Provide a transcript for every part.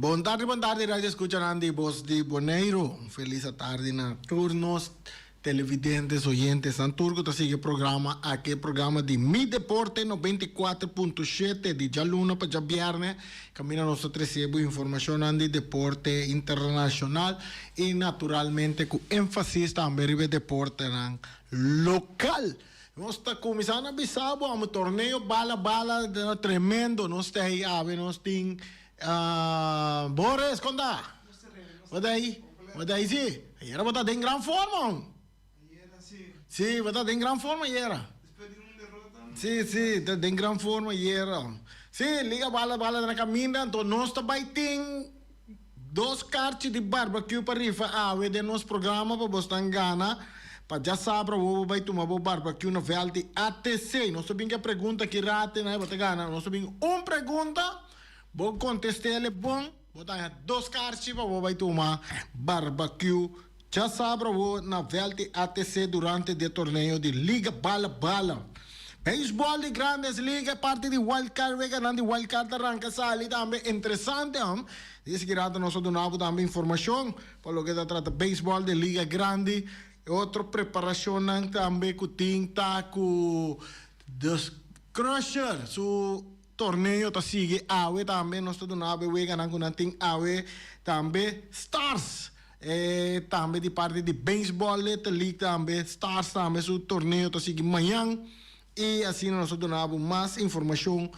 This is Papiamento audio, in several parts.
Bon tardi, bon tardi, radio escuchanan di Bos di Boneiru. Un felis atardi na tur nos televidentes, oyentes, nan tur ku ta sigui e programa aki, e programa di Mi Deporte 94.7 di djaluna pa djabièrnè, kaminda nos ta trese bo informashonnan di deporte internashonal i naturalmente ku énfasis tambe riba e deportenan lokal. Nos ta kuminsá na bisa bo amo torneo bala bala tremendo nos ta ei awe nos tin Boris kon ta? Bo ta ei? Bo ta ei si? Ayera bo ta den gran forma hon. Si bo ta den gran forma ayera. Si si ta den gran forma ayera. Si liga bala bala na kaminda anto nos ta bai tin Dos karchi di barbecue pa rifa awe den nos programa pa bosnan gana. Pa djasabra awo bo bai tuma bo barbecue na vèlt di ATC. Nos ta bin ku e pregunta ki rate nan e bo ta gana. Nos ta bin un pregunta, bo kontest'el bon, bo ta haña dos karchi pa bo bai tuma barbecue djasabra awo na vèlt di ATC durante di e torneo di Liga Bala Bala. Beisbòl di Grandes Liga, e parti di Wild Card, weganan di Wild Card ta ranka sali tambe interesante hom. Di esaki rato nos a duna bo tambe informashon pa loke ta trata beisbòl di Liga Grandi. E otro preparashonnan tambe ku tin ta ku The Crusher su torneo ta sigui awe tambe. Nos ta duna bo e weganan ku nan tin awe tambe. Stars E tambe di parti di Baseball Little League tambe, Stars tambe su torneo ta sigui mañan y asina nos ta duna bo mas informacion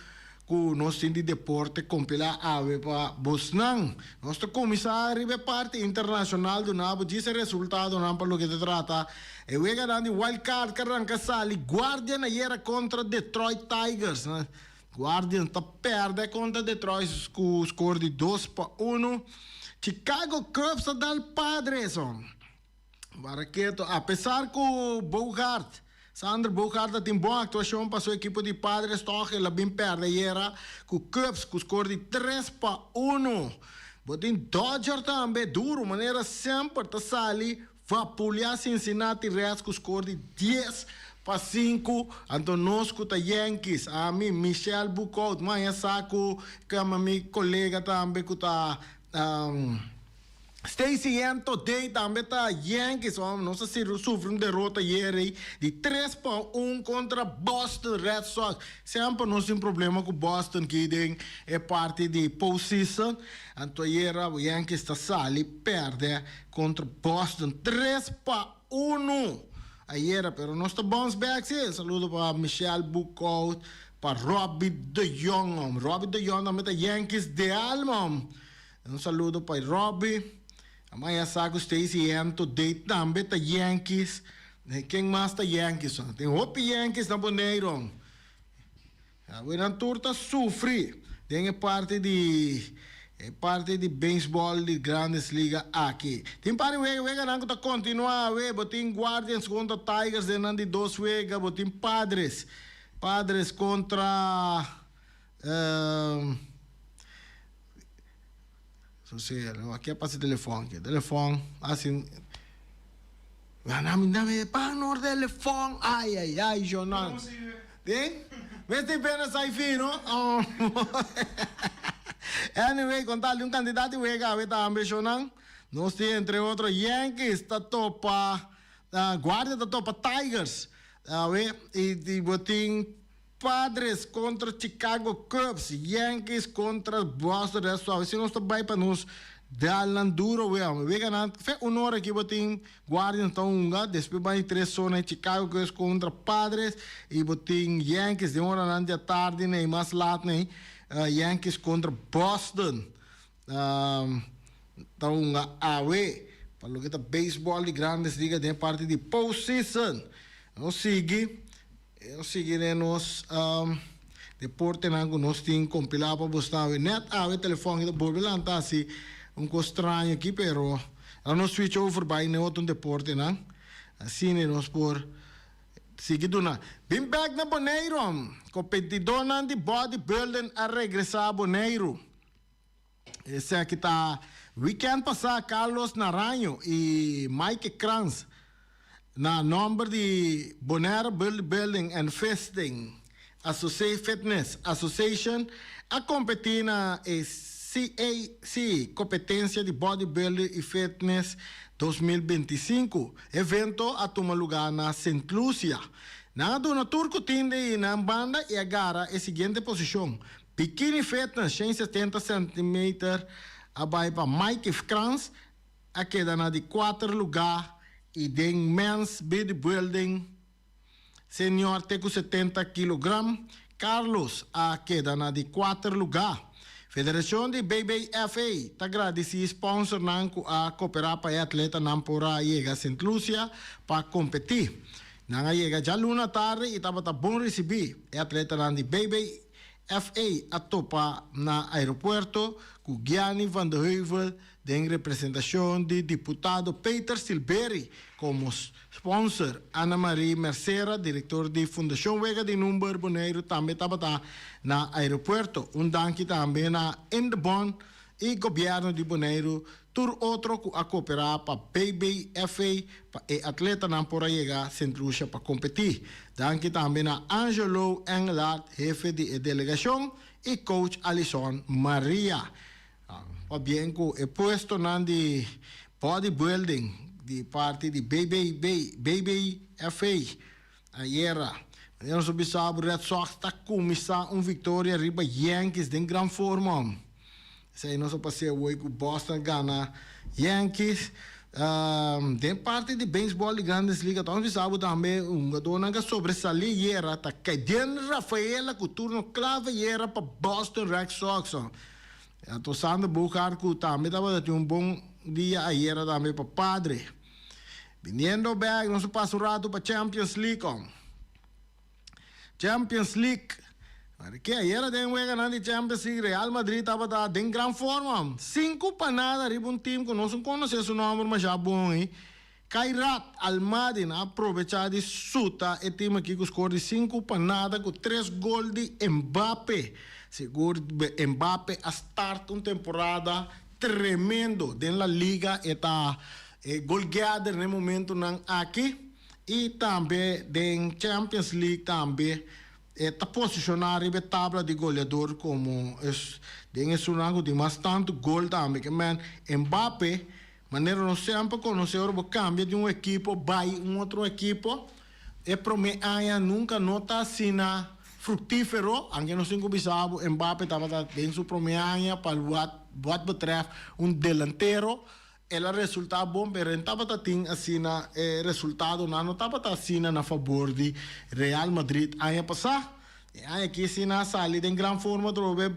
cu nos tin di deporte compila awe pa bosnan. Nos ta cuminsa riba e parti internacional duna bo djis e resultadonan pa loke ta trata e weganan di Wild Card cu a ranca sali Guardian ayera contra Detroit Tigers. Guardians ta pèrdè kontra Detroit ku skor di 2-1. Chicago Cubs ta dal Padres. Baraketo, apesar ku Bogaerts, Xander Bogaerts ta tin bon aktuashon pa su ekipo di Padres tòg el a bin pèrdè ayera ku Cubs ku skor di 3-1. Bo tin Dodger tambe duru manera semper ta sali Vapulia Cincinnati Reds ku skor di 10-5. Anto nos ku ta Yankees, ami, Michel Boekhoudt, maña sa ku kama mi kolega tambe ku ta Stacy Ann Todey tambe ta Yankees. Nos a sufri un derota ayer ei di 3-1 kontra Boston Red Sox. Semper nos tin problema ku Boston ki den e parti di postseason. Anto ayera Yankees ta sali pèrdè Contra Boston 3-1 ayera pero nos ta bounce back si. Saludo pa Michel Boekhout, pa Robbie de Jong hom. Robbie de Jong tambe ta Yankees de alma hom. Un saludo pa Robbie. Amaya sa cu Stacy Ento Day tambe ta Yankees. Ken mas ta Yankees hom? Tin hopi Yankees na Bonaire hom. Awe nan tur ta sufri den e parti di e parti di beisbòl di Grandes Liga aki. Tin par di wega weganan ku ta kontinuá awe. Bo tin Guardians kontra Tigers den nan di dos wega. Bo tin Padres Padres kontra Sosega, aki a pasa e telefòn aki. Telefòn hasi Nan mi pan nor telefòn ay ay ay Jonan. Tin? Mester pena sai fino. Anyway, con tal di un cantidad di wega awe tambe Jonan. Nos tin entre otro Yankees ta topa Guardia ta topa Tigers awe y bo tin Padres kontra Chicago Cubs, Yankees kontra Boston Red Sox. Si nos ta bai pa nos dalnan duro wea. Wega nan fe un ora aki bo tin Guardians ta hunga, despues bai tres zona e Chicago Cubs kontra Padres y bo tin Yankees den oranan di atardi nei mas lat nei Yankees kontra Boston ta hunga awe pa loke ta baseball di Grandes Ligas den e parti di postseason. Nos sigui. E sigui den nos deportenan ku nos tin kompilá pa bos awe. Nèt awe telefòn aki ta bolbe lanta hasi un kos straño aki, pero a nos switch over bai n'e otro deportenan. Asina nos por sigui duna. Bin bèk na Boneiru, kompetidónan di bodybuilding a regresá Boneiru. Esaki ta weekend pasá Carlos Naraño y Mike Krans na nomber di Bonaire Bodybuilding and Fisting Fitness Association a competi na e. CAC Kompetensia di Bodybuilding i Fitness 2025. Evento a tuma lugá na Sint Lucia. Nan a duna tur ku tin di nan banda i a gara e siguiente posishon, Bikini Fitness 170 centimeter a bai pa Mike Krans a keda na di kuater lugá i den Men's Bodybuilding Senior te ku 70 kilogram Carlos a keda na di kuater lugá. Federashon di BBFA ta gradisí sponsornan ku a koperá pa e atletanan por a yega Sint Lucia pa kompetí. Nan a yega djaluna tardi i tabata bon risibí. E atletanan di BBFA a topa na aeropuerto ku Gianni van de Heuvel den representashon di diputado Peter Silberie komo sponsor. Ana Marie Mercera, direktor di Fundashon Wega di Number Boneiru tambe tabata na aeropuerto. Un danki tambe na Indebon i gobièrnu di Boneiru, tur otro ku a koperá pa BBFA pa e atletanan por a yega Sint Lucia pa kompetí. Danki tambe na Angelo Engelhardt, hefe di e delegashon, i coach Alison Maria. Pabien ku e puestonan di bodybuilding di parti di BBB, BBFA ayera. Manera nos a bisa bo Red Sox ta kuminsá un viktoria riba Yankees den gran forma. Esei nos a pas'é awor ku Boston a gana Yankees. Den parti di beisbòl di Grandes Ligas nos a bisa bo tambe un hungadónan ku a sobresalí ayera ta Ceddanne Rafaela ku turno klave ayera pa Boston Red Sox. Anto Sander Bogaert cu tambe tabata tin un bon dia ayera tambe pa Padre. Biniendo bek nos a pasa un rato pa Champions League om. Champions League. Ke ayera den weganan di Champions League Real Madrid tabata den gran forma om. 5-0 riba un team cu nos no conoce su nomber masha bon ey. Kairat Almaty a probecha di suta e team aki cu score di 5-0 cu tres gol di Mbappe. Sigur Mbappe a start un temporada tremendo den La Liga, e ta e goalgetter na e momentonan aki y tambe den Champions League tambe e ta posiciona riba e tabla di goleador como den esunnan cu tin mas tanto gol tambe. Ke men Mbappe, manera nos semper konosé, ora bo kambia di un ekipo bai un otro ekipo, e promé aña nunka no ta asina fruktífero, anke nos tin ku bisa bo Mbappe tabata den su promé aña pa wat wat betrèft un delantero, el a resultá bon, pero e tabata tin asina e resultadonan no tabata asina na fabor di Real Madrid aña pasá. E aña aki asina a sali den gran forma atrobe,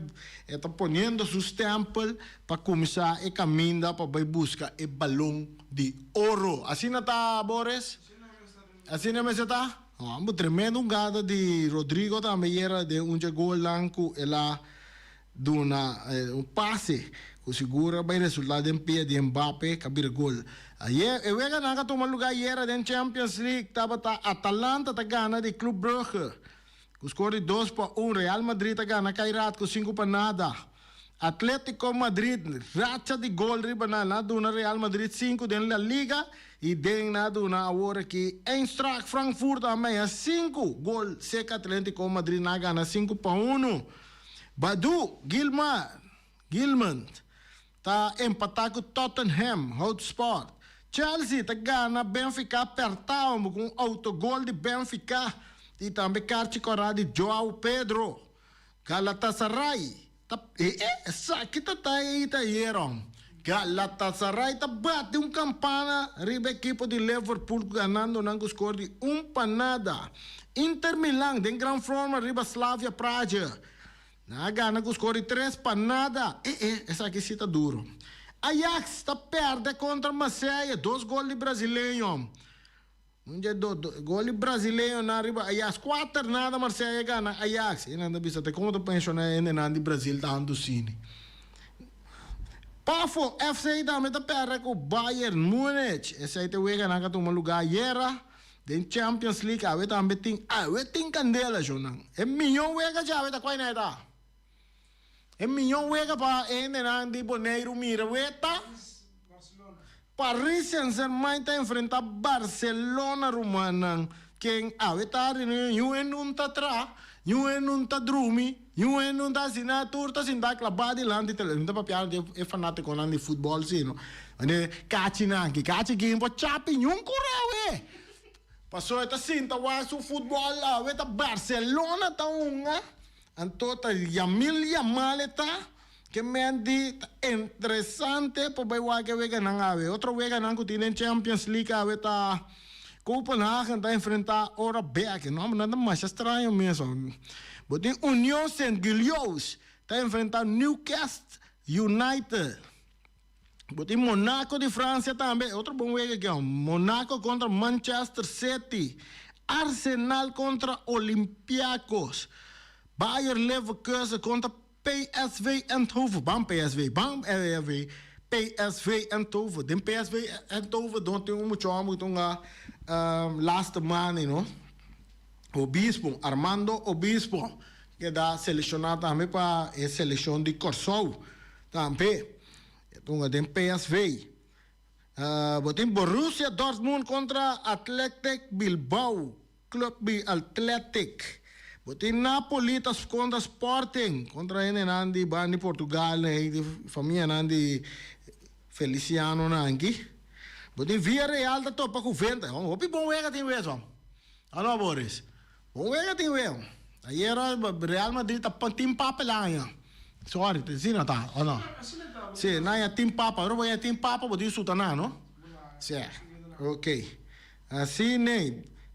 e ta poniendo su stempel pa kuminsá e kaminda pa bai buska e balon di oro. Asina ta, Boris? Asina mester ta? Homber, tremendo hungada di Rodrigo tambe yera den un dje golnan ku el a duna un pase ku sigur a bai resultá den pia di Mbappe ku a bira gol. Ayer e weganan ku a tuma lugá ayera den Champions League tabata Atalanta ta gana di Club Brugge ku skor di 2-1, Real Madrid a gana Kairat ku 5-0. Atletico Madrid racha di gol riba nan, nan a duna Real Madrid sinku den La Liga i den nan a duna awor aki Eintracht Frankfurt a maya sinku gol seka Atletico Madrid, nan a gana 5-1. Badu Gilman Gilman ta empatá ku Tottenham Hotspur. Chelsea ta gana Benfica pèrtá ku un autogol di Benfica i tambe karchi kòrá di Joao Pedro. Galatasaray ta e esaki ta ta ei ta yeron. Galatasaray ta bati un kampana riba ekipo di Liverpool ganando nan ku skor di 1-0. Inter Milan den gran forma riba Slavia Praha. Nan a gana ku skor di 3-0. E e esaki si ta duro. Ajax ta pèrdè kontra Marseille, dos gol di brasileño. Un dje do do gol di brasileñonan riba Ajax. 4-0 Marseille a gana Ajax. E nan ta bisa te komo ta penshona e hendenan di Brazil tantu sini. Pafo FC tambe ta pèrdè ku Bayern Munich. Esei ta e weganan ku a tuma lugá ayera den Champions League. Awe tambe tin awe tin kandela shonnan. E mihó wega djawe ta kuai nan e ta? E mihó wega pa e hendenan di Boneiru mira we ta? Paris Saint-Germain ta enfrentá Barcelona rumannan ken awe ta reunion un ta tra. Niun hende no ta drumi, niun hende no ta hasi nada, tur ta sinta klabá dilanti tele. Mi ta papia di e fanátikonan di futbòl si no. Wanneer kachinan aki, kachi aki por chapi niun kura awe. Pasobra e ta sinta wak su futbòl awe ta Barcelona ta hunga, anto ta Yamil Yamal e ta. Ke men di ta interesante pa bai wak e weganan awe. Otro weganan ku tin den Champions League awe ta Copenhagen ta enfrenta Ora Bek. E nombernan ta masha straño mes. Bo tin Union Saint-Gilloise ta enfrenta Newcastle United. Bo tin Monaco di Francia tambe. Otro bon wega aki. Monaco kontra Manchester City. Arsenal kontra Olympiacos. Bayer Leverkusen kontra PSV Eindhoven, ban PSV, ban PSV, PSV Eindhoven. Den PSV Eindhoven don tin un mucha homber ku ta hunga laatste man ei no. Obispo, Armando Obispo keda seleshoná tambe pa e seleshon di Kòrsou tambe. E ta hunga den PSV. Bo tin Borussia Dortmund kontra Athletic Bilbao. Club di Athletic. Bo tin Napoli ta kontra Sporting, kontra hendenan di banda di Portugal ei, di famianan di Felicianonan aki. Bo tin Villarreal ta topa ku Venta. Hopi bon wega tin wes hom. Alo Boris. Bon wega tin wes. Ayera Real Madrid ta tin papel aña. Sorry, asina ta o no? Si, nan ya tin papa. Ora bo ya tin papa bo tin sutana no? Si, ok. Asina,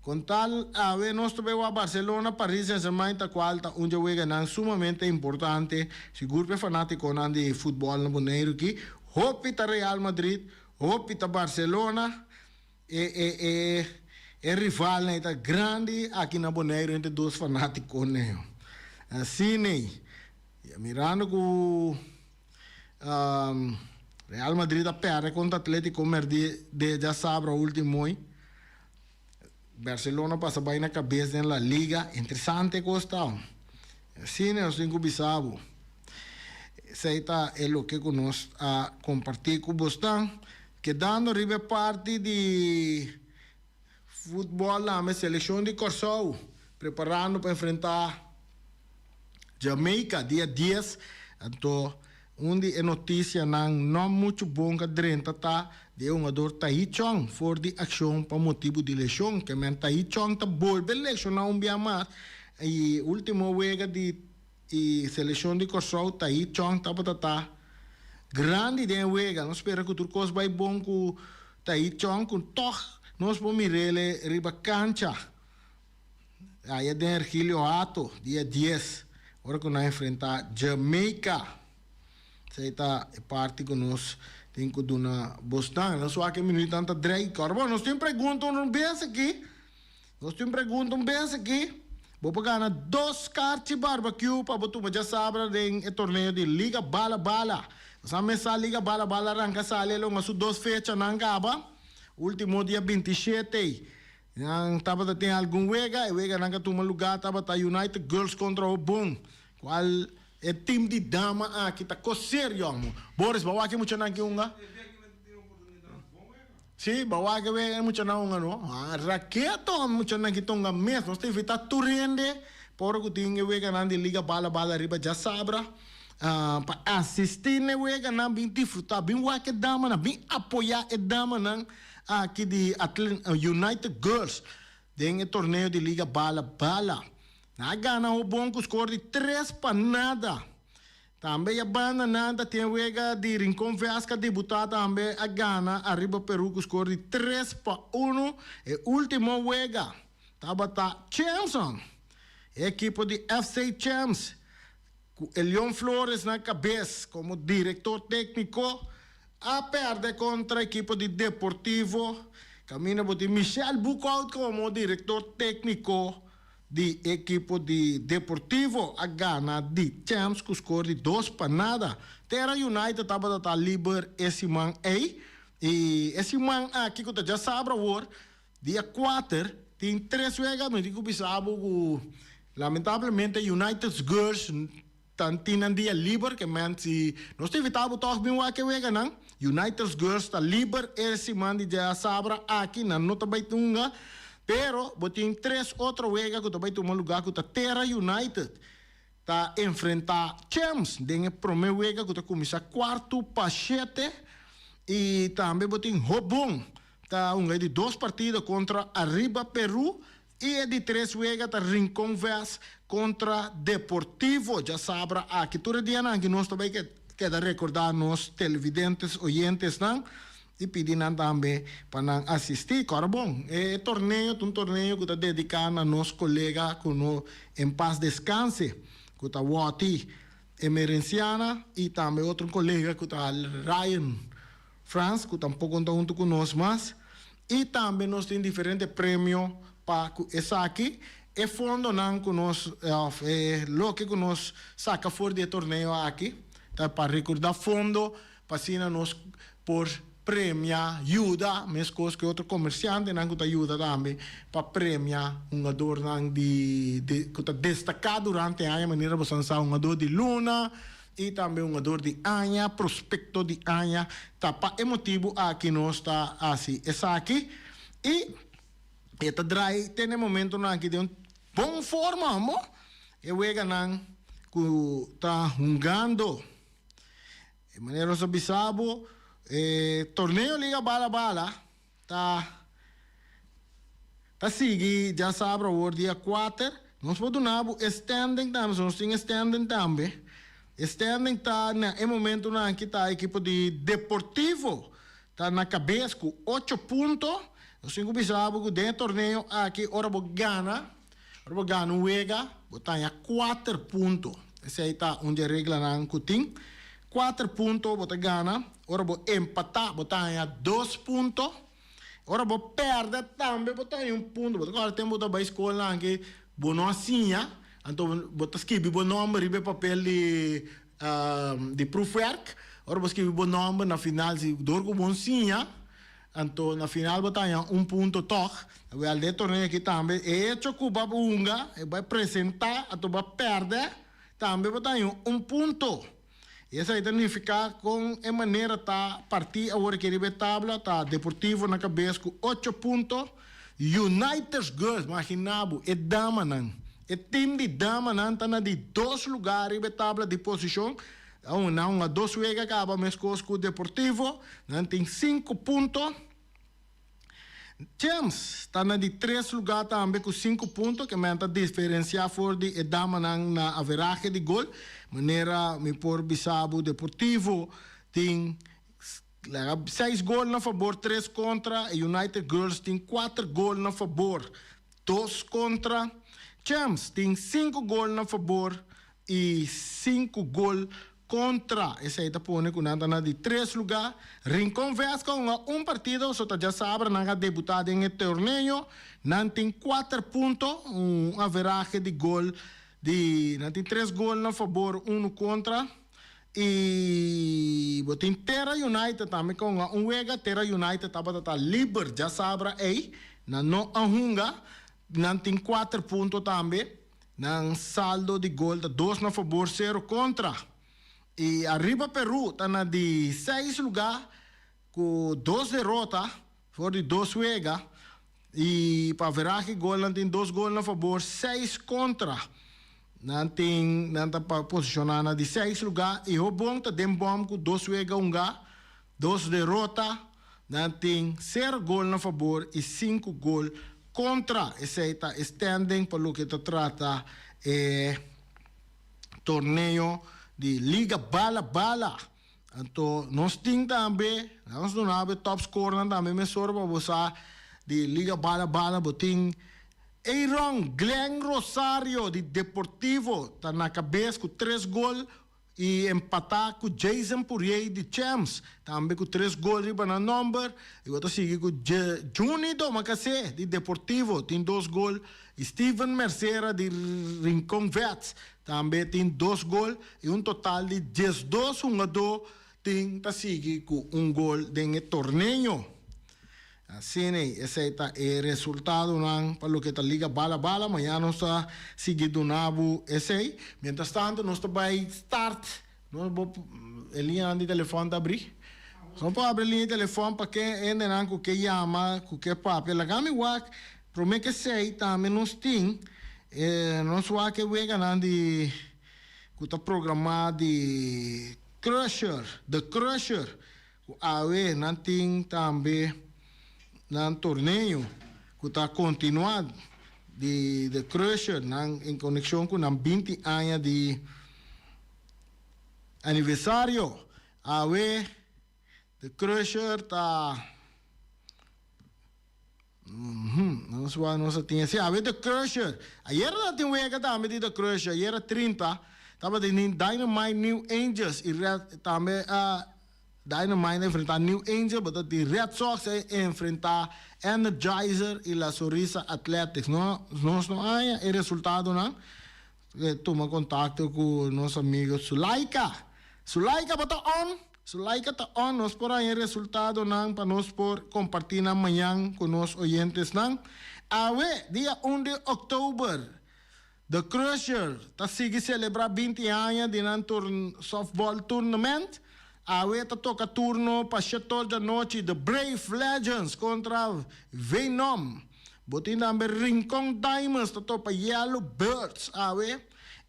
con tal awe nos ta bay wak Barcelona, Paris Saint-Germain ta cual ta un dje weganan sumamente importante, sigur p'e fanaticonan di futbol na Boneiru aki. Hopi ta Real Madrid, hopi ta Barcelona, e e e e rivalnan ei ta grandi aki na Boneiru entre dos fanaticonan. Asina, mirando cu. Real Madrid a perde kontra Atletico Merdie de djasabra ultimo hoy. Barcelona pasa bai na kabes den La Liga. Interesante kos ta. Asina nos tin ku bisa bo. Esei ta e loke ku nos a kompartí ku bosnan. Kedando riba e parti di futbòl tambe selekshon di Kòrsou preparando pa enfrentá. Jamaica dia dies, anto un di e noticianan no mucho bon ka drenta ta di e hungador Tahith Chong for di accion pa motibu di lesion. Ke men Tahith Chong ta bolbe lesiona un bia mas y ultimo wega di e seleccion di Corsou Tahith Chong tabata ta grandi den e wega. Nos spera cu tur cos bay bon cu Tahith Chong cu toch nos por mirele riba cancha. Aya den Ergilio Hato, dia dies, ora ku nan enfrentá Jamaica. Esei ta e parti ku nos tin ku duna bosnan. Nos wak e minuutnan ta drei. Kòrda bo, nos tin pregunta un bes aki. Nos tin pregunta un bes aki. Bo por gana dos karchi barbecue pa bo tuma djasabra den e torneo di Liga Bala Bala. Nos a mesa Liga Bala Bala ranka sali alonga su dos fechanan kaba. Ultimo dia 27. Nan tabata tin algun wega, e weganan ku a tuma lugá tabata United Girls kontra Hobon, kual e tim di dama aki ta kos serio amo. Boris, bo a wak e muchanan ki hunga? Sí, bo a wak e wega e muchanan hunga no? Ah, raketo e muchanan ki ta hunga mes. Nos ta invitá tur hende pa ora ku tin e weganan di Liga Bala Bala riba djasabra pa asistí na e weganan, bin disfrutá, bin wak e damanan, bin apoyá e damanan. Aki di United Girls den e torneo di Liga Bala Bala. Nan a gana Hobon ku skor di 3-0. Tambe ya banda nan ta tin wega di Rincon Vesca debutá tambe a gana ariba Peru ku skor di 3-1. E ultimo wega tabata Champs. E ekipo di FC Champs Ku Elion Flores na kabes komo direktor tékniko a pèrdè kontra ekipo di Deportivo kaminda bo tin Michel Boekhoudt komo direktor tékniko di ekipo di Deportivo a gana di Champs ku skor di 2-0. Terra United tabata ta liber e siman ei i e siman aki ku ta djasabra awor Dia kuater tin tres wega, mi tin ku bisa bo ku lamentablemente United Girls ta tin nan dia liber, ke men si nos ta invita bo tòg bin wak e weganan. United Girls ta liber e siman di djasabra aki, nan no ta bai hunga. Pero bo tin tres otro wega ku ta bai tuma lugá ku ta Terra United ta enfrentá Champs den e promé wega ku ta kuminsá kuartu pa shete i tambe bo tin Hobon ta hunga e di dos partido kontra Arriba Peru i e di tres wega ta Rincon Vest kontra Deportivo djasabra aki. Tur e dianan aki nos ta bai keda rekordá nos televidentes, oyentesnan I pidi nan tambe pa nan asistí. Kòrda bon, e torneo ta un torneo ku ta dediká na nos kolega ku no en pas deskanse, ku ta Wòti Emerenciana i tambe otro kolega ku ta Ryan Frans ku tampoko no ta huntu ku nos mas. I tambe nos tin diferente premio pa ku esaki. E fondonan ku nos òf e loke ku nos saka for di e torneo aki ta pa rekordá fondo Pa asina nos por premia, yuda, meskos ku e otro komersiantenan ku ta yuda tambe pa premia hungadornan di ku ta destaká durante aña, manera bo san sa hungador di luna i tambe hungador di aña, prospekto di aña. Ta pa e motibu aki nos ta hasi esaki i e ta drai te na e momentonan aki den un bon forma, mo e weganan ku ta hungando. E manera nos a bisa bo, e torneo Liga Bala Bala ta ta sigui djasabra awor dia kuater. Nos por duna bo e standing tambe, so nos tin e standing tambe. E standing ta na e momentonan aki ta ekipo di Deportivo ta na kabes ku ocho punto. Nos tin ku bisa bo ku den e torneo aki ora bo gana, Ora bo gana un wega, bo ta haña kuater punto. Esei ta un di e reglanan ku tin. Kuater punto bo ta gana. Ora bo empatá, bo ta haña dos punto. Ora bo pèrdè tambe bo ta haña un punto. Bo ta kòrda tempu bo ta bai skolnan aki, bo no a siña, anto bo ta skibi bo nòmber riba e papel di di proefwerk. Ora bo skibi bo nòmber na final, si dor ku bo no siña, Anto na final bo ta haña un punto tòg. Wèl den e torneo aki tambe e echo ku bo a hunga, e bai presentá anto bo a pèrdè, tambe bo ta haña un punto. I esei ta nifiká kon e manera ta partí awor aki riba e tabla ta Deportivo na kabes ku ocho punto, Uniters Girls, maginá bo, e damanan, e tim di damanan ta na di dos lugá riba e tabla di posishon. Aun nan hunga dos wega kaba meskos ku Deportivo, nan tin sinku punto. Champs ta na di tres lugá tambe ku sinku punto, ke men ta diferensiá for di e damanan na averahe di gol. Manera mi por bisa bo Deportivo tin seis gol na fabor, tres kontra, e United Girls tin kuater gol na fabor, dos kontra. Champs tin sinku gol na fabor, i sinku gol kontra. Esei ta pone ku nan ta na di tres lugá. Rincon Vesca hunga un partido, so ta djasabra nan a debutá den e torneo. Nan tin kuater punto, un averahe di gol di nan tin tres gol na fabor, unu kontra. I bo tin Terra United tambe ku a hunga un wega. Terra United tabata ta liber djasabra ei, nan no a hunga. Nan tin kuater punto tambe. Nan saldo di gol ta dos na fabor, sero kontra. I ariba Peru ta na di seis lugá ku dos derota for di dos wega. I pa averahe gol nan tin dos gol na fabor, seis kontra. Nan tin nan ta posishoná na di seis lugá i Hobon ta den bòm ku dos wega hungá, dos derota. Nan tin sero gol na fabor i sinku gol kontra. Esei ta e standing pa loke ta trata e torneo di Liga Bala Bala. Anto nos tin tambe, nos duna bo e top scorernan tambe mesora pa bo sa di Liga Bala Bala. Bo tin Aaron Glenn Rosario di Deportivo ta na kabes ku tres gol. I empatá ku Jason Pourier di Champs, tambe ku tres gol riba nan nòmber. I bo ta sigui ku Juni Domacassé di Deportivo tin dos gol i Steven Mercera di Rincon Vets tambe tin dos gol i un total di diesdos hungadó tin ta sigui ku un gol den e torneo. Asina esei ta e resultadonan pa loke ta Liga Bala Bala. Mañana nos ta sigui duna bo esei. Mientras tanto nos ta bai start. Nos bo e liñanan di telefòn ta abrí. Nos por abri liña di telefòn pa ke hendenan ku ke yama, ku ke papia. Laga mi wak. Promé ku esei tambe nos tin nos wak e weganan di ku ta programá di Crusher, The Crusher, ku awe nan tin tambe nan torneo ku ta kontinuá di The Crusher nan en konekshon ku nan 20 aña di aniversario. Awe The Crusher ta. Nos wak nos a tin así. Awe The Crusher. Ayera ta tin wega tambe di The Crusher. Ayera 30 tabatin tin Dynamite New Angels y Red tambe a Dynamite a enfrenta New Angel, but di Red Sox a enfrenta Energizer y La Sonrisa Athletics. No, nos no haña e resultadonan. Tuma kontakto ku nos amigo Sulaika. Sulaika bo ta on? Sulaika ta on, nos por haña e resultadonan pa nos por kompartí nan mañan ku nos oyentesnan. Awe, dia 1 di òktober, The Crusher ta sigui selebrá 20 aña di nan softball tournament. Awe ta toka turno pa shetor djanochi The Brave Legends kontra Venom. Bo tin tambe Rincon Diamonds ta topa Yellow Birds awe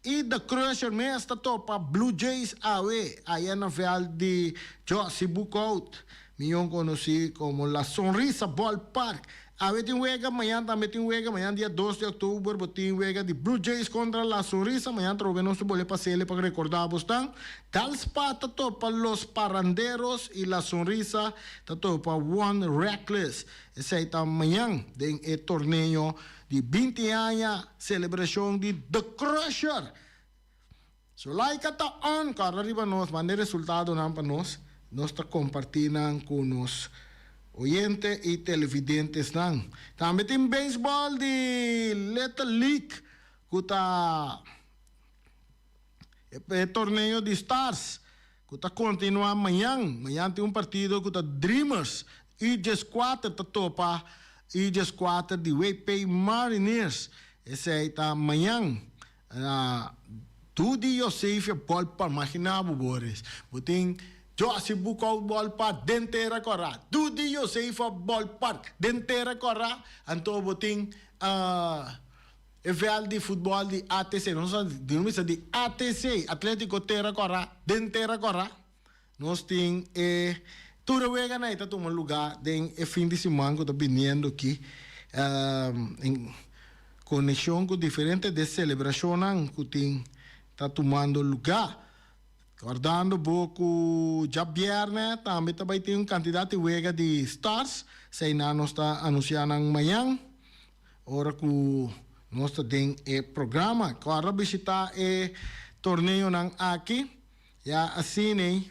i The Crusher mes ta topa Blue Jays awe aya na veld di Jossy Boekhoudt, miyon konosí komo La Sonrisa Ballpark. Awe tin wega, mañan tambe tin wega, mañan dia 2 di òktober bo tin wega di Blue Jays kontra La Sonrisa, mañan trobe nos ta bole pasele pa rekordá bosnan. Dalspa ta topa Los Parranderos i La Sonrisa ta topa One Reckless. Esei ta mañan den e torneo di 20 aña selebrashon di The Crusher. Sulaika ta on, kòrda riba nos, manda e resultadonan pa nos, nos ta kompartí nan ku nos oyente i televidentesnan. Tambe tin beisbòl di Little League ku ta e torneo di Stars ku ta kontinuá mañan. Mañan tin un partido ku ta Dreamers U 14 ta topa U 14 di WP Mariners. Esei ta mañan na Dudi Josefia Ballpark. Maginá bo, Boris. Bo tin Josie Boekhoudt Ballpark den Tera Kòrá. Dudi Josefia Ballpark den Tera Kòrá. Anto bo tin e vèlt di futbòl di ATC. Nos a bisa di ATC, Atlético Tera Kòrá, den Tera Kòrá. Nos tin e tur e weganan ei ta tuma lugá den e fin di siman ku ta biniendo aki en konekshon ku diferente de selebrashonnan ku tin ta tumando lugá. Kòrdando bo ku djabièrnè tambe ta bai tin un kantidat di wega di Stars, eseinan nos ta anunsiá nan mañan ora ku nos ta den e programa. Kòrda bishitá e torneonan aki. Ya asina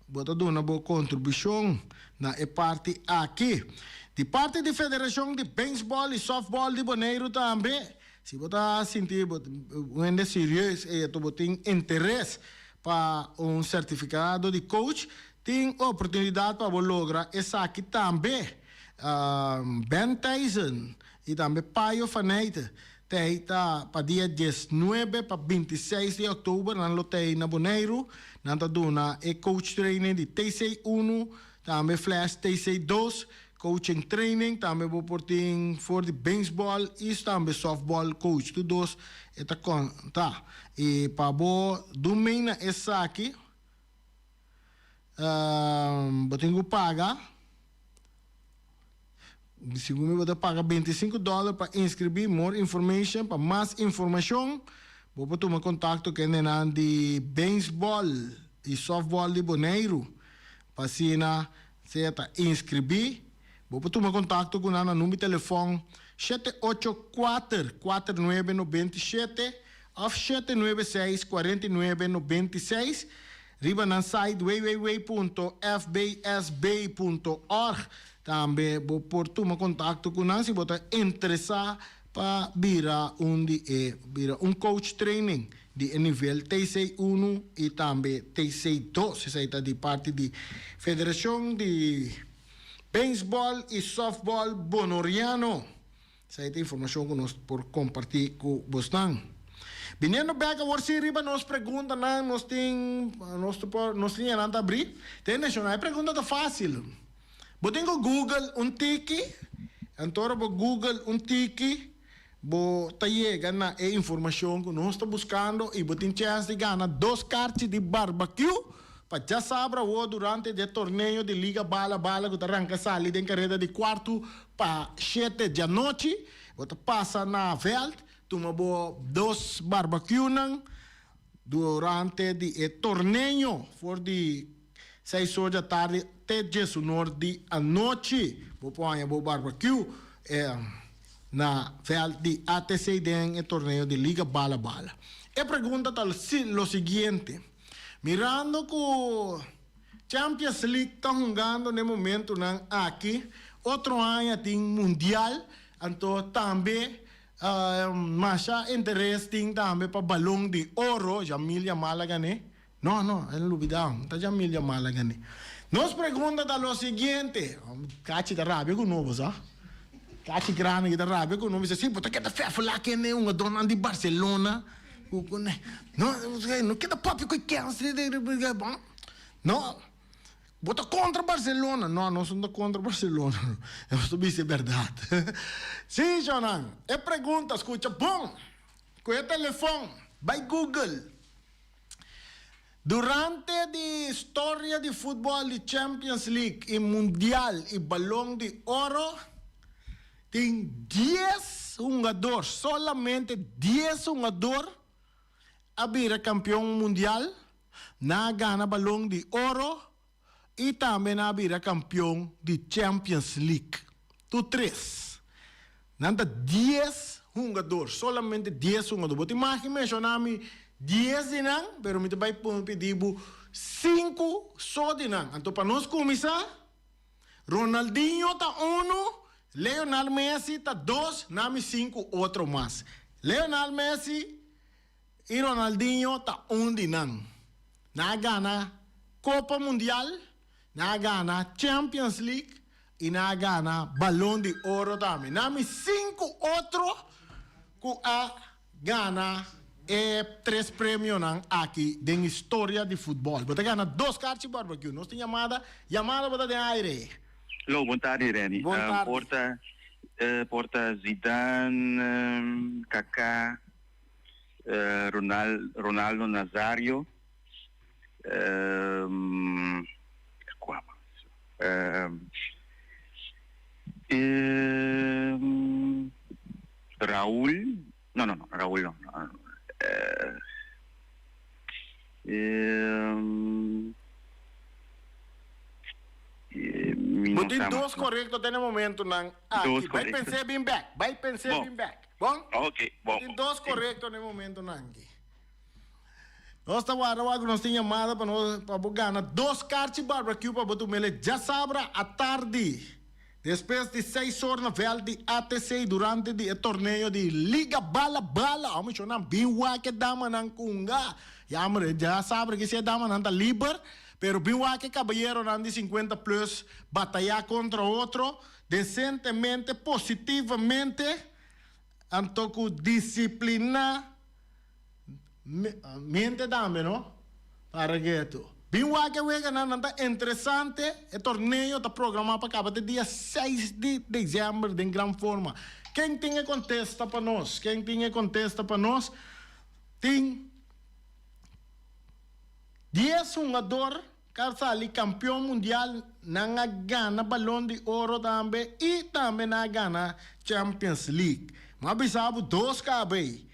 bo ta duna bo kontribushon na e parti aki. Di parti di Federashon di Beisbòl i Sòftbòl di Boneiru tambe, si bo ta sinti bo un hende serieus i bo tin interes pa un sertifikado di coach, tin oportunidat pa bo logra esaki tambe. Ben Thijssen i tambe Payo Faneyte Tei ta pa dia 19 pa 26 di òktober nan lo tei na Boneiru. Nan ta duna e coach training di TC1, tambe flash TC2, coaching training, tambe bo por tin for di beisbòl i tambe sòftbòl coach. Tur dos e ta konta. I pa bo dun mei na esaki bo tin ku paga. Segun mi bo ta paga 25 dòler pa inskribí. More information, pa mas informashon bo por tuma kontakto ku hendenan di beisbòl i sòftbòl di Boneiru pa asina sea ta inskribí. Bo por tuma kontakto ku nan na number di telefòn 784 4997 òf 796 4996 riba nan site www.fbsb.org. Tambe bo por tuma kontakto ku nan si bo ta interesá pa bira un di e bira un coach training di e nivel TC1 i tambe TC2. Esei ta di parti di Federashon di Beisbòl i Sòftbòl Bonoriano. Esei ta informashon ku nos por kompartí ku bosnan. Biniendo bèk awor sí riba nos preguntanan, nos tin nos por nos liñanan ta abrí. Te menshoná e pregunta ta fásil. Bo tin ku Google un tiki. Anto ora bo Google un tiki, bo ta yega na e informashon ku nos ta buskando i bo tin chèns di gana dos karchi di barbakiu pa djasabra awor durante di e torneo di Liga Bala Bala ku ta ranka sali den kareda di kuartu pa shete djanochi. Bo ta pasa na vèlt, tuma bo dos barbakiunan durante di e torneo for di seis or di atardi te diesunor di anochi. Bo por haña bo barbakiu na vèlt di ATC den e torneo di Liga Bala Bala. E pregunta ta lo siguiente, Mirando ku Champions League ta hungando na e momentunan aki, otro aña tin Mundial, anto tambe Masha interes tin tambe pa Balon di Oro, Jamil Yamal a gané. No, no, el lubida, no ta Jamil Yamal a gané. Nos pregunta ta lo siguiente, Cachi ta rabia cu no bo sa. Cachi grandi aki ta rabia cu no, bisa si bo ta keda fefela kende hungadornan di Barcelona cu cu no, no keda papia cu e kens no. Bo ta kontra Barcelona? No, nos no ta kontra Barcelona. Nos ta bisa e bèrdat. Sí, shownan. E pregunta, skucha bon. Ku e telefòn, bai Google. Durante di storia di futbòl di Champions League i Mundial i Balon di Oro, tin dies hungador, solamente dies hungador a bira kampion mundial, nan a gana Balon di Oro i tambe nan a bira kampion di Champions League. Tur tres. Nan ta dies hungador, solamente dies hungador. Bo tin mag di menshoná mi dies di nan, pero mi ta bai pidi bo sinku so di nan. Anto pa nos kuminsá, Ronaldinho ta unu, Lionel Messi ta dos, nan mi sinku otro mas. Lionel Messi i Ronaldinho ta un di nan. Nan a gana Copa Mundial, nan a gana Champions League i nan a gana Balon di Oro tambe. Nan mi sinku otro ku a gana e tres premionan aki den historia di futbol. Bo ta gana dos karchi barbecue. Nos tin yamada. Yamada bo ta den aire. Lo, bon tardi Renny. Bon tardi. Por ta por ta Zidane, Kaká, Ronal Ronaldo Nazario, kua mas? Raul, no no no Raul no mi Bo no tin sa dos mas no. korekto te na e momentunan Dos aki. Bai korekto. pens'é bin bèk, bai pens'é Bon, bin bèk. Bon? ok, Bo bon, tin bon. dos Sí. korekto na e momentunan aki. Nos ta warda wak ku nos tin yamada pa nos pa bo gana dos karchi barbecue pa bo tum'el djasabra atardi. Despues di seis or na vèlt di ATC durante di e torneo di Liga Bala Bala. Amo shownan bin wak e damanan kunga. Jammer, ya sabra ki si e damanan ta liber, pero bin wak e kabayeronan di sinkuenta plus batayá kontra otro desentemente, positivamente, anto ku disipliná. Mente tambe no. Para ketu. Bin wak e weganan, nan ta interesante. E torneo ta programá pa kaba te dia seis di desèmber den gran forma. Ken tin e kontesta pa nos? Ken tin e kontesta pa nos? Tin dies hungador ku a sali kampion mundial, nan a gana Balon di Oro tambe i tambe nan a gana Champions League. Mi a bisa bo dos kabei.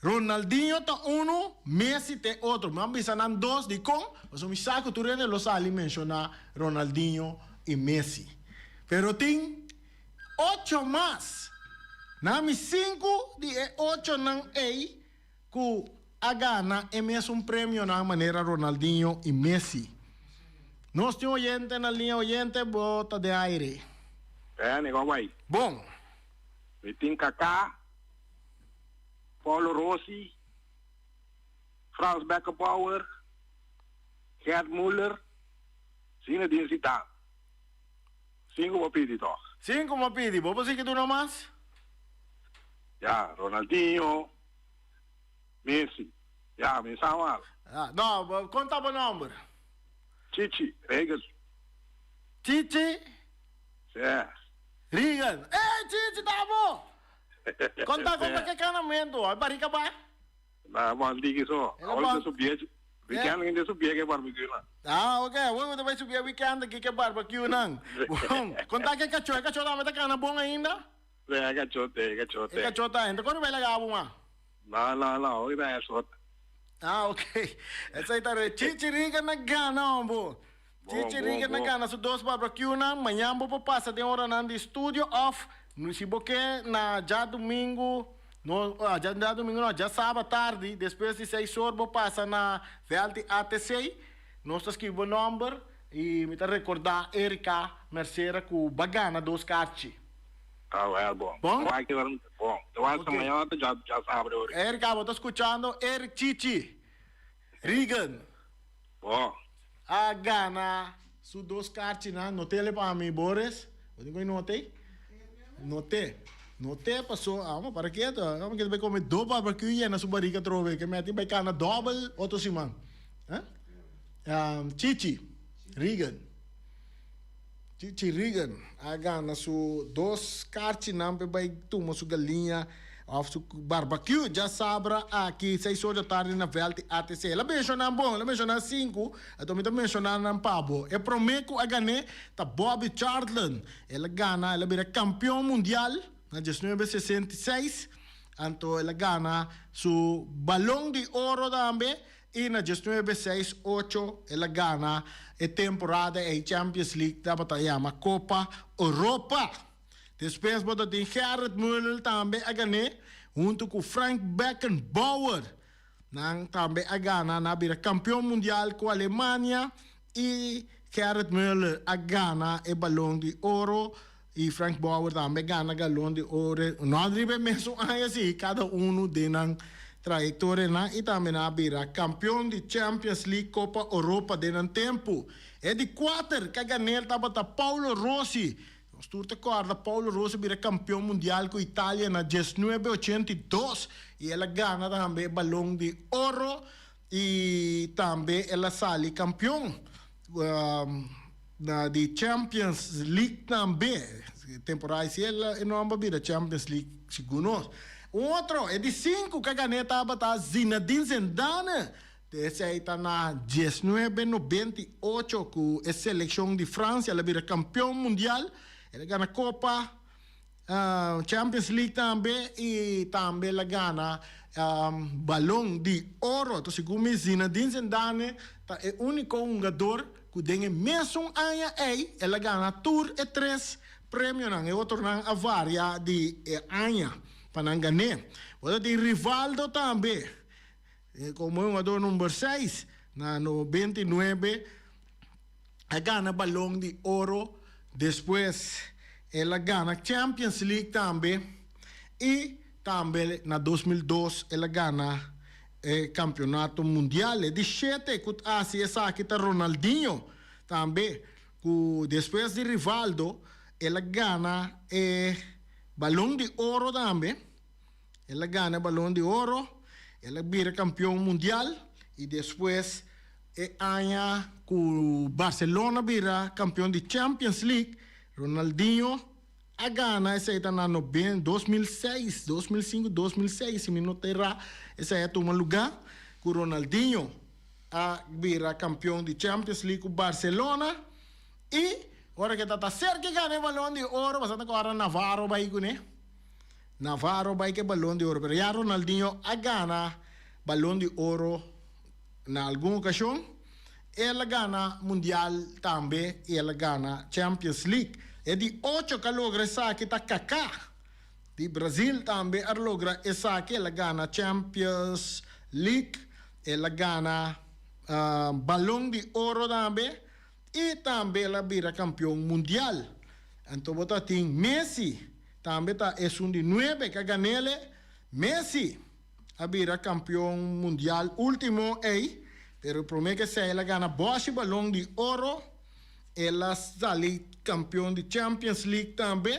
Ronaldinho ta unu, Messi ta e otro. Mi a bisa nan dos, dikon? Pasobra mi sa ku tur hende lo sali menshoná Ronaldinho i Messi. Pero tin ocho mas. Na mi sinku di e ochonan ei ku a gana e mesun premionan manera Ronaldinho i Messi. Nos tin oyente na liña. Oyente, bo ta den aire. Bene, kon bai? Bon. Mi tin Kaká. Paolo Rossi, Franz Beckenbauer, Gerd Muller, Zinedine Zidane. Sinku bo pidi tòg? Sinku bo pidi. Bo por sigui duna mas? Ya, Ronaldinho, Messi. Ya, mi sa mal. No, konta bo nòmber. Chichi Regels. Chichi? Sí. Regan. Ey, Chichi, ta bo! Konta kon ta ke kanamentu, ay barika ba? Na bon diki so. El a Awor bon. ta subié, weekend hende subié ke barbecue nan. Ah, ok. Awor bo ta bai subié weekend aki ke barbecue nan. Bon. Konta ke kachó, e kachó tambe ta kana bon ainda? Sí, e kachó te, e kachó E te. kachó ta ainda. Kon bai laga bo ma? No, no, no, hoy ta eso. Ah, ok. Esei ta re. Chichi Regan a gana, hombo. Bon, Chichi bon, Regan a bon. gana su dos barbecue nan. Mañan bo por pasa den oranan di studio of si bo ke na djadumingu, no, ah, djadumingu no, djasaba tardi despues di seis or bo pasa na veld di ATC. Nos ta skibi bo nomber y mi ta recorda Erika Mercera cu ba gana dos karchi. Ah, wel bon. Bon? Wak ki ora bon. Te wak Ok. mañana te djasabra ora. Erika, bo ta scuchando Eric Chichi Regan. Bon. A gana su dos karchinan. Notele pa mi, Boris. Bo tin ku note? Note. Note paso, amo para keto. Amo ke ta bai kome dos barbecue yena su barika atrobe. Ke meti bai kana dobel otro siman. Eh? Chichi Regan. Chichi Regan a gana su dos karchinan p'e bai tuma su galiña òf su barbecue djasabra aki seis or di atardi na vèlt di ATC. El a menshoná bon, el a menshoná sinku, anto mi ta menshoná nan pa bo. E promé ku a gan'é ta Bobby Charlton. El a gana, el a bira kampion mundial na diesnuebe sesenta i seis, anto el a gana su balon di oro tambe. I na diesnuebe seis ocho el a gana e temporada ei Champions League tabata yama Copa Europa. Despues bo ta tin Gerrit Muller tambe a gan'é hunto ku Frank Beckenbauer. Nan tambe a gana, nan a bira kampeon mundial ku Alemania i Gerrit Muller a gana e Balon di Oro i Frank Bauer tambe a gana Galon di Oro. No a riba e mesun aña si, kada unu den nan trayektorianan i tambe nan a bira kampeon di Champions League Copa Europa den nan tempu. E di kuater ku a gan'el tabata Paolo Rossi. Nos tur ta kòrda Paolo Rossi bira kampeon mundial ku Italia na diesnuebe ochenta i dos i el a gana tambe e Balon di Oro i tambe el a sali kampeon na di Champions League tambe. Temporada si el e nomber bira Champions League segun nos. Un otro, e di sinku ku a gan'é tabata Zinedine Zidane. Esei ta na diesnuebe nobenta i ocho ku e selekshon di Fransia el a bira kampeon mundial. El a gana Kopa Champions League tambe i tambe el a gana Balon di Oro. Ta segun mi Zinedine Zidane ta e úniko hungador ku den e mesun aña ei el a gana tur e tres premionan. E otronan a varia di e aña pa nan gan'é. Bo ta tin Rivaldo tambe. Komo e hungador number seis na 99 a gana Balon di Oro, despues el a gana Champions League tambe y tambe na 2002 el a gana e campeonato mundial. E di shete cu ta haci esaki ta Ronaldinho tambe cu despues di Rivaldo el a gana e Balon di Oro tambe. El a gana e Balon di Oro, el a bira kampion mundial i despues e aña ku Barcelona bira kampion di Champions League, Ronaldinho a gana esei ta na noben 2006, 2005, 2006 si mi no ta erá esei a tuma lugá ku Ronaldinho a bira kampion di Champions League ku Barcelona i ora ke ta ta serka e gana e Balon di Oro pasobra ta kòrda Navarro bai kuné. Navarro bai ke Balon di Oro pero ya Ronaldinho a gana Balon di Oro na algun okashon. El a gana Mundial tambe i el a gana Champions League. E di ocho ku a logra esaki ta Kaká di Brazil tambe a logra esaki. El a gana Champions League, el a gana Balon di Oro tambe i tambe el a bira kampion mundial. Anto bo ta tin Messi Tambe ta esun di nuebe ka ganele. Messi a bira kampion mundial ultimo ey, pero prome ke esey el a gana boshi balon di oro, el a sali kampion di Champions League tambe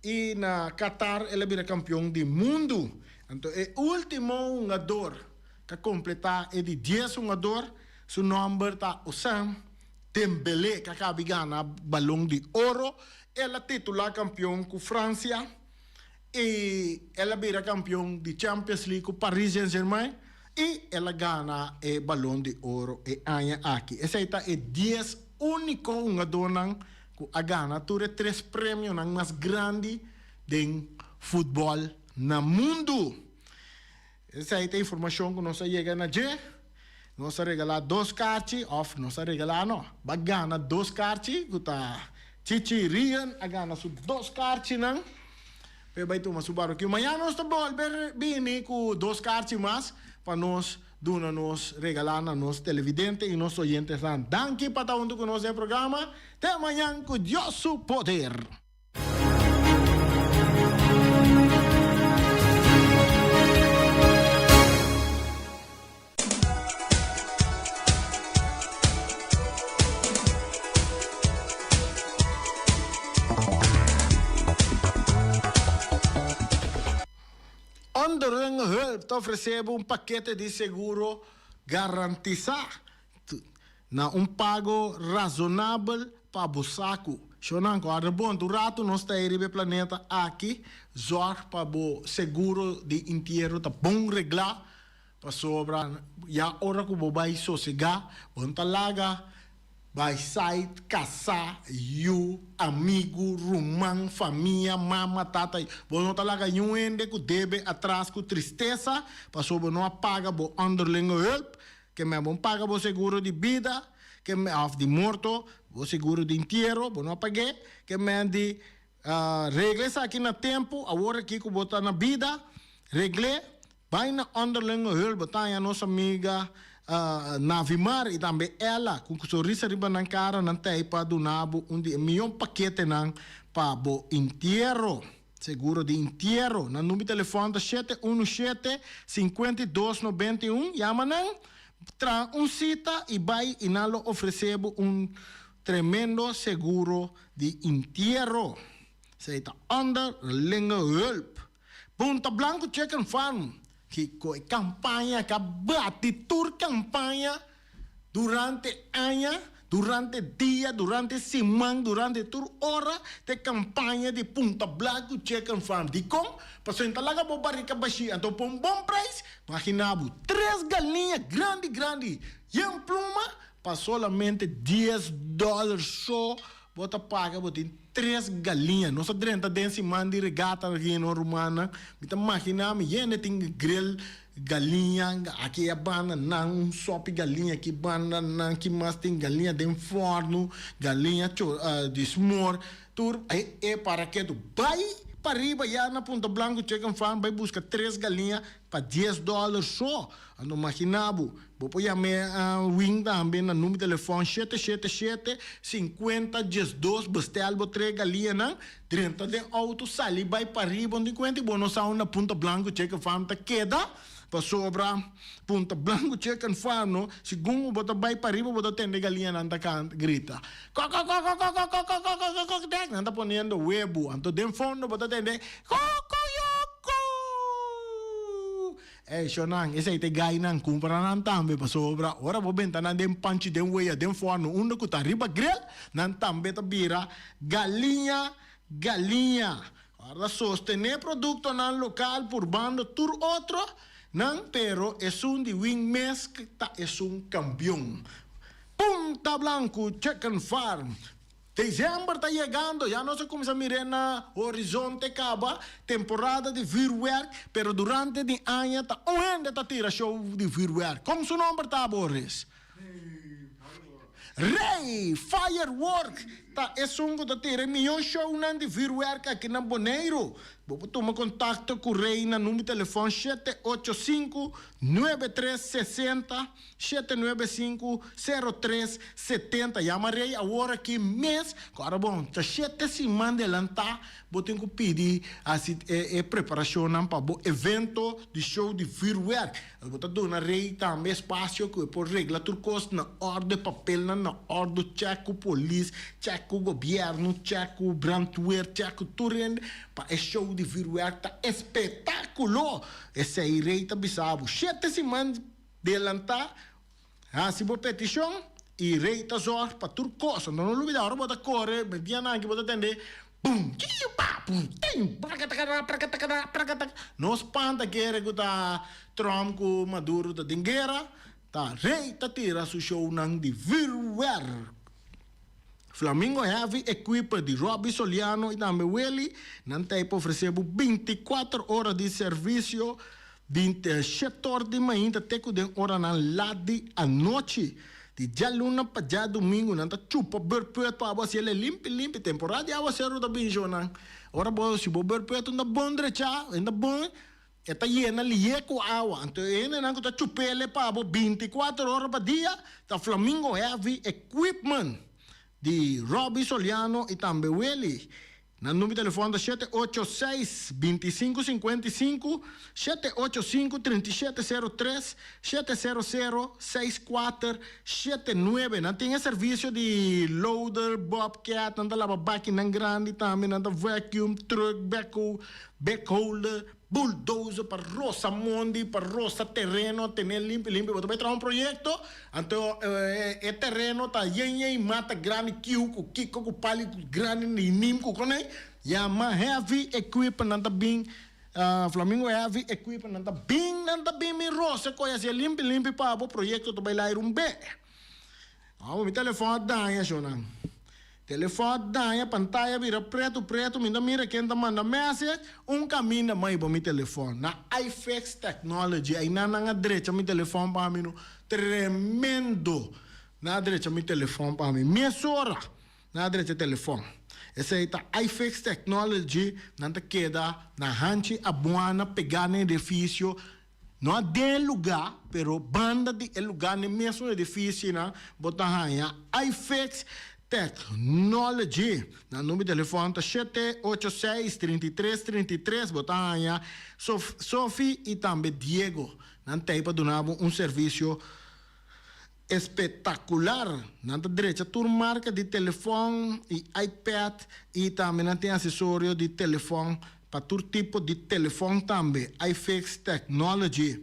y na Qatar el a bira kampion di mundu. Anto e ultimo hungador ka kompleta e di dies hungador, su nomber ta Osam. Dembélé ku a kabi gana Balon di Oro. El a titulá kampion ku Fransia i el a bira kampion di Champions League ku Paris Saint-Germain i el a gana e Balon di Oro e aña aki. Esei ta e dies úniko hungadónan ku a gana tur e tres premionan mas grandi den futbòl na mundu. Esei ta informashon ku nos a yega na dje. Nos a regalá dos karchi, òf nos a regalá no, bo a gana dos karchi ku ta Chichi Rian a gana su dos karchinan pa e bai tuma su barbecue. Mañana nos ta bolbe bini ku dos karchi mas pa nos duna nos regalá na nos televidente i nos oyentesnan. Danki pa ta huntu ku nos den e programa. Te mañan ku Dios su poder. Onderlinge Hulp ta ofresé bo un pakete di seguro garantisá na un pago razonabel pa bo saku. Shownan kòrda bon, tur ratu nos ta ei riba e planeta aki, zòrg pa bo seguro di intiero ta bon reglá, pasobra ya ora ku bo bai sosegá, bo no ta laga bai sait, kasá, yu, amigu, ruman, famia, mama, tata, bo no ta laga niun hende ku debe atras ku tristesa, pasobra bo no a paga bo onderlinge hulp. Ke men bon paga bo seguro di bida, ke men òf di morto, bo seguro di intiero, bo no a pag'é, ke men di regla esaki na tempu, awor aki ku bo ta na bida, regl'é, bai na Onderlinge Hulp, bo ta haña nos amiga Navimar i tambe Ella ku sonrisa riba nan kara, nan ta ei pa duna bo un di e mihó paketenan pa bo intiero. Seguro di intiero. Nan number di telefòn ta 717 52 91. Yama nan, traha un sita i bai i nan lo ofresé bo un tremendo seguro di intiero. Esei ta Onderlinge Hulp. Punta Blanco Chicken Farm, Kiko e kampaña ka bati tur kampaña durante aña, durante dia, durante siman, durante tur ora ta e kampaña di Punta Blanco Chicken Farm. Dikon? Pasobra e ta laga bo barika bashí anto pa un bon prijs. Imagina bo, tres galiña grandi grandi yen pluma pa solamente dies dòler so Bo ta paga bo tin tres galiña. Nos a drenta den siman di regata aki no rumannan. Mi ta magina mi yende tin grill galiña aki e banda nan un sopi galiña aki banda nan ki mas tin galiña den forno galiña di smor tur e para ketu bai pariba ya na Punta Blanco Chicken Farm bai buska tres galiña pa dies dollar so. Anto magina bo, bo por yam'é Win tambe na number telefòn 777 50 12 bestel bo tres galianan, drenta den outo sali bai pariba un di kuenta i bo no sa unda Punta Blanco Chicken Farm ta keda, pasobra Punta Blanco Chicken Farm no, segun ku bo ta bai pariba bo ta tende galianan ta kanta grita kokokokokokokokokokokokokdek nan ta poniendo webu, anto den fondo bo ta tende kokoyoko. Ey, shornan, esey ta e gainan, cumpra nan tambe, pasobra ora bo benta nan den panchi, den weya, den forno, unda cu ta riba grill, nan tambe ta bira galiña, galiña. Ora sostene productonan local purbando tur otro nan, pero esun di Wing mes ta esun campeon. Punta Blanco Chicken Farm. December ta yegando, ya nos a cuminsa mir'é na horizonte caba, temporada di vuurwerk, pero durante di aña ta un hende ta tira show di vuurwerk. Con su nomber ta, Boris? Rey Firework ta esun cu ta tira e miyon shownan di vuurwerk aki na Boneiru. Bo por tuma contacto cu Rey na number telefon 785 9360. 795 03 70 Yama Rey awor aki mes ku ora bon ta shete siman delantá bo tin ku pidi hasi e preparashonnan pa bo evento di show di vuurwerk. Bo ta duna Rey tambe espasio ku e por regla tur kos na orde, papelnan na ordu, chèk ku polis, chèk ku gobièrnu, chèk ku brandweer, chèk ku tur hende pa e show di vuurwerk ta espetakulo. Esei Rey ta bisa bo shete siman. Delantá, hasi bo petishon I Rey ta zorg pa tur kos. No no lubida ora bo ta kore e dianan aki bo ta tende bum kiu pa bum tin prakatakara prakatakara prakatak. No spanta kere ku ta Trump ku Maduro ta den guera. Ta Rey ta tira su shownan di vuurwerk. Flamingo Heavy Equiper di Robby Soliano y tambe Willy, nan ta pa ofrece bo 24 ora di servicio di 7 or di mainta te cu den oranan laat di anochi. Di djaluna pa djadumingu nan ta chupa beurpeut pa abo haciel e limpi limpi. Temporada di awaceru ta bin shonan. Ora bo si bo beurpeut no ta bon drecha, no ta bon. E ta yena lié ku awa. Anto e hendenan ku ta chup'ele pa bo binti kuater ora pa dia ta Flamingo Heavy Equipment di Robby Soliano i tambe Willy. Nan number di telefòn ta shete ocho seis, 25 55, 785, 37 03, 700, 64 79. Nan tin e servisio di loader, bobcat, nan ta laba bakinan grandi tambe, nan ta vacuum, truck, backhoe. Backholder, bulldozer pa rosa mondi, pa rosa tereno, tene limpi limpi. Bo ta bay traha un proyecto, anto e tereno ta yen yen mata grandi kiu cu kico cu pali grandi di nim cu con ey. Yama heavy equipment nan ta bin, Flamingo heavy equipment nan ta bin, nan ta bin mi rosa coy hacié limpi limpi pa bo proyecto ta bay laira un be. Amo mi telefon a daña shownan. Telefon a daña, pantaya bira pretu pretu, mi ta mira ken ta manda message, un kaminda mai bo mi telefon. Na iFix Technology, einan nan a drecha mi telefon pa mi no. Tremendo! Nan a drecha mi telefon pa mi. Mesora nan a drecha e telefon. Esei ta iFix Technology, nan ta keda na hanchi Abuana pegá na edifisio. No a den e lugá, pero banda di e lugá n'e mesun edifisionan bo ta haña iFix Technology. Nan number di telefòn ta shete ocho seis, 33 33. Bo ta haña Sophie i tambe Diego. Nan ta ei pa duna bo un servisio espectacular. Nan ta drecha tur marca di telefon y iPad y tambe nan tin accesorio di telefon pa tur tipo di telefon tambe. iFix Technology.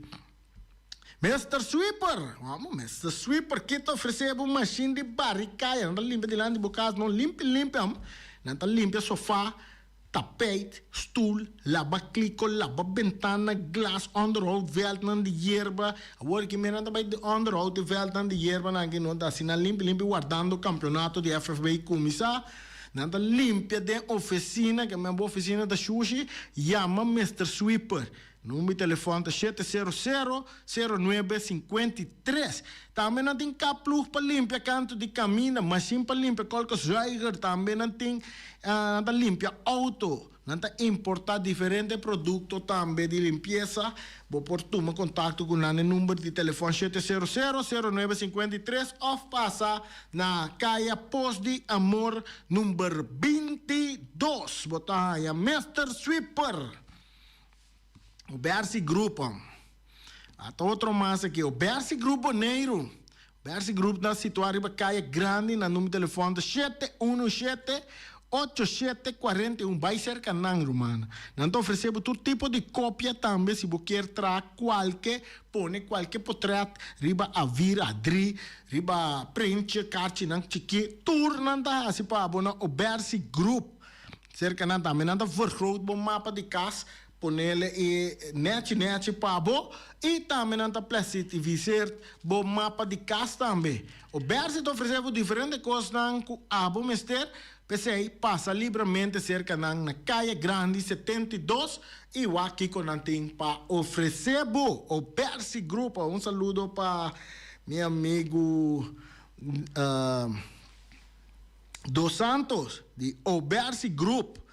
Mister Sweeper! Wamo Mister Sweeper ki ta ofrece bo machine di bari caya. Nan ta limpia dilanti bo cas no limpi limpi am. Nan ta limpia sofa. Tapijt, stoel, laba kliko, laba bentana, glas, onderhoud veldnan di yerba. Awor ki mira nan ta bai di onderhoud di veldnan di yerbanan aki no ta asina limpi limpi wardando kampionato di FFB kuminsá. Nan ta limpia den ofisina, ke men bo ofisina ta shushi, yama Mister Sweeper. Number di telefòn ta shete sero sero, sero nuebe, 53. Tambe nan tin kaploeg pa limpia kantu di kaminda, mashin pa limpia kolkoszuiger, tambe nan tin nan ta limpia outo, nan ta importá diferente produkto tambe di limpiesa. Bo por tuma kontakto ku nan na e number di telefòn shete sero sero, sero nuebe, 53 òf pasa na Kaya Pos di Amor number 22. Bo ta haña Mister Sweeper. O Bersi Group. Ata otro mas aki. O Bersi Group Boneiru. Bersi Group ta situá riba Kaya Grandi. Nan number di telefòn ta shete unu shete, ocho shete kuarenta i un. Bai serka nan, ruman. Nan ta ofresé bo tur tipo di kopia tambe si bo kier traha kualke, pone kualke potrèt riba A-vier, A-drie, riba prentje, karchinan chikí. Tur nan ta hasi pa bo na Obersi Group. Serka nan tambe nan ta vergroot bo mapa di kas, ponele e nechi nechi pa bo i tambe nan ta plesitiviseert bo mapa di kas tambe. Obersi ta ofresé bo diferente kosnan ku abo mester, p'esei pasa libramente serka nan na Kaya Grandi 72 i wak kiko nan tin pa ofresé bo. Obersi Grupo, un saludo pa mi amigu. Dos Santos di Obersi Group.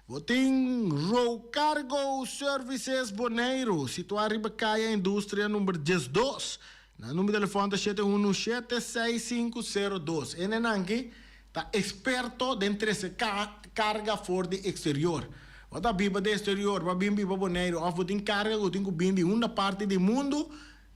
Bo tin Rocargo Services Boneiru, situá riba Kaya Industria number 12. Nan number di telefòn ta shete unu shete seis sinku sero dos. E nenan aki ta eksperto den trese karga for di eksterior. Bo ta biba den eksterior, bo a bin biba Boneiru òf bo tin karga ku tin ku bin di unda parti di mundu,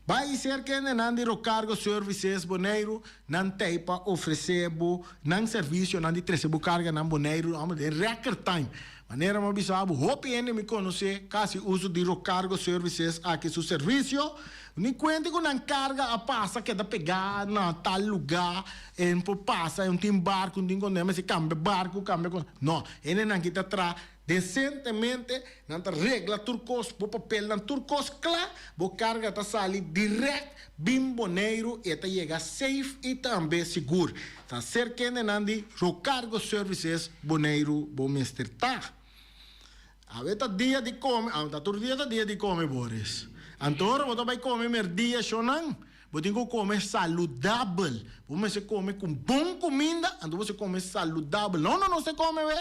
Bai serka hendenan di Rocargo Services Boneiru, nan t'ei pa ofresé bo nan servisionan di trese bo karganan Boneiru amo den record time. Manera mi a bisa bo, hopi hende mi konosé ka hasi uso di Rocargo Services aki su servisio. Ni kuenta ku nan karga a pasa keda pegá na tal lugá, e por pasa, e no tin barku, no tin kondena, mester kambia barku, kambia kos. No, hendenan ki ta traha desentemente, nan ta regla tur kos, bo papelnan tur kos kla, bo karga ta sali dirèkt bin Boneiru i e ta yega safe i tambe sigur. Ta ser kendenan di Rocargo Services Boneiru bo mester ta. Awe ta dia di kome, awe ta tur dia ta dia di kome Boris. Anto ora bo ta bai kome merdia shonnan, bo tin ku kome saludabel. Bo mester kome ku bon kuminda, anto bo mester kome saludabel. No no nos ta kome we.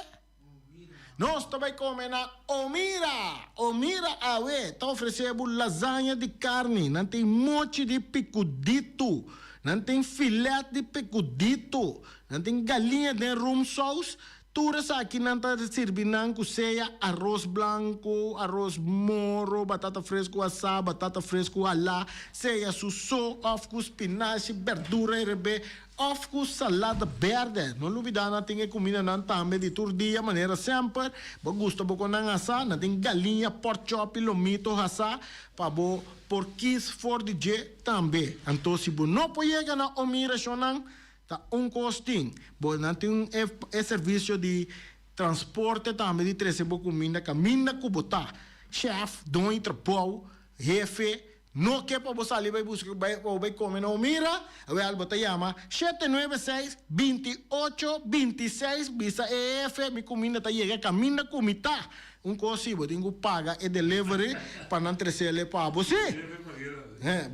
Nos ta bai kome na Omira! Omira awe ta ofresé bo lasaña di karni, nan tin mochi di pikuditu, nan tin filet di pikuditu, nan tin galiña den roomsaus. Tur esaki nan ta sirbi nan ku sea aros blanku, aros moro, batata fresku asá, batata fresku halá, sea su so òf ku spinashi, bèrdura herebé òf ku salada bèrdè. No lubidá nan tin e kumindanan tambe di tur dia manera semper. Bo gusta bo kon nan asá, nan tin galiña, pòrchòpi, lomito hasá pa bo por kis for di dje tambe. Anto si bo no por yega na Omira shonnan, Ta un kos tin. Bo nan tin un e servisio di transporte tambe di trese bo kuminda kaminda ku bo ta. Chef, doño trabou, hefe, no ke pa bo sali bai buska bai pa bo bai kome na Omira, awel bo ta yama 796 28 26 bisa e hefe mi kuminda ta yega kaminda ku mi ta. Un kos si, bo tin ku paga e delivery pa nan tresele pa bo si.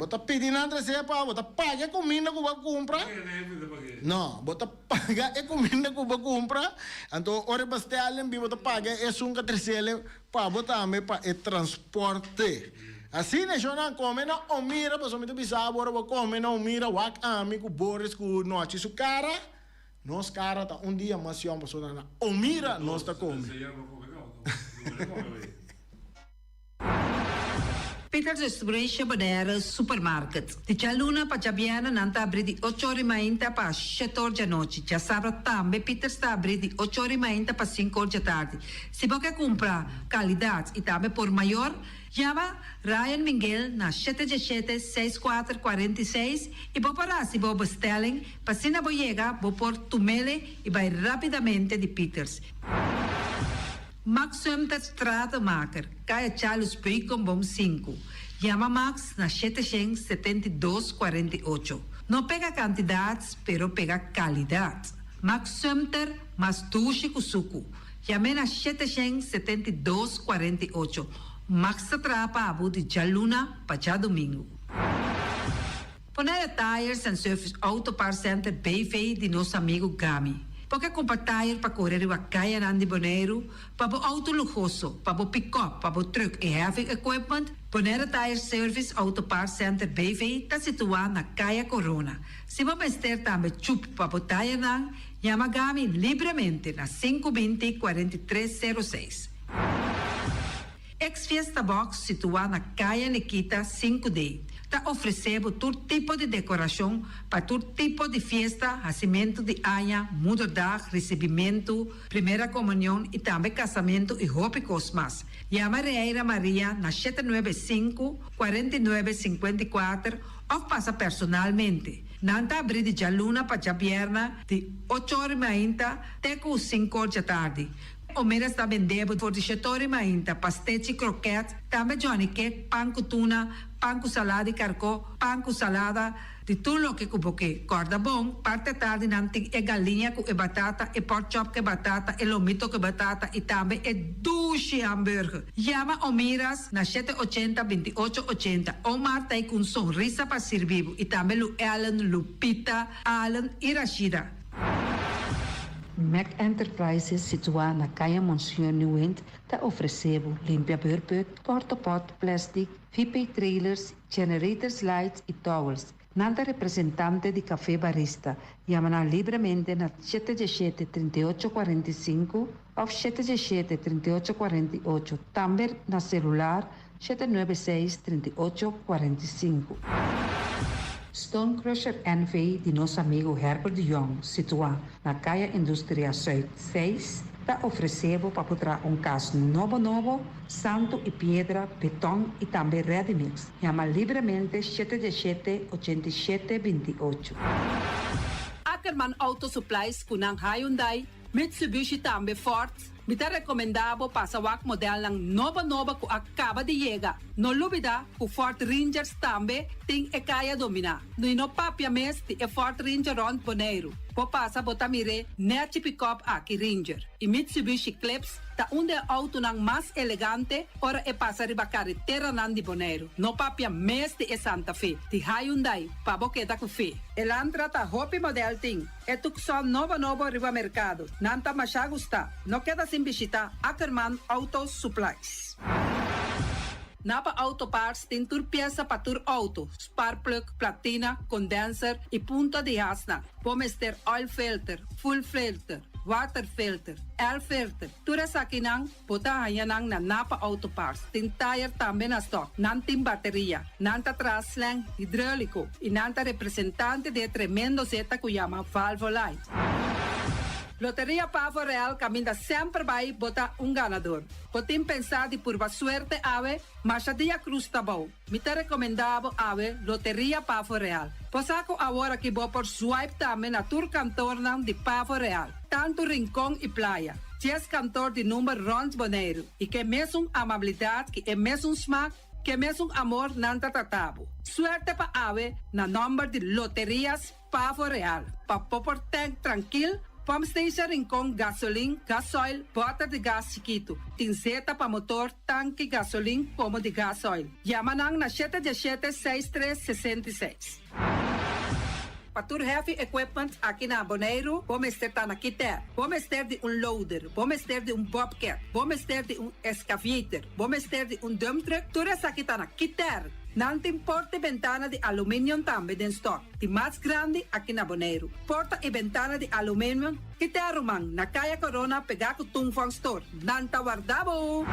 Bo ta pidi nan tresele pa bo, bo ta paga e kuminda ku bo a kumpra. No, bo ta paga e kuminda ku bo a kumpra, anto ora e bestèlling bin bo ta paga esun ku a tresele pa bo tambe pa e transporte. Asina e shownan kome na Omira, pasobra mi ta bisa bo ora bo kome na Omira wak ami ku Boris ku Nochi su kara. Nos cara ta un dia mas yòn pasobra na Omira nos ta come. Peter Distribution Bonaire Supermarket. Di djaluna pa djabièrnè nan ta abrí di ocho or i mainta pa shete or djanochi. Djasabra tambe Peters ta abrí di ocho or i mainta pa sinku or djatardi. Si bo ke kumpra kalidat i tambe por mayor, Yama Ryan Minguel na shete djeshete seis kuater 46 i bo por hasi bo bestelling pa asina bo yega bo por tumele i bai rapidamente di Pieters. Max Sumter Stratenmaker, Kaya Charles Beukenboom sinku. Yama Max na 772 48. No pega kantidat pero pega kalidat. Max Sumter mas dushi ku suku. Yam'é na 772 48. Max ta traha pa abo di djaluna pa djadumingu. Bonaire Tires and Service Auto Parts Center BV di nos amigu Gami. Bo ke kumpra tire pa kore riba kayanan di Boneiru, pa bo auto luhoso, pa bo pikòp, pa bo trùk i heavy equipment? Bonaire Tire Service Auto Parts Center BV ta situá na Kaya Corona. Si bo mester tambe chup pa bo tayernan, Yama Gami libremente na sinku binti 43 sero seis. Ex Fiesta Box situá na Kaya Nikita sinku D ta ofresé bo tur tipo di dekorashon pa tur tipo di fiesta, hasimentu di aña, moederdag, risibimentu, primera komunion i tambe kasamentu i hopi kos mas. Yama Reira Maria na 795 49 54 òf pasa personalmente. Nan ta abrí di djaluna pa djabièrnè di ocho or i mainta te ku sinku or djatardi. Omeras ta bendé bo for di shete or i mainta, pastechi, krokèt, tambe johnny cake, pan ku tuna, pan ku salada di karkó, pan ku salada, di tur loke ku bo ke. Kòrda bon, parti atardi nan tin e galiña ku e batata, e pork chop ku e batata, e lomito ku e batata i tambe e dushi hamburger. Yama Omiras na shete ochenta, 28 ochenta. Omar ta ei ku un sonrisa pa sirbi bo i tambe Lu Ellen, Lupita, Allen i Rashida. Mac Enterprises situá na Kaya Monseñor Nieuwind ta ofresé bo limpia beurput, portapot, plastic, VP trailers, generators lights i towels. Nan ta representante di Café Barista. Yama nan libremente na shete diesshete, 38 45 òf shete diesshete, 38 48. Tambe na selular shete nuebe seis, 38 45. Stone Crusher NV di nos amigu Herbert de Jong, situá na Kaya Industria Zuid seis, ta ofresé bo pa por traha un kas nobo nobo, santu i piedra, beton i tambe ready mix. Yama libremente shete diesshete, 87, 28. Ackerman Auto Supplies ku nan Hyundai, Mitsubishi tambe Ford. Mi ta rekomendá bo pasa wak modelnan nobo nobo ku a kaba di yega. No lubidá ku Ford Rangers tambe tin e kaya dominá. I no papia mes di e Ford Ranger rònt Boneiru. Bo pasa bo ta mir'é nèchi pikòp aki Ranger. I Mitsubishi Eclipse ta un di e outonan mas elegante ora e pasa riba kareteranan di Boneiru. No papia mes di e Santa Fe di Hyundai pa bo keda ku fe. Elantra ta hopi modèl tin. E Tucson nobo nobo riba merkado. Nan ta masha gustá. No keda sin bishitá Ackerman Auto Supplies. Napa Auto Parts tin tur piesa pa tur auto, sparkplug, platina, condenser i punta di hasnan. Bo mester oil filter, fuel filter, water filter, air filter. Tur esakinan bo ta haña nan na Napa Auto Parts. Tin tayer tambe na stock. Nan tin bateria. Nan ta traha slang hidroliko i nan ta representante di e tremendo zeta ku yama Valvoline. Loteria Pavo Real kaminda semper bai bo ta un ganador. Bo tin pensá di purba suerte awe? Masha dia krus ta bou. Mi ta rekomendá bo awe Loteria Pavo Real. Bo sa ku awor aki bo por swipe tambe na tur kantornan di Pavo Real, tantu Rincon i Playa. Dies kantor di number rònt Boneiru i ke mesun amabilidat ki e mesun smak, ke mesun amor nan ta trata bo. Suerte pa awe na nòmber di Loterias Pavo Real. Pa bo por tank trankil, pump station Rincon gasolin, gasoil, bòter di gas chikitu. Tin zeta pa motor, tanki gasolin komo di gasoil. Yama nan na shete diesshete seis tres 66. Pa tur heavy equipment aki na Boneiru, bo mester ta na Kiter. Bo mester di un loader, bo mester di un bobcat, bo mester di un excavator, bo mester di un dump truck, tur esaki ta na Kiter. Nan tin porta i bentana di aluminium tambe den stock, di mas grandi aki na Boneiru. Porta i bentana di aluminium, Kiter ruman, na Kaya Corona pegá ku Tung Fong Store. Nan ta warda bo!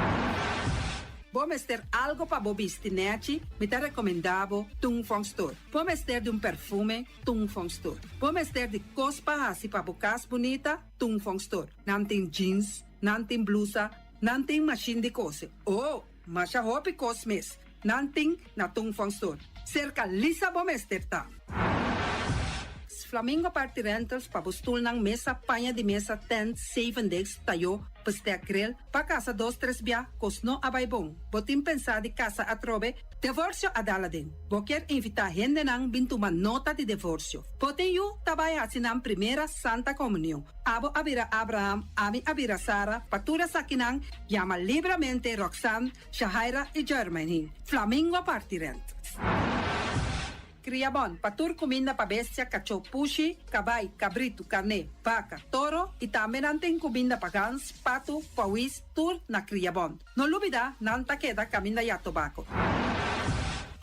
Bo mester algo pa bo bisti nèchi? Mi ta rekomendá bo Tung Fong Store. Bo mester di un perfume? Tung Fong Store. Bo mester di kos pa hasi pa bo kas bunita? Tung Fong Store. Nan tin jeans, nan tin blusa, nan tin mashin di kose. Oh, masha hopi kos mes. Nan tin na Tung Fong Store. Serka Lisa bo mester ta. Flamingo Party Rentals pa bo stulnan, mesa, paña di mesa, tent, zeven desk, tayó, bestek, grill, pa kasa dos tres bia, kos no a bai bon. Bo tin pensá di kasa atrobe? Divorsio a dal aden. Bo kier invitá hendenan bin tuma nota di divorsio. Bo tin yu ta bai hasi nan primera Santa Komunion. Abo a bira Abraham, ami a bira Sara, pa tur esakinan yama libramente Roxanne, Shahaira i Jermaine. Flamingo Party Rentals. Kriabon, pa tur kuminda pa bestia, kachó, pushi, kabai, kabritu, karné, baka, toro i tambe nan tin kuminda pa gans, patu, pawis, tur na Kriabon. No lubidá, nan ta keda kaminda ya tobako.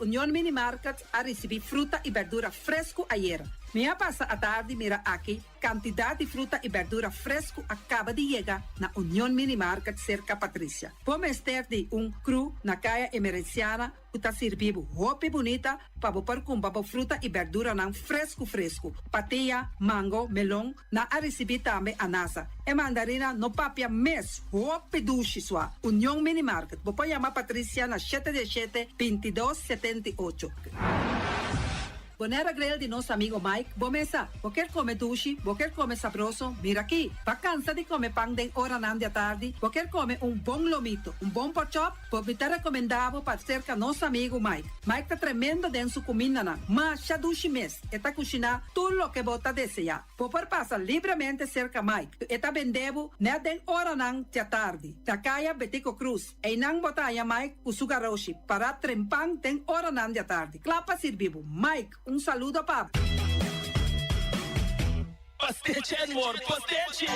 Union Mini Market a risibí fruta i bèrdura fresku ayera. Mi a pasa atardi mira aki Kantidat di fruta i bèrdura fresku a kaba di yega na Union Mini Market serka Patricia. Bo mester di un kru na Kaya Emerenciana ku ta sirbi bo hopi bunita pa bo por kumpra bo fruta i bèrduranan fresku fresku. Patia, mango, melon, nan a risibí tambe anasa. E mandarina no papia mes, hopi dushi sua. Union Mini Market, bo por yama Patricia na shete diesshete, 22, 78. Bonaire Grill di nos amigo Mike, bo mesa. Bo kier come dushi, bo kier come sabroso, mira aki. Bo cansa di come pan den oranan di atardi, bo kier come un bon lomito, un bon porkchop, bo mi ta recomenda bo pa cerca nos amigo Mike. Mike ta tremendo den su cumindanan, masha dushi mes, e ta cushina tur loke bo ta desea. Bo por pasa libremente cerca Mike, e ta bende bo net den oranan di atardi, na Caya Betico Croes. Einan bo ta haña Mike ku su garoshi pará trempan den oranan di atardi, kla pa sirbi bo. Mike, un saludo pa bo. Pastechi Edward, pastechi!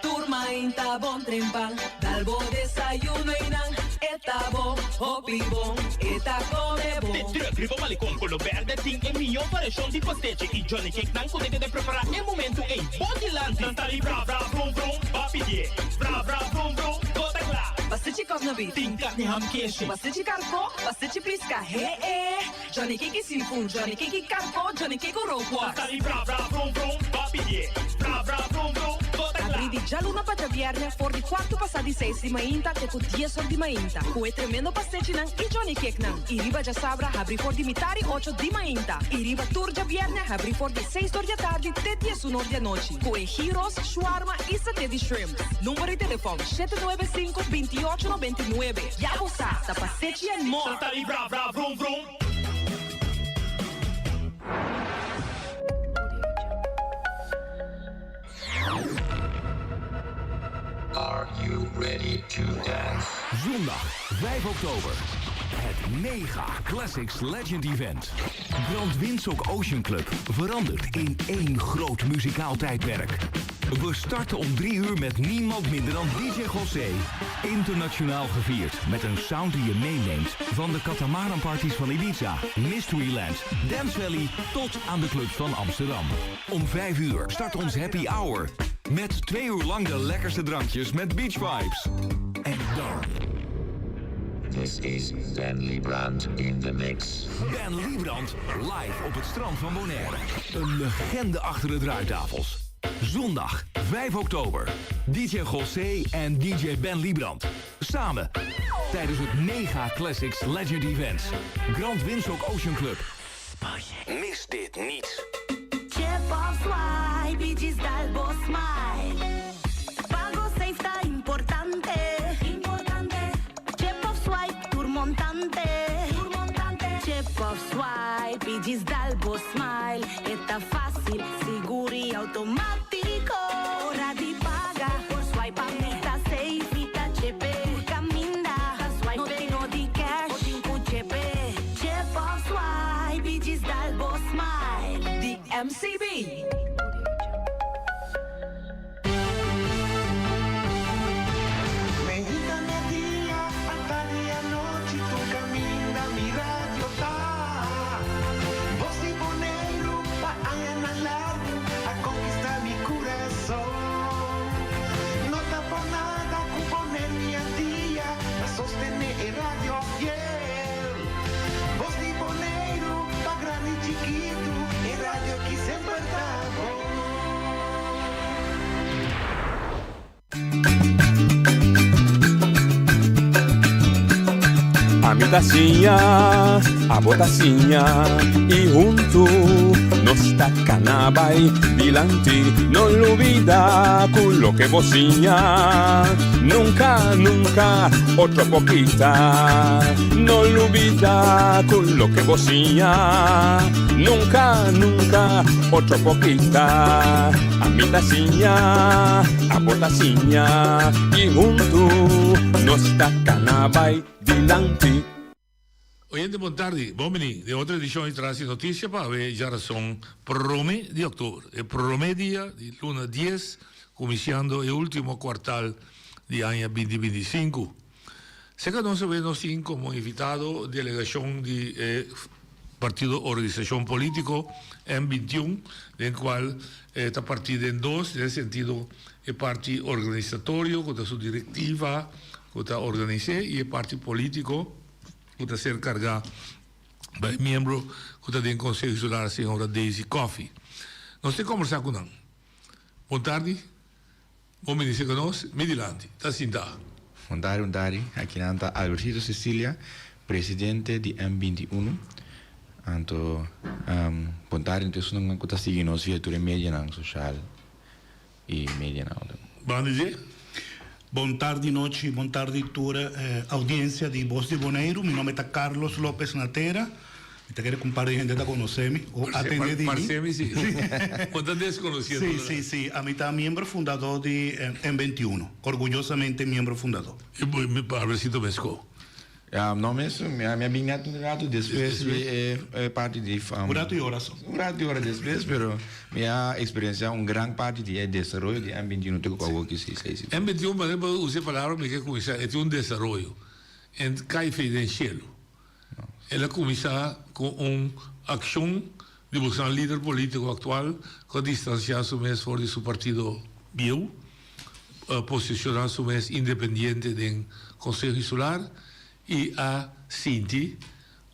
Tur mainta bon trempan, dal bo desayuno einan, e ta bon, hopi bon, e ta come bon. De truck riba Malecon Colo Berde tin e mihó variashon di pastechi i Johnny Cake nan ku ta keda prepará e momentu ei bo dilanti. Nan ta di bra bra brum brum, ba pidié. Bra bra brum brum, bo ta kla. Pastechi kòknabit. Tin karni ham keshi. Pastechi karkó, pastechi piska, he e! Johnny Cake i seafood, Johnny Cake i karkó, Johnny Cake ku rookworst. Ta sali bra bra brum brum, bo a pidié. Bra bra brum brum, bo ta kla. Abrí di djaluna pa djabièrnè for di kuartu pasá di seis di mainta te ku dies or di mainta ku e tremendo pastechinan i Johnny Cakenan. I riba djasabra habrí for di mitari ocho di mainta i riba tur djabièrnè habrí for di seis or di atardi te diesun or di anochi ku e gyros, shawarma i saté di shrimp. Number di telefòn, 795 28 99. Ya bo sa, ta Pastechi and More! Ta sali bra bra brum brum. Are you ready to dance? Zondag 5 oktober. Het Mega Classics Legend Event. Grand Windsor Ocean Club verandert in één groot muzikaal tijdperk. We starten om 3 uur met niemand minder dan DJ José. Internationaal gevierd met een sound die je meeneemt van de catamaran parties van Ibiza, Mysteryland, Dance Valley tot aan de clubs van Amsterdam. Om 5 uur start ons happy hour. Met 2 uur lang de lekkerste drankjes met beach vibes. En dan... This is Ben Liebrand in the mix. Ben Liebrand live op het strand van Bonaire. Een legende achter de draaitafels. Zondag 5 oktober. DJ José en DJ Ben Liebrand. Samen tijdens het Mega Classics Legend Events. Grand Windsor Ocean Club. Mis dit niet. Chip of swipe, i dal bo smile. Pago safe ta importante. Importante. Chip of swipe, tur montante. Tur montante. Chip of swipe, i dal bo smile. E ta fásil, sigur i outomátiko. Ora di paga, por swipe ami ta safe, mi ta chip. Kaminda, swipe, no tin nodi cash, bo tin ku chip. Chip of swipe, i dal bo smile. Di MCB. Mainta, mèrdia, atardi, anochi, tur kaminda mi radio ta. Bos di Boneiru, pa añanan largu, a konkistá mi kurason. No ta pa nada ku Boneiru i Antia ta sostené e radio fiel. Bos di Boneiru, pa grandi i chikitu, e radio ki semper ta bon. Ami ta siña, abo ta siña i huntu nos ta kana bai dilanti. No lubida ku loke bo siña nunka, nunka otro por kita. No lubida ku loke bo siña nunka, nunka otro por kita. Ami ta siña, abo ta siña i huntu nos ta kana bai dilanti. Oyente bon tardi, bon bini den otro edishon di Tras di Notisia pa awe djarason prome di oktober, e prome dia di luna dies, kuminsiando e ultimo kuartal di aña binti 25. Serka nos awe nos tin komo invitado delegashon di e partido organisashon politiko M 21, den kual e ta partí den dos, den sentido e parti organisatorio ku ta su direktiva ku ta organis'é i e parti politiko ku ta ser kargá pa e miembro ku ta den Konseho Insular señora Daisy Coffie. Nos tin kombersá ku nan. Bon tardi. Bon bini serka nos, mi dilanti ta sintá. Bon tardi, bon tardi. Akinan ta Albertito Cecilia, presidente di M 21. Anto, bon tardi na tur esunnan ku ta sigui nos via tur e medianan soshal i medianan otro. Banda dje. Bon tardi nochi, bon tardi tur audiencia di Bos di Boneiru. Mi nomber ta Carlos Lopez Natera. Mi ta kere ku un par di hende ta konosé mi o a tende di mi. Parse mi si. Bo ta deskonosí Si, si, si. Ami ta miembro fundadó di M 21. Orguyosamente miembro fundadó. I bo mi Albercito Mesco? No mes, mi a bin net un ratu despues di e parti di. Un ratu i ora so. Un ratu i ora despues, pero mi a eksperensiá un gran parti di e desaroyo di M 21 te ku awor ki si seis. M 21, manera bo usa e palabra mi ke kuminsá, e tin un desaroyo. En kai fe den shelu. El a kuminsá ku un akshon di buská un lider polítiko aktual ku a distansiá su mes for di su partido bieu. posishoná su mes independiente den Konseho Insular i a sinti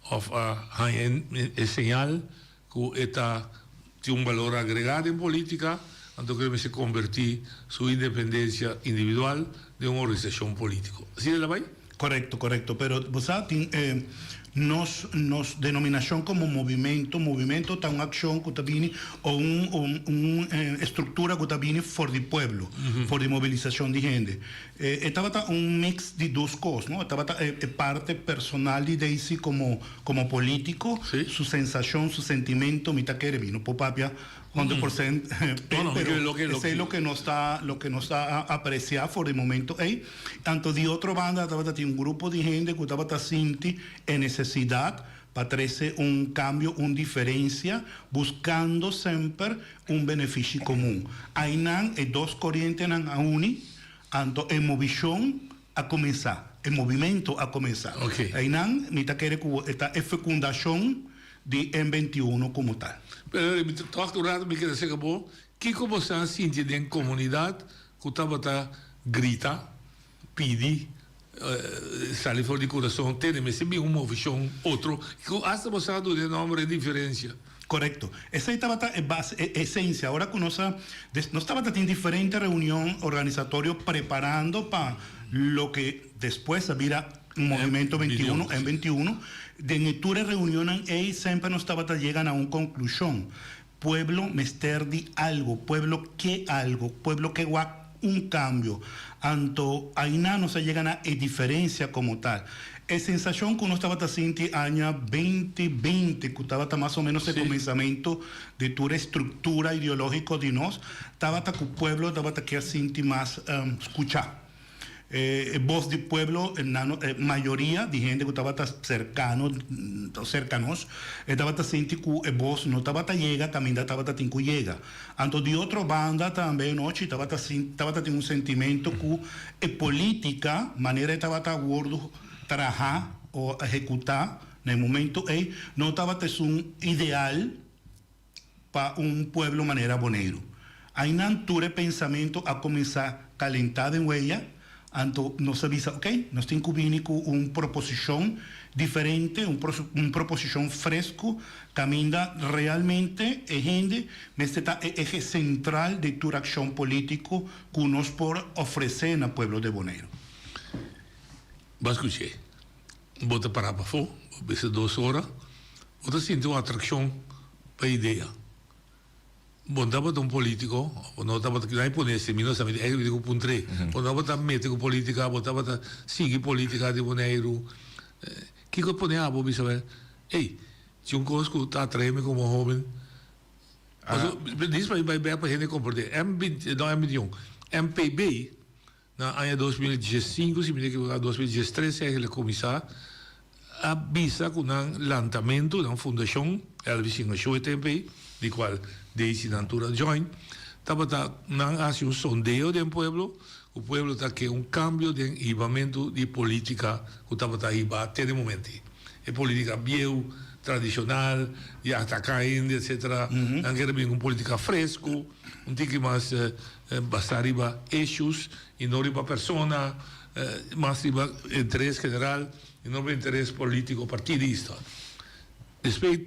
òf a haña e señal ku e ta tin un balor agregá den polítika, anto ku e mester kombertí su independensia individual den un organisashon polítiko. Asina el a bai? Korekto, korekto. Pero bo sa tin e nos nos denominashon komo movimento, movimento ta un akshon ku ta bini o un un estruktura ku ta bini for di pueblo, for di mobilisashon di hende. E tabata un mix di dos kos, no? E tabata e parte personal di Daisy komo komo polítiko, su sensashon, su sentimento, mi ta kere, mi no por papia honderd por sent p'e, pero esei loke nos ta loke nos ta apresiá for di momento ei. Anto di otro banda tabata tin un grupo di hende ku tabata sinti e nesesidat pa trese un kambio, un diferensia, buskando semper un benefishi komun. Ainan e dos korientenan a uni, Anto e movishon a kuminsá, e movimento a kuminsá. Einan mi ta kere ku e ta e fekundashon di M 21 komo tal. Pero mi ta tòg un rato mi kere seka bo, kiko bo sa sinti den komunidat ku tabata grita, pidi, sali for di kurason, tene mester bin un movishon otro, ku asta bo sa duna e nòmber e diferensia? Korekto. Esei tabata e base, e esensia. Ora ku nos a, nos tabata tin diferente reunion organisatorio preparando pa loke despues a bira Movimento 21, M 21. Den e tur e reunionnan ei semper nos tabata yega na un konklushon. Pueblo mester di algo, pueblo ke algo, pueblo ke wak un kambio. Anto aina nos a yega na e diferensia komo tal. E sensashon ku nos tabata sinti aña beinti beinti, ku tabata mas o ménos e kuminsamentu di tur e struktura ideológiko di nos, tabata ku pueblo tabata kier sinti mas skuchá. E bos di pueblo, nan e mayoria di hende ku tabata serkano serka nos, e tabata sinti ku e bos no tabata yega kaminda tabata tin ku yega. Anto di otro banda tambe anochi tabata sin tabata tin un sentimento ku e politica manera e tabata wordo traha o ehecuta na e momento ey no tabata esun ideal pa un pueblo manera Boneiru. Aynan tur e pensamento a cuminsa calenta den weya Anto nos a bisa, ok, nos tin ku bini ku un proposishon diferente, un un proposishon fresku, kaminda realmente e hende mester ta e ehe sentral di tur akshon polítiko ku nos por ofresé na pueblo de Boneiru. Bo a skuch'é. Bo ta pará pafó, bo bisa dos ora, bo ta sinti un atrakshon pa idea. Bo no tabata un politico, bo no tabata, nan e pone ese, mi no sa, mi ta di cu puntr'é. Bo no tabata mete cu politica, bo tabata sigui politica di Boneiru. Kico a pone abo bisa wel, ey, si un cos cu ta atrae mi como hoben, pasobra, dis pa mi bay bek pa hende comprende, M binti, no M 21, MPB, Na aña 2015, si mi no ekivoká, 2013 eigenlijk a kuminsá a bisa ku nan lantamentu, nan fundashon, Elvis Singashue tempu ei, di kual Daisy nan tur a join, tabata nan a hasi un sondeo den pueblo, ku pueblo ta ke un kambio den hibamentu di polítika ku tabata hibá te den momento ei. E polítika bieu, tradishonal, di ataká hende, etsetera, nan kere bin ku un polítika fresku, un tiki mas Basá riba issues y no riba persona, mas riba interes general y no riba interes politico partidista. Despues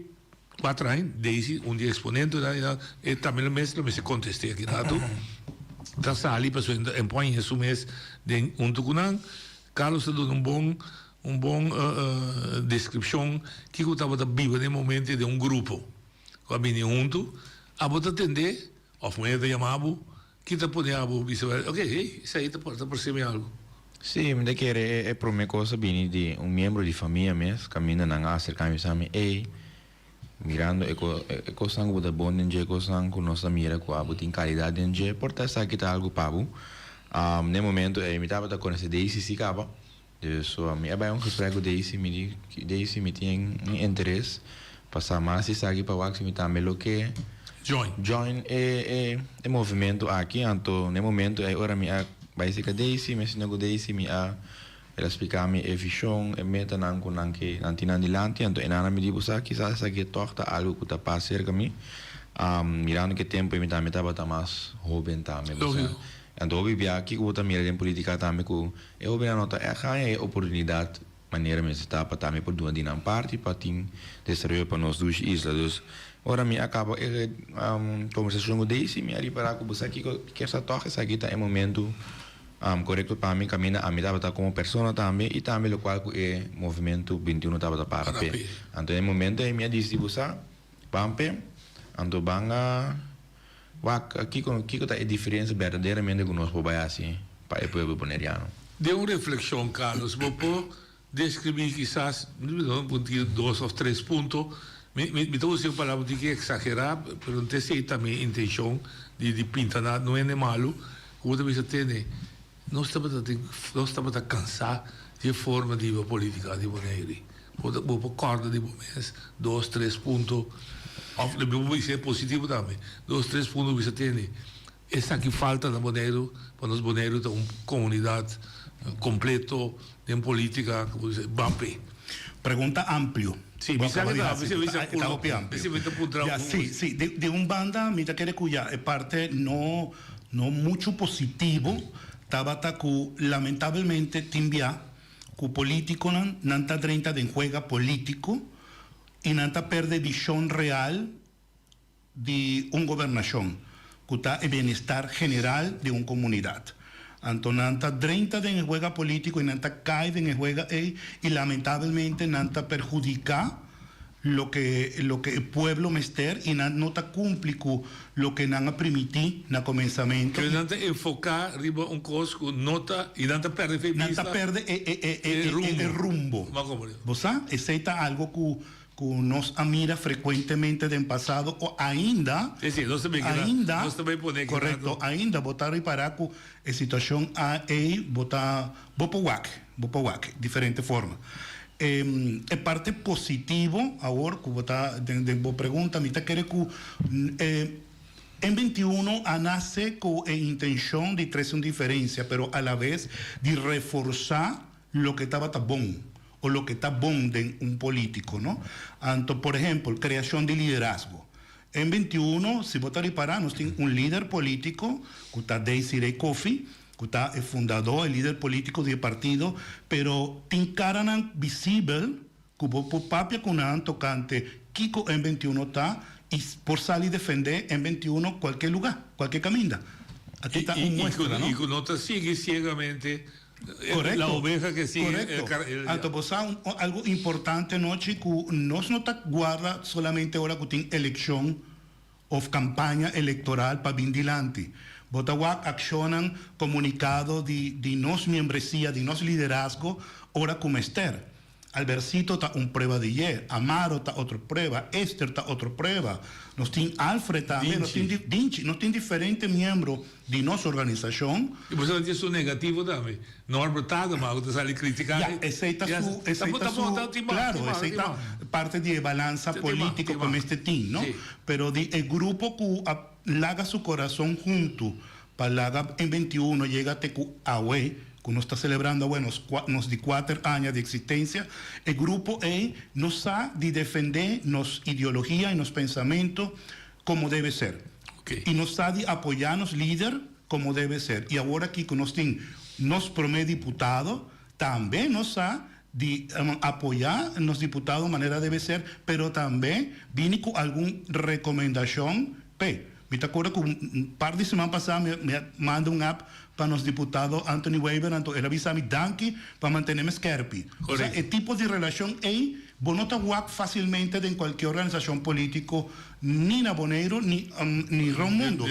cuatro aña, Daisy, un di e exponentenan, y nan, e tambe lo mes lo mester conteste aki rato, ta sali pasobra e pon su mes den hunto cu nan. Carlos ta duna un bon un bon descripcion kico tabata biba den e momento den un grupo cu a bini hunto. Abo ta tende Of muher ta yama bo, ki ta pone abo bisa bai, ok, hey, esei ta por ta parse mi algu. Sí, mi ta kere e prome kos a bini di un miembro di famia mes, kaminda nan a aserká mi bisa mi, ey, mirando e e kosnan ku bo ta bon den dje, e kosnan ku nos ta mira ku abo tin kalidat den dje, por ta esaki ta algu pa bo. Na e momento ey mi tabata konosé Daisy si kaba, Dus mi a bai un gesprek ku Daisy, mi di, Daisy mi tin un interes pa sa mas di esaki pa wak si mi tambe lo ke Join. join e e e movimento aki. Anto na e momento ei ora mi a bai serka Daisy, mi a sinta ku Daisy, mi a el a splika mi e vishon, e metanan ku nan ke nan tin nan dilanti. Anto e nana mi di bo sa kisas esaki tòg ta algu ku ta pas serka mi. Mirando ku e tempu ei mi tambe tabata mas hoben tambe, bo sa. Lógiko. Anto hopi bia kiko bo ta mira den politica tambe ku e hobennan no ta ègt haña e oportunidat manera mester ta pa tambe por duna di nan parti pa tin desaroyo pa nos dushi isla. Dus ora mi a kaba e kombersashon ku Daisy mi a ripará ku bo sa kiko kier sa tòg esaki ta e momentu korekto pa mi kaminda ami tabata komo persona tambe i tambe lokual ku e movementu 21 tabata para p'e. Anto e momento ei mi a disidi bo sa ban p'e anto ban a Wak, kiko kiko ta e diferensia berdaderamente ku nos por bai hasi pa e pueblo boneriano? Den un reflekshon, Carlos, bo por deskribí kisas, no por di dos òf tres punto, mi mi ta usa e palabra un tiki eksagerá, pero no ta esei ta mi intenshon di di pinta nada no hende malu, ku bo ta bisa tene, Nos tabata tin, nos tabata cansá di e forma di hiba politica di Bonaire. Bo ta, bo por corda di bo mes dos, tres punto, of bo por bisa e positivo tambe, dos, tres punto bo bisa tene, esaki falta na Boneiru, pa nos Boneiru ta un comunidad completo den politica, como bisa, ban p'e. Pregunta amplio. Sí, mi sa ke ta amplio, mi sa ta hopi amplio. Mi ta puntra un. Ya, sí, sí. Di un banda mi ta kere ku ya e parte no no muchu positivo tabata ku lamentabelmente tin bia ku politikonan nan ta drenta den huega politiko i nan ta perde vishon real di un gobernashon ku ta e bienestar general di un komunidat. Anto nan ta drenta den e huega polítiko i nan ta kai den e huega ei i lamentabelmente nan ta perhudiká loke loke e pueblo mester i nan no ta kumpli ku loke nan a primití na komensamentu. Pero nan ta enfoká riba un kos ku no ta i nan ta pèrdè fe Nan ta bista pèrdè e e e e e rumbo. e rumbo. Bo a komprendé. Bo sa? Esei ta algo ku Ku nos a mira frekuentemente den pasado o ainda, Sí, sí, nos ta bay keda, ainda, nos ta bay pone keda korekto, ainda bo ta ripará ku e situashon a ei bo ta, bo por wak, bo por wak diferente forma. E e parte positivo awor ku bo ta den den bo pregunta mi ta kere ku e M 21 a nase ku e intenshon di trese un diferensia pero alaves di reforsá loke tabata bon o loke ta bon den un politico, no? Anto, por ehempel, creacion di liderazgo. En 21, si bo ta ripara, nos tin un lider politico cu ta Desiree Coffie, cu ta e fundador, e lider politico di e partido, pero tin caranan visibel cu bo por papia cu nan tocante kico M 21 ta y por sali defende M 21 cualkier lugar, cualkier caminda. Aki ta un muestra, no? Y cu no ta sigui ciegamente Correcto. La oveja que sigue Correcto. el car el Anto bo sa un algo importante anochi cu nos no ta guarda solamente ora cu tin eleccion of campaña electoral pa bin dilanti. Bo ta wak accionnan, comunicado di di nos miembrecia, di nos liderazgo ora cu mester. Albercito ta un prueba di dje, Amaro ta otro prueba, Esther ta otro prueba, nos tin Alfred tambe, nos tin Dinchi, nos tin diferente miembro di nos organisacion. Y bo sa tin su negativo tambe, Norbert Tadema cu ta sali critica. Ya, esey ta su, esey ta su, claro, esey ta parte di e balansa politico cu mester tin, no? Pero di e grupo cu a laga su corazon hunto pa laga en 21 yega te cu awe, ku nos ta selebrando awe nos nos di kuater aña di eksistensia, e grupo ei no sa di defendé nos ideologia i nos pensamentu komo debe ser. I nos sa di apoyá nos lider komo debe ser. I awor aki ku nos tin nos promé diputado, tambe nos sa di apoyá nos diputado manera debe ser, pero tambe bini ku algun rekomendashon p'e. Mi ta acorda cu un par di siman pasa mi a manda un app pa nos diputado Anthony Wever anto el a bisa mi danki pa mantene mi skerpi. Osea e tipo di relacion ey bo no ta wak facilmente den cualkier organisacion politico ni na Boneiru ni ni rond mundo.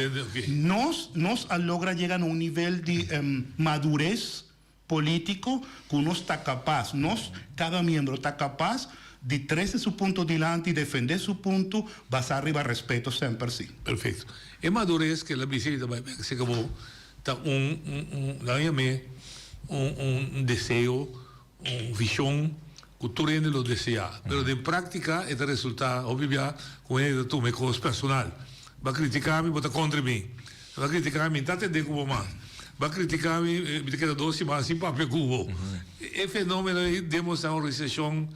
Nos nos a logra yega na un nivel di madurez Polítiko ku nos ta kapas, nos, kada miembro ta kapas di trese su punto dilanti, defendé su punto, basá riba respeto semper sí. Perfecto. E madurez ke la bisa y ta bai bek se bo ta un, un, un, nan yam'é un, un deseo, un vision ku tur hende lo deseá. Pero den práktika e ta resultá hopi bia ku hende ta tuma e kos personal. Bo a kritiká mi, bo ta kontra mi. Bo a kritiká mi, mi ta atendé ku bo mas. Bo a kritiká mi, mi ta keda dos siman sin papia ku bo. E fenómeno ei den boso organisashon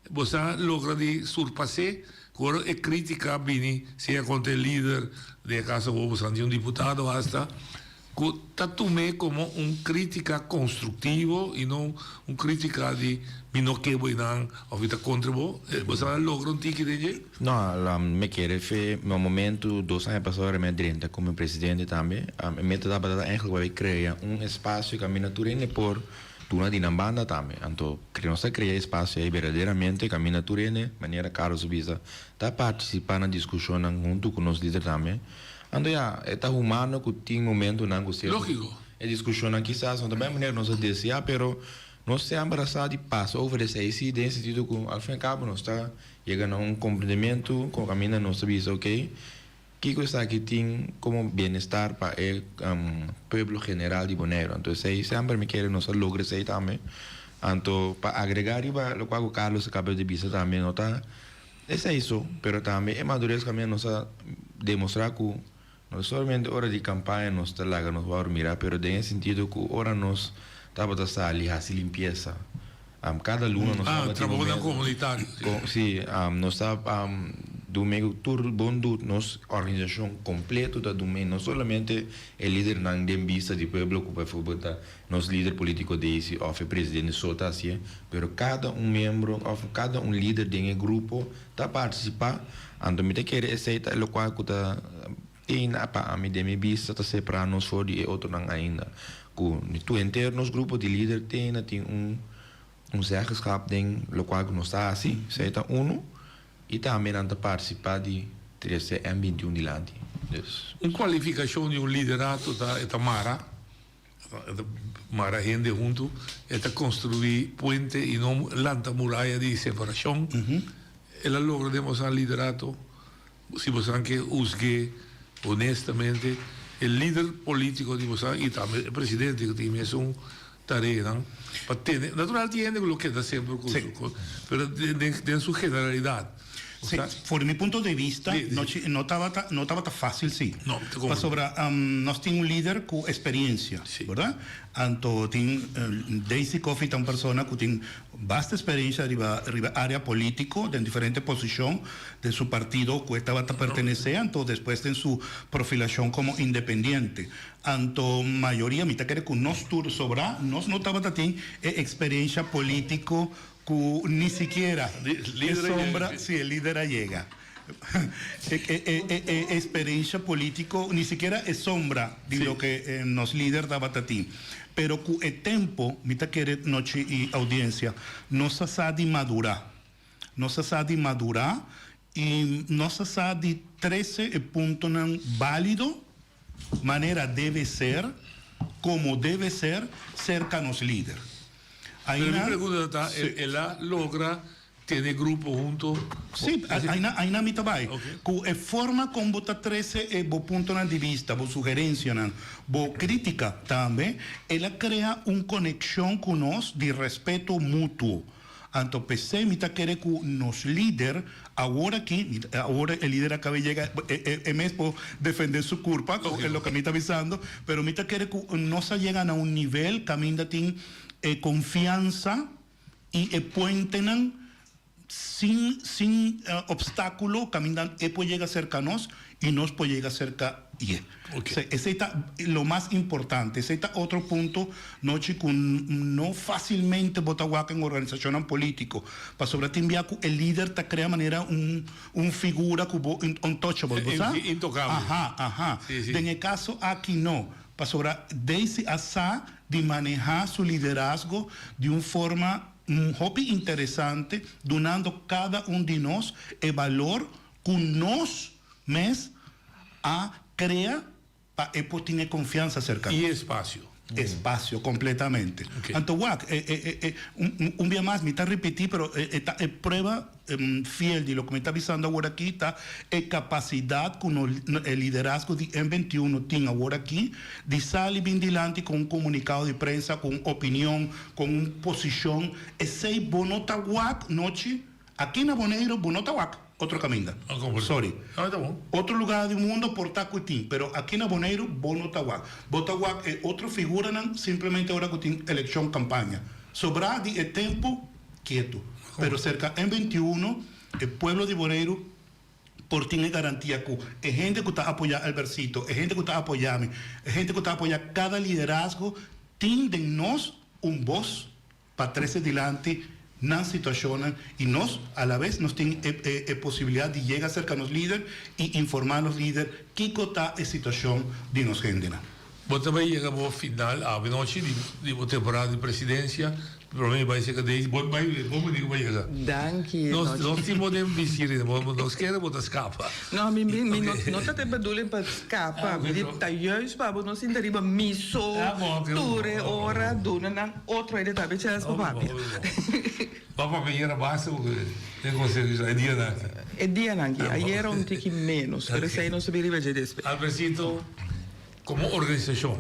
bo sa logra di surpas'é ku ora e krítika bini, sea kontra e lider, den e kaso bo boso tin un diputado asta. Ku ta tum'é komo un krítika konstruktivo i no un krítika di mi no ke bo einan òf mi ta kontra bo. Bo sa a logra un tiki den dje? No, mi kere fe na momentu dos aña pasá ora mi a drenta komo presidente tambe, e meta tabata eigenlijk pa mi krea un espasio kaminda tur hende por duna di nan banda tambe. Anto nos ta krea espasio ei berdaderamente kaminda tur hende, manera Carlos a bisa, ta partisipá na diskushonnan huntu ku nos lider tambe. Anto ya, e ta humano ku tin momentunan ku sierto Lógiko. e diskushonnan kisas no ta bai manera nos a deseá, pero nos semper a sa di pasa over esei sí, den e sentido ku al fin al kabo nos ta yega na un komprendementu ku kaminda nos ta bisa okey, kiko esaki tin komo bienestar pa e pueblo general di Boneiru. Anto esei semper mi kere nos a logra esei tambe. Anto pa agregá riba lokual ku Carlos a kaba di bisa tambe no ta Esei so, pero tambe e madurez kaminda nos a demostrá ku no solamente ora di kampaña nos ta laga nos wòrdu mirá, pero den e sentido ku ora nos tabata sali hasi limpiesa, kada luna nos Ah, tabatin un trabounan meta. komunitario, si. Ko, si, nos ta dunmé ku tur bon dut, nos organisashon kompleto ta dunmé, no solamente e lidernan den bista di pueblo ku baivoorbeeld ta Nos lider politico Daisy of e presidente so ta hacié, pero cada un miembro of cada un lider den e grupo ta participa, anto mi ta kere esey ta e locual cu ta tena pa ami den mi bista ta separa nos for di e otronan ainda, cu tur henter nos grupo di lider tena tin un un zeggenschap den locual cu nos ta haci, esey ta uno, y tambe nan ta participa di trece M 21 dilanti, dus. Un cualificacion di un liderato ta e ta mara. E ta mara hende huntu, e ta construi puente y no lanta muraya di separacion. El a logra demostra liderato, si bosan ke huzgue honestamente e lider politico di bosan y tambe e presidente cu tin mesun tareanan pa tene, natural tin hende cu lo keda semper cu su cos, pero den su generalidad. Sí, for di mi punto de vista no tabata no tabata fácil sí. Pasobra nos tin un lider ku experiencia, berdad? Anto tin Daisy Coffie ta un persona ku tin basta experiencia riba riba área polítiko den diferente posishon den su partido ku e tabata pertenesé anto despues den su profilashon komo independiente. Anto mayoria mi ta kere ku nos tur sobrá nos no tabata tin e experiencia polítiko Ku ni sikiera e sombra, si e lider a yega. E experiencia politico, ni sikiera e sombra di loke nos lider tabata tin. Pero ku e tempo, mi ta kere nochi i audiencia, nos a sa di madura. Nos a sa di madura i nos a sa di trece e puntonan balido, manera debe ser, como debe ser, cerca nos lider. Pero mi pregunta ta, el a logra tene grupo hunto? Sí, aina mi ta bai. Ku e forma kon bo ta trese e bo puntonan di bista, bo sugerencianan, bo critica tambe, el a crea un conexion ku nos di respeto mutuo. Anto p'esei mi ta kere ku nos lider awor aki, awor e lider a kaba yega, e mes por defende su kurpa ku e loke mi ta bisando, pero mi ta kere ku nos a yega na un nivel kaminda tin e konfiansa i e puentenan sin sin opstákulo kaminda e por yega serka nos i nos por yega serka ie. Esei ta lo mas importante. Esei ta otro punto nochi ku no fásilmente bo ta wak en organisashonnan polítiko, pasobra tin bia ku e lider ta krea manera un un figura ku bo untouchable, bo sa? Intokabel. Aha, aha. Den e kaso aki no, pasobra Daisy a sa di manehá su liderazgo di un forma hopi interesante, dunando kada un di nos e balor ku nos mes a krea pa e por tin e konfiansa serka nos. I espasio. Espasio, kompletamente. Anto wak, e, e, e, un, un bia mas mi ta ripití, pero e, e ta e prueba fiel di loke mi ta bisando awor aki ta e kapasidat ku no, e liderazgo di M 21 tin awor aki di sali bin dilanti ku un komunikado di prensa, ku un opinion, ku un posishon. Esei bo no ta wak nochi. Aki na Boneiru bo no ta wak otro kaminda. Sorry. Otro lugar di mundo por ta ku tin, pero aki na Boneiru bo no ta wak. Bo ta wak e otro figuranan simplemente ora ku tin elekshon kampaña. Sobrá di e tempu kietu. Pero serka M 21 e pueblo di Boneiru. por tin e garantia ku e hende ku ta apoyá Albercito, e hende ku ta apoyá mi, e hende ku ta apoyá kada liderazgo tin den nos un bos pa trese dilanti nan situashonnan i nos alabes nos tin e e posibilidat di yega serka nos lider i informá nos lider kiko ta e situashon di nos hendenan. Bo ta bai yega bo final awe nochi di di bo temporada di presidencia, prome mi bai cerca Daisy, bo bai bo mi di ku bo yega. Danki Nos nos tin bo den visir, bo nos kere bo ta scapa. No, mi mi mi no no ta te bedoeling pa scapa, mi di ta juist pa bo no sinta riba mi so tur e ora duna nan otro hende tambe chance pa papia. Bo papia yera basta porque den conseho e dianan aki. E dianan aki, ayera un tiki menos, pero esei nos ta bin riba dje despues. Albercito. Komo organisashon,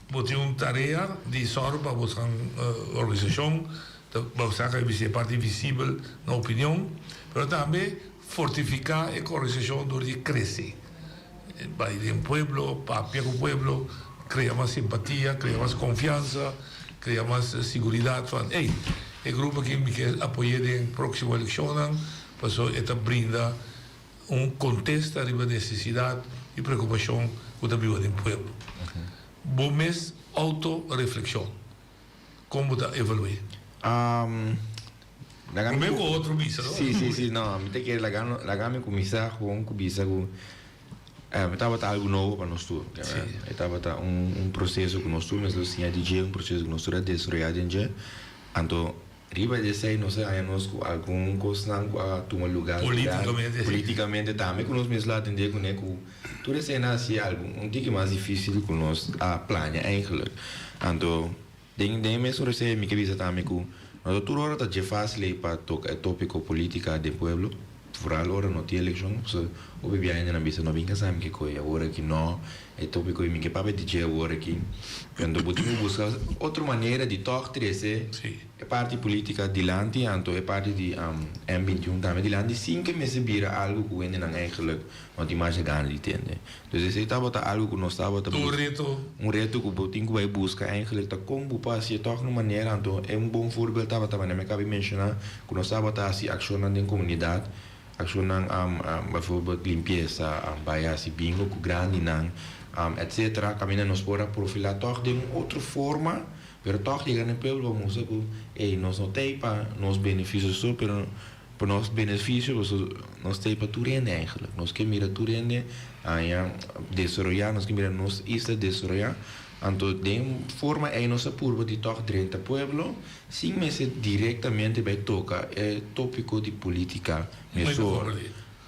bo tin un tarea di sòru pa bosan organisashon ta bosan ka e parti visibel na opinion, pero tambe fortifiká e organisashon dor di krese, bai den pueblo, papia ku pueblo, krea mas simpatia, krea mas konfiansa, krea mas siguridat van ey, e grupo aki mi ke apoy'é den próksimo elekshonnan pasobra e ta brinda Un kontesta riba nesesidat i preokupashon ku ta biba den pueblo. Bo mes outo-reflekshon, kon bo ta evalu'é? Promé ku otro bisa, no? Sí, sí, sí, no, mi ta kere laga laga mi kuminsá gewoon ku bisa ku e tabata algu nobo pa nos tur. E tabata un un proseso ku nos tur mester lo siña di dje, un proseso ku nos tur a desaroyá den dje. Anto Riba di esei nos a haña nos ku algun kosnan ku a tuma lugá Polítikamente, sí. Polítikamente tambe ku nos mes lo atendé kuné ku tur eseinan a hasi algu un tiki mas difísil ku nos a plania eigenlijk. Anto den den e mesun resei mi ke bisa tambe ku no ta tur ora ta dje fásil ei pa toka e tópiko polítika den pueblo. Vooral ora no tin elekshon, pasobra hopi bia hendenan bisa no bin kasa mi ke koe awor aki no, e topiko ei mi ke papia di dje awor aki. Anto bo tin ku buska otro manera di tòg trese e parti politika dilanti, anto e parti di M 21 tambe dilanti sin ke mester bira algu ku hendenan eigenlijk no tin masha gana di tende. Dus esei tabata algu ku nos tabata Un reto. Un reto ku bo tin ku bai buska eigenlijk ta kon bo por hasié tòg na un manera. Anto e un bon voorbeeld tabata manera mi a kabi menshoná ku nos tabata hasi akshonnan den komunidat, akshonnan bijvoorbeeld limpiesa, bai hasi bingo ku grandinan, etcetera. Kaminda nos por a profilá tòg den un otro forma, pero tòg yega na e pueblo pa mustra ku ey nos no ta ei pa nos benefisio so, pero Pa nos benefisio pasobra nos ta ei pa tur hende eigenlijk. Nos ke mira tur hende haña desaroyá, nos ke mira nos isla desaroyá. Anto den forma ei nos a purba di tòg drenta pueblo sin mester direktamente bai toka e tópiko di polítika mesora.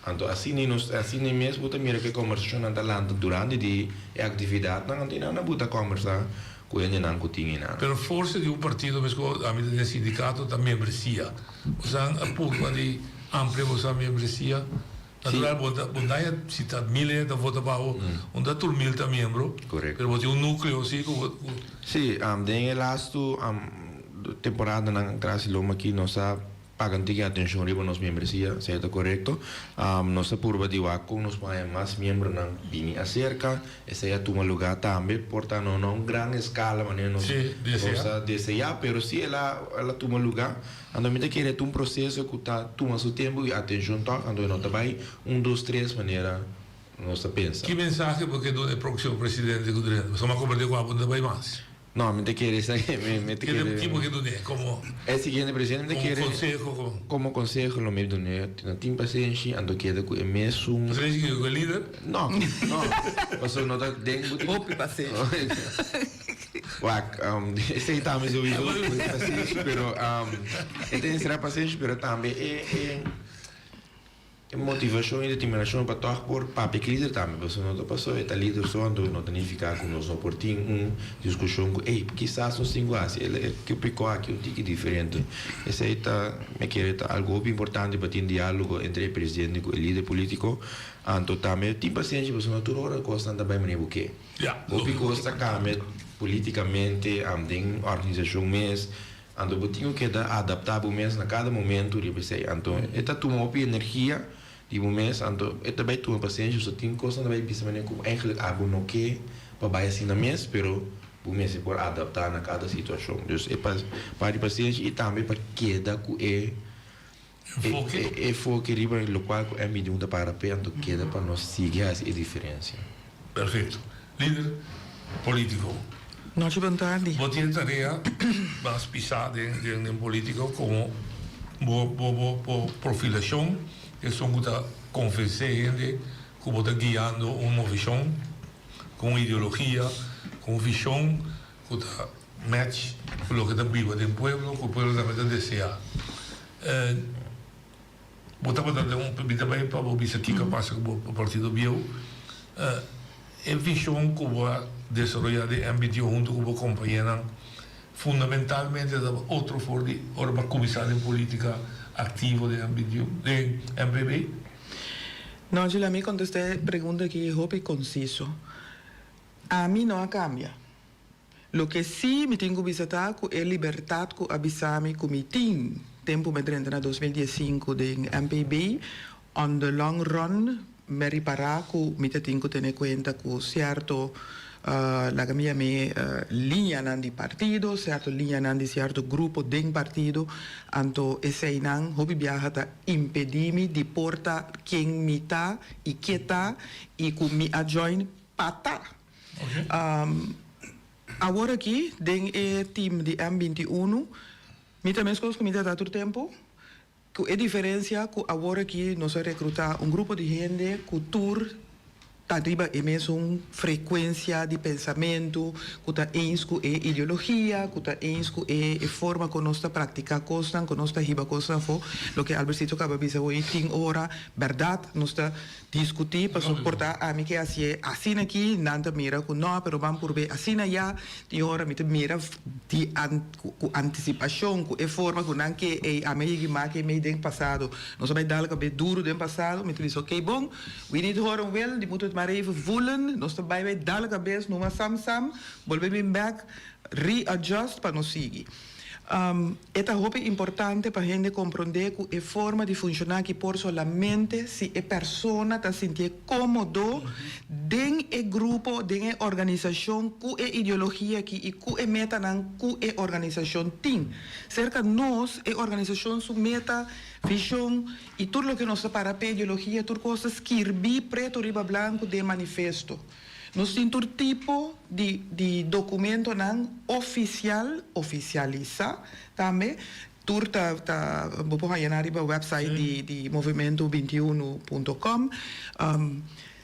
Anto asina nos asina mes bo ta mira ku e kòmbersashonnan ta lanta durante di e aktividatnan anto nan a buta kòmbersá ku hendenan ku tin einan. Pero forsa di un partido meskos ami ta den sindikato ta membresia. Bosan a purba di amplia bosan membresia? Natural bo ta bo daña si ta mil hende ta vota pa bo, un ta tur mil ta miembro. Correcto. Pero bo tin un nucleo si ku bo ku. Si, den e lastu temporadanan atras di loma aki nos a Paga un tiki atencion riba nos miembresia, esei ta corecto. Nos ta purba di wak con nos por haña mas miembronan bini acerca. Esei a tuma lugar tambe, por ta no na un gran escala manera nos nos a desea, pero si el a el a tuma lugar. Anto mi ta kere ta un proceso cu ta tuma su tempo y atencion toch, anto e no ta bay un dos tres manera nos ta pensa. Ki mensahe bo ke duna e proximo presidente cu drenta? Pasobra mi a comprende cu abo no ta bay mas. No, mi ta kere esaki, mi mi ta kere. Ki bo ke dun'é komo. E siguiente presidente mi ta kere. Komo konseho komo. Komo konseho lo mi dun'é no tin pasenshi anto keda ku e mesun. Pasenshi ku e lider? No, no, pasobra no ta den bo tin. Hopi pasenshi. Wak, esei tambe souiso pasenshi pero e ta enserá pasenshi pero tambe e e. E motivashon i determinashon pa tòg por papia ku lider tambe, pasobra no ta pasobra e ta lider so anto no ta nifiká ku nos no por tin un diskushon ku ey kisas nos tin ku hasi el e topiko aki un tiki diferente. Esei ta mi kere ta algu hopi importante pa tin diálogo entre e presidente ku e lider polítiko anto tambe tin pasenshi pasobra no tur ora kosnan ta bai manera bo ke. Hopi kos ta kambia polítikamente den organisashon mes. Anto bo tin ku keda adaptá bo mes na kada momentu riba esei. Anto e ta tuma hopi energia di bo mes, anto e ta bai tuma pasenshi, so tin kosnan ta bai bisa manera ku eigenlijk abo no ke pa bai asina mes, pero bo mester por adaptá na kada situashon. Dus e parti pasenshi i tambe pa keda ku e. Enfoke. E enfoke riba lokual ku M21 ta para p'e anto keda pa nos sigui hasi e diferensia. Perfecto. Lider politico. Nochi bon tardi. Bo tin e tarea mas pisa den den politico como bo bo bo bo profilacion esun cu ta convence hende cu bo ta guiando un movecion cu un ideologia cu un vision cu ta match cu loke ta biba den pueblo cu pueblo tambe ta desea. Bo tabata den un mi ta bai pa bo bisa kiko a pasa ku bo partido bieu. E vishon ku bo a desaroyá den MBTO huntu ku bo kompañenan fundamentalmente tabata otro for di ora bo a kuminsá den polítika aktivo den MBTO, den MPB? No, Angela, mi kontestá e pregunta aki hopi konsiso. Ami no a kambia. Loke sí mi tin ku bisa ta ku e libertat ku a bisa mi ku mi tin tempu mi a drenta na 2015 den MPB, on the long run mi a ripará ku mi ta tin ku tene kuenta ku sierto laga mi yam'é liñanan di partido, sierto liñanan di sierto grupo den partido, anto eseinan hopi biaha ta impedí mi di por ta ken mi ta i ke ta i ku mi a join pa ta. Awor aki den e team di M 21 mi ta meskos ku mi ta ta tur tempu, ku e diferensia ku awor aki nos a rekrutá un grupo di hende ku tur ta riba e mesun frekuensia di pensamentu, ku ta eens ku e ideologia, ku ta eens ku e forma ku nos ta praktiká kosnan, ku nos ta hiba kosnan afó. Loke Albercito kaba bisa hoy tin ora bèrdat nos ta Discutí pasobra por ta ami ke hacié asina aki, nan ta mira cu no, pero ban purb'é asina ya. Tin ora mi ta mira di cu anticipacion cu e forma cu nan ke ey ami a yegi make mei den pasado. Nos a bay dal cab'é duro den pasado, mi ta bisa ok bon, wie niet horen wil, die moet het maar even voelen. Nos ta bay bay dal cabes numa sam sam, bolbe bin bek, readjust pa nos sigui. E ta hopi importante pa hende komprondé ku e forma di funshoná aki por solamente si e persona ta sintié kómodo den e grupo, den e organisashon ku e ideologia aki i ku e metanan ku e organisashon tin. Serka nos e organisashon su meta, vishon i tur loke nos ta para p'e ideologia tur kos ta skirbí preto riba blanku den manifesto. Nos tin tur tipo di di documentonan oficial, oficialisa tambe, tur ta ta bo por haya nan riba website di di movimento 21 punto com.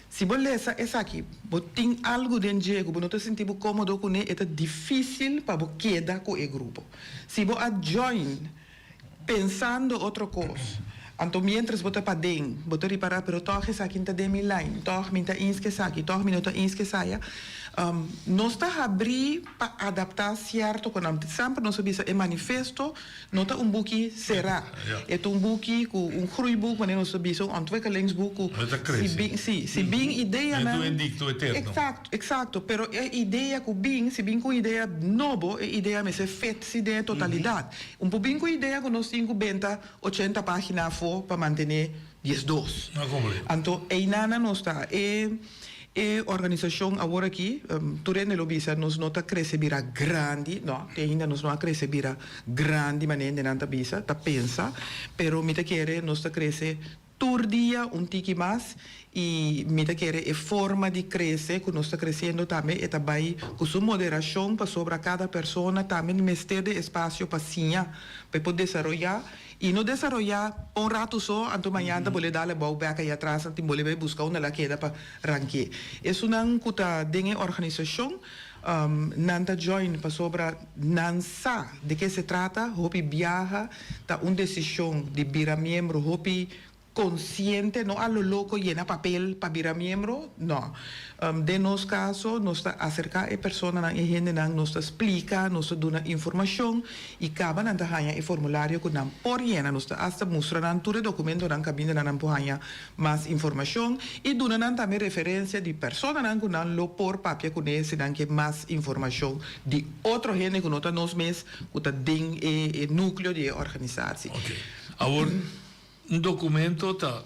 Si bo lesa esaki bo tin algo den dje cu bo no ta sinti bo comodo cune e ta dificil pa bo keda cu e grupo. Si bo a join pensando otro cos. Anto mientras bo ta paden, bo ta ripara pero tog esaki n'ta den mi lijn, tog mi n'ta eens cu esaki, tog mi no ta eens cu esaya. Nos ta habri pa adapta cierto cu nan. Semper nos a bisa e manifesto no ta un buki cera. E ta un buki cu un groeiboek, manera nos ta bisa, un ontwikkelingsboek cu si bin, si, si bin ideanan. Exacto, exacto. Pero e idea cu bin, si bin cu un idea nobo, e idea mester fit si den e totalidad. Un por bin ku idea ku nos tin ku benta ochenta página afó pa mantené 12. Anto einanan nos ta. E e organisashon awor aki, tur hende lo bisa nos no ta krese bira grandi, no, te ainda nos no a krese bira grandi manera hendenan ta bisa, ta pensa, pero mi ta kere nos ta krese Tur dia un tiki mas y mi ta kere e forma di crece cu nos ta creciendo tambe e ta bay cu su moderacion pasobra cada persona tambe mester de espacio pa siña pa e por desaroya y no desaroya pa un rato so anto mañana ta bolbe dal e bou bek ahi atras anto bolbe bay busca unda la keda pa ranke. Esunnan cu ta den e organisacion Nan ta join pasobra nan sa de ke se trata, hopi biaha ta un desishon di bira miembro hopi konsiente, no a lo loko yena papel pa bira miembro, no. Den nos kaso nos ta aserká e personanan, e hendenan, nos ta splika, nos ta duna informashon i kaba nan ta haña e formulario ku nan por yena, nos ta asta mustra nan tur e dokumentonan kaminda nan nan por haña Mas informashon i duna nan tambe referensia di personanan ku nan lo por papia kuné si nan ke mas informashon di otro hende ku no ta nos mes ku ta den e núkleo di e organisasi. Oke. Awor, un dokumento ta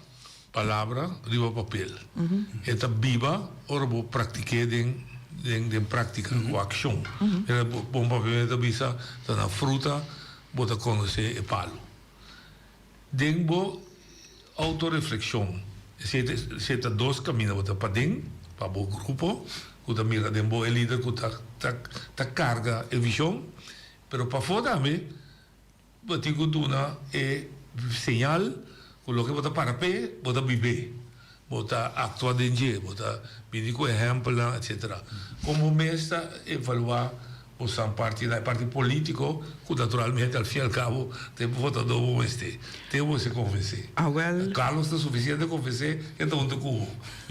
palabra riba papel. E ta biba ora bo praktik'é den den práktika ku akshon. Bon papiamentu ta bisa ta na fruta bo ta konosé e palu. Den bo autoreflexion, esei ta esei ta dos caminda, bo ta paden, pa bo grupo cu ta mira den bo e lider cu ta ta ta carga e vision, pero pafó tambe bo tin cu duna e señal cu loke bo ta para p'e bo ta bib'é, bo ta actua den dje, bo ta bini cu ehempelnan etcetera. Con bo mes ta evalua Bo san parti na e parti politico cu naturalmente al fin y al cabo ta e votador bo mester te bo mester convence. Awel. Carlos ta suficiente convence e ta hunto cu bo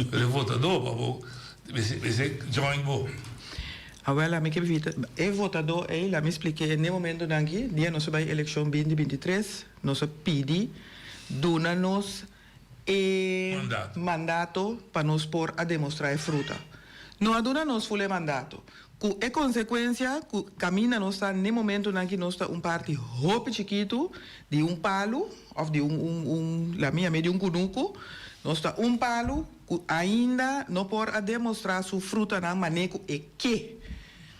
pero e votador pa bo mester mester join bo. Awel ami ke bita e votador ey la mi spliké n'e momentonan aki dia nos a bay eleccion binti 23 nos a pidi duna nos e mandato pa nos por a demostrá e fruta. No a duna nos ful e mandato, ku e konsekuensia ku kaminda nos ta n'e momentunan ki nos ta un parti hopi chikitu di un palu òf di un un un la mi yam'é di un kunuku, nos ta un palu ku ainda no por a demostrá su frutanan mané ku e ke.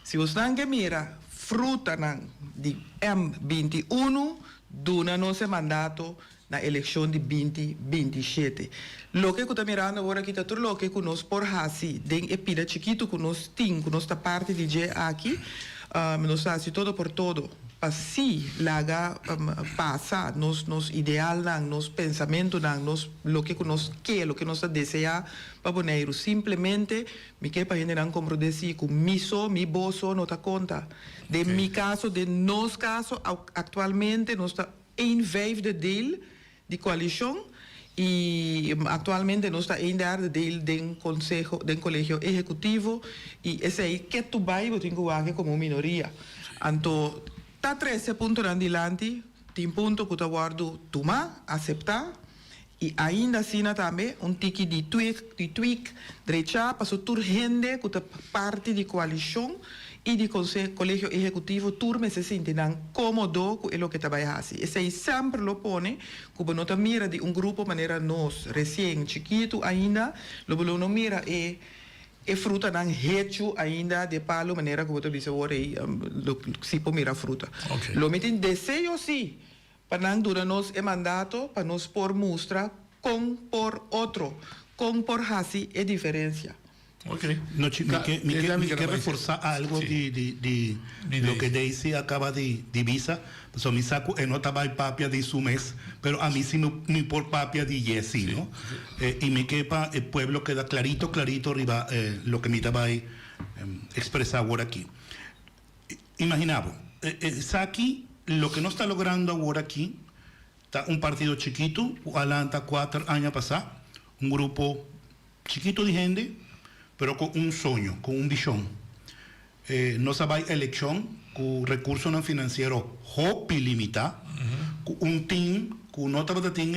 Si bosnan ke mira frutanan di M 21, duna nos e mandato na elekshon di 2027. Loke ku ta mirando awor aki ta tur loke ku nos por hasi den e pida chikitu ku nos tin, ku nos ta parti di dje aki. Nos ta hasi todo por todo pa si laga pasa nos nos idealnan, nos pensamentunan, nos loke ku nos ke, loke nos ta deseá pa Boneiru. Simplemente mi ke pa hendenan komprondé si ku mi so, mi bo so no ta konta. Den mi kaso, den nos kaso aktualmente nos ta Een vijfde deel di koalishon i aktualmente nos ta een derde deel den konseho den kolegio ehekutivo i esei ketu bai bo tin ku wak komo minoria. Anto ta trese puntonan dilanti, tin punto ku ta wòrdu tumá, aseptá i ainda asina tambe un tiki di tweak di tweak drechá paso tur hende ku ta parti di koalishon i di konse kolegio ehekutivo tur mester sinti nan kómodo ku e loke ta bai hasi. Esei semper lo pone ku bo no ta mira di un grupo manera nos resien chikitu ainda lo bo lo no mira e e frutanan hechu ainda di e palu manera ku bo ta bisa awor ei lo si por mira fruta. Lo mi tin deseo si Pa nan duna nos e mandato pa nos por mustra kon por otro, kon por hasi e diferensia. Nochi, mi ke, mi ke, mi ke reforsá algo di, di, di loke Daisy a kaba di, di bisa, pasobra mi sa ku e no ta bai papia di su mes, pero ami si mi, mi por papia di dje si, no? I mi ke pa e pueblo keda klarito, klarito riba loke mi ta bai ekspresá awor aki. Imagina bo, esaki loke nos ta logrando awor aki ta un partido chikitu ku a lanta kuater aña pasá, un grupo chikitu di hende pero ku un soño, ku un vishon. Nos a bai elekshon ku rekursonan finansiero hopi limitá, ku un tim ku no tabata tin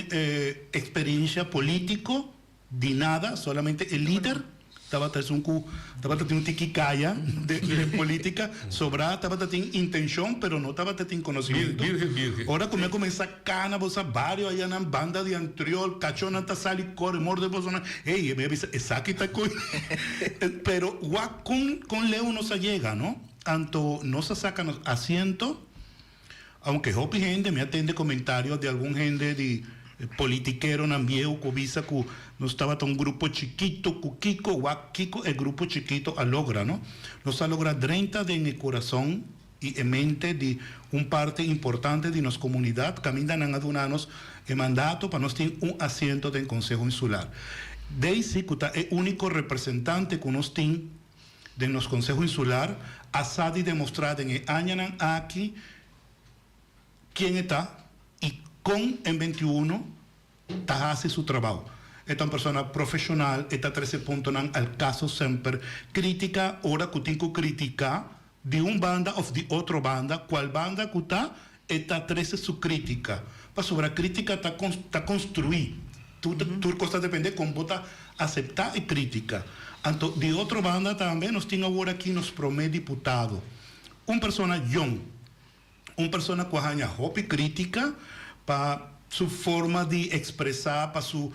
eksperensha polítiko, Di nada, solamente e lider tabata esun cu tabata tin un tiki caya den politica, sobra tabata tin intencion pero no tabata tin conocimento. Ora cu mi a cuminsa cana bo sa bario aya nan banda di Antriol, cachonan ta sali core morde bosonan, ey mi a bisa esaki ta coy pero wak con con leu nos a yega no, anto nos a saca nos asiento. Aunke hopi hende, mi a tende comentario di algun hende di politikeronan bieu cu bisa cu nos tabata un grupo chikito cu kico, wak kico e grupo chikito a logra, no? Nos a logra drenta den e curason y e mente di un parte importante di nos comunidad caminda nan a duna nos e mandato pa nos tin un asiento den Conseho Insular. Daisy cu ta e unico representante cu nos tin den nos Konseho Insular a sa di demostrá den e añanan aki ken e ta i kon M 21 ta hasi su trabou. E ta un persona profeshonal, e ta trese puntonan al kaso semper. Krítika ora ku tin ku kritiká di un banda òf di otro banda, kual banda ku ta, E ta trece su critica. Pasobra critica ta ta construi. Tur tur cos ta depende con bo ta acepta e critica. Anto di otro banda tambe nos tin awor aki nos prome diputado. Un persona jong. Un persona cu a haña hopi critica pa su forma di expresa, pa su.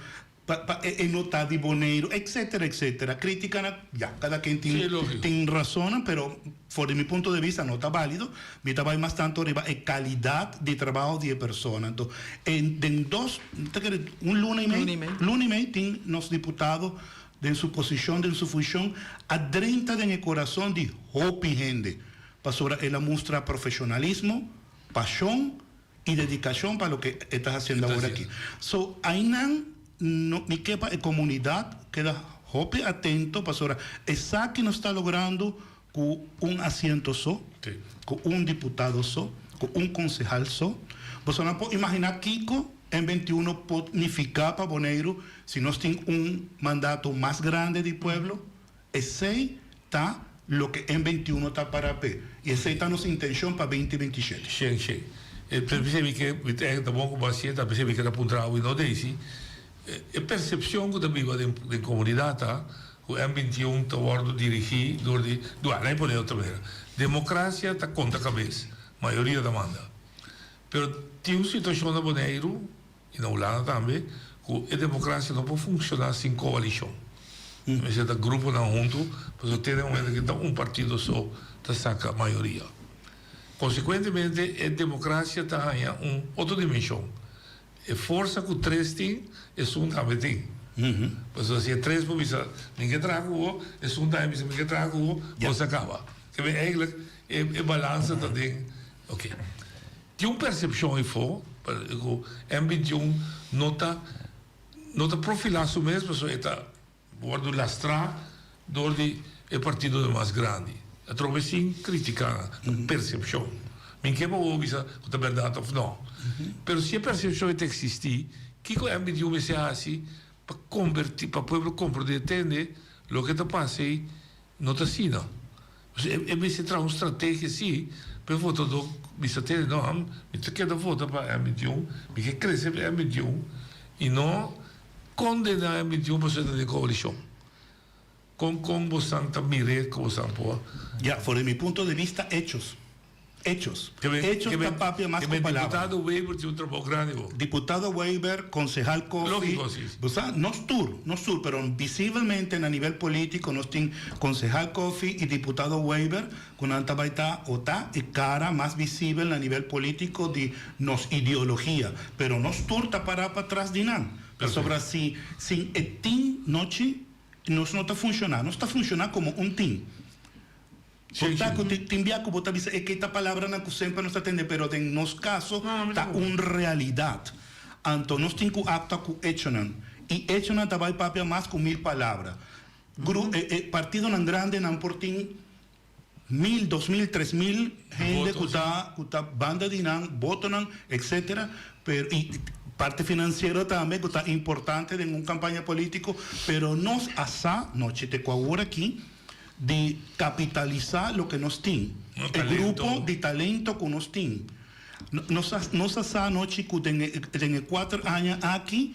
Pa pa e e no ta di Boneiru, etcetera, etcetera. Criticanan, ya, cada ken tin tin razonnan, pero for di mi punto de vista no ta valido. Mi ta bay mas tanto riba e calidad di trabaho di e persona. Anto, en den dos, mi ta kere un luna y mei, luna y mei tin nos diputado den su posicion, den su funcion, a drenta den e corazon di hopi hende, pasobra el a mustra profesionalismo, pasion, i dedikashon pa loke e ta hasiendo awor aki. So ainan no mi ke pa e komunidat keda hopi atento pasobra esaki nos ta logrando ku un asiento so, ku un diputado so, ku un konsehal so. Bosonan por imaginá kiko M 21 por nifiká pa Boneiru si nos tin un mandato mas grandi di pueblo? Esei ta loke M 21 ta para p'e i esei ta nos intenshon pa binti bintishete. Shen shen. E ta bisa mi ke mi ta e ta bon ku bo a sienta, a bisa mi ke ta puntra awe no Daisy. E persepshon ku ta biba den den komunidat ta ku M 21 ta wòrdu dirigí dor di, bueno, la'i pone otro manera. Demokrasia ta konta kabes, mayoria ta manda. Pero tin un situashon na Boneiru I na Hulanda tambe, ku e demokrasia no por funshoná sin koalishon. Mester ta gruponan huntu, pasobra te den momento ku ta un partido so ta saka mayoria. Konsekuentemente e demokrasia ta haña un otro dimenshon. E forsa ku tres tin, esun tambe tin. Pasobra si e tres por bisa mi ke traha ku bo, esun tambe bisa mi ke traha ku bo, kos a kaba. Kebe eigentlik e balansa ta den, oke. Tin un persepshon efo ku M 21 no ta no ta profilá su mes pasobra e ta wòrdu lastrá dor di e partidonan mas grandi. Atrobe sin kritiká nan, ta persepshon. Mi ke pa bo bisa ku ta bèrdat òf nò. Pero si e persepshon ei ta eksistí, kiko M 21 mester hasi pa kombertí, pa pueblo komprondé, tende loke ta pasa ei No ta asina. E mester traha un strategia si pa e votadó bisa tene no mi ta keda vota pa M 21, mi ke krese pa M 21 i no kondená M 21 pasobra e ta den koalishon. Kon kon bosan ta mir'é ku bosan por. Ya, for di mi punto di bista hechos. Hechos. Hechos ta papia mas ku palabra. Diputado Wever tin un trabou grandi bo. Diputado Wever, konsehal Coffie. Lógiko, si. Bo sa, nos tur, nos tur, pero visibelmente na nivel polítiko nos tin konsehal Coffie i diputado Wever ku nan ta bai ta o ta e kara mas visibel na nivel polítiko di nos ideologia. Pero nos tur ta pará patras di nan. Pasobra si sin e tin nochi nos no ta funshoná. Nos ta funshoná komo un tin. Bo ta ku tin bia ku bo ta bisa e ke ta palabranan ku semper nos ta tende pero den nos kaso ta un realidat. Anto nos tin ku aktua ku echonan i echonan ta bai papia mas ku mil palabra. Gru e e partidonan grandenan por tin mil, 2000, 3000 hende ku ta ku ta banda di nan, botonan etcetera pero i parti finansiero tambe ku ta importante den un kampaña politiko pero nos a sa nochi te ku awor aki di kapitalisá loke nos tin, e grupo di talento ku nos tin. Nos a nos a sa anochi ku den e den e kuater aña aki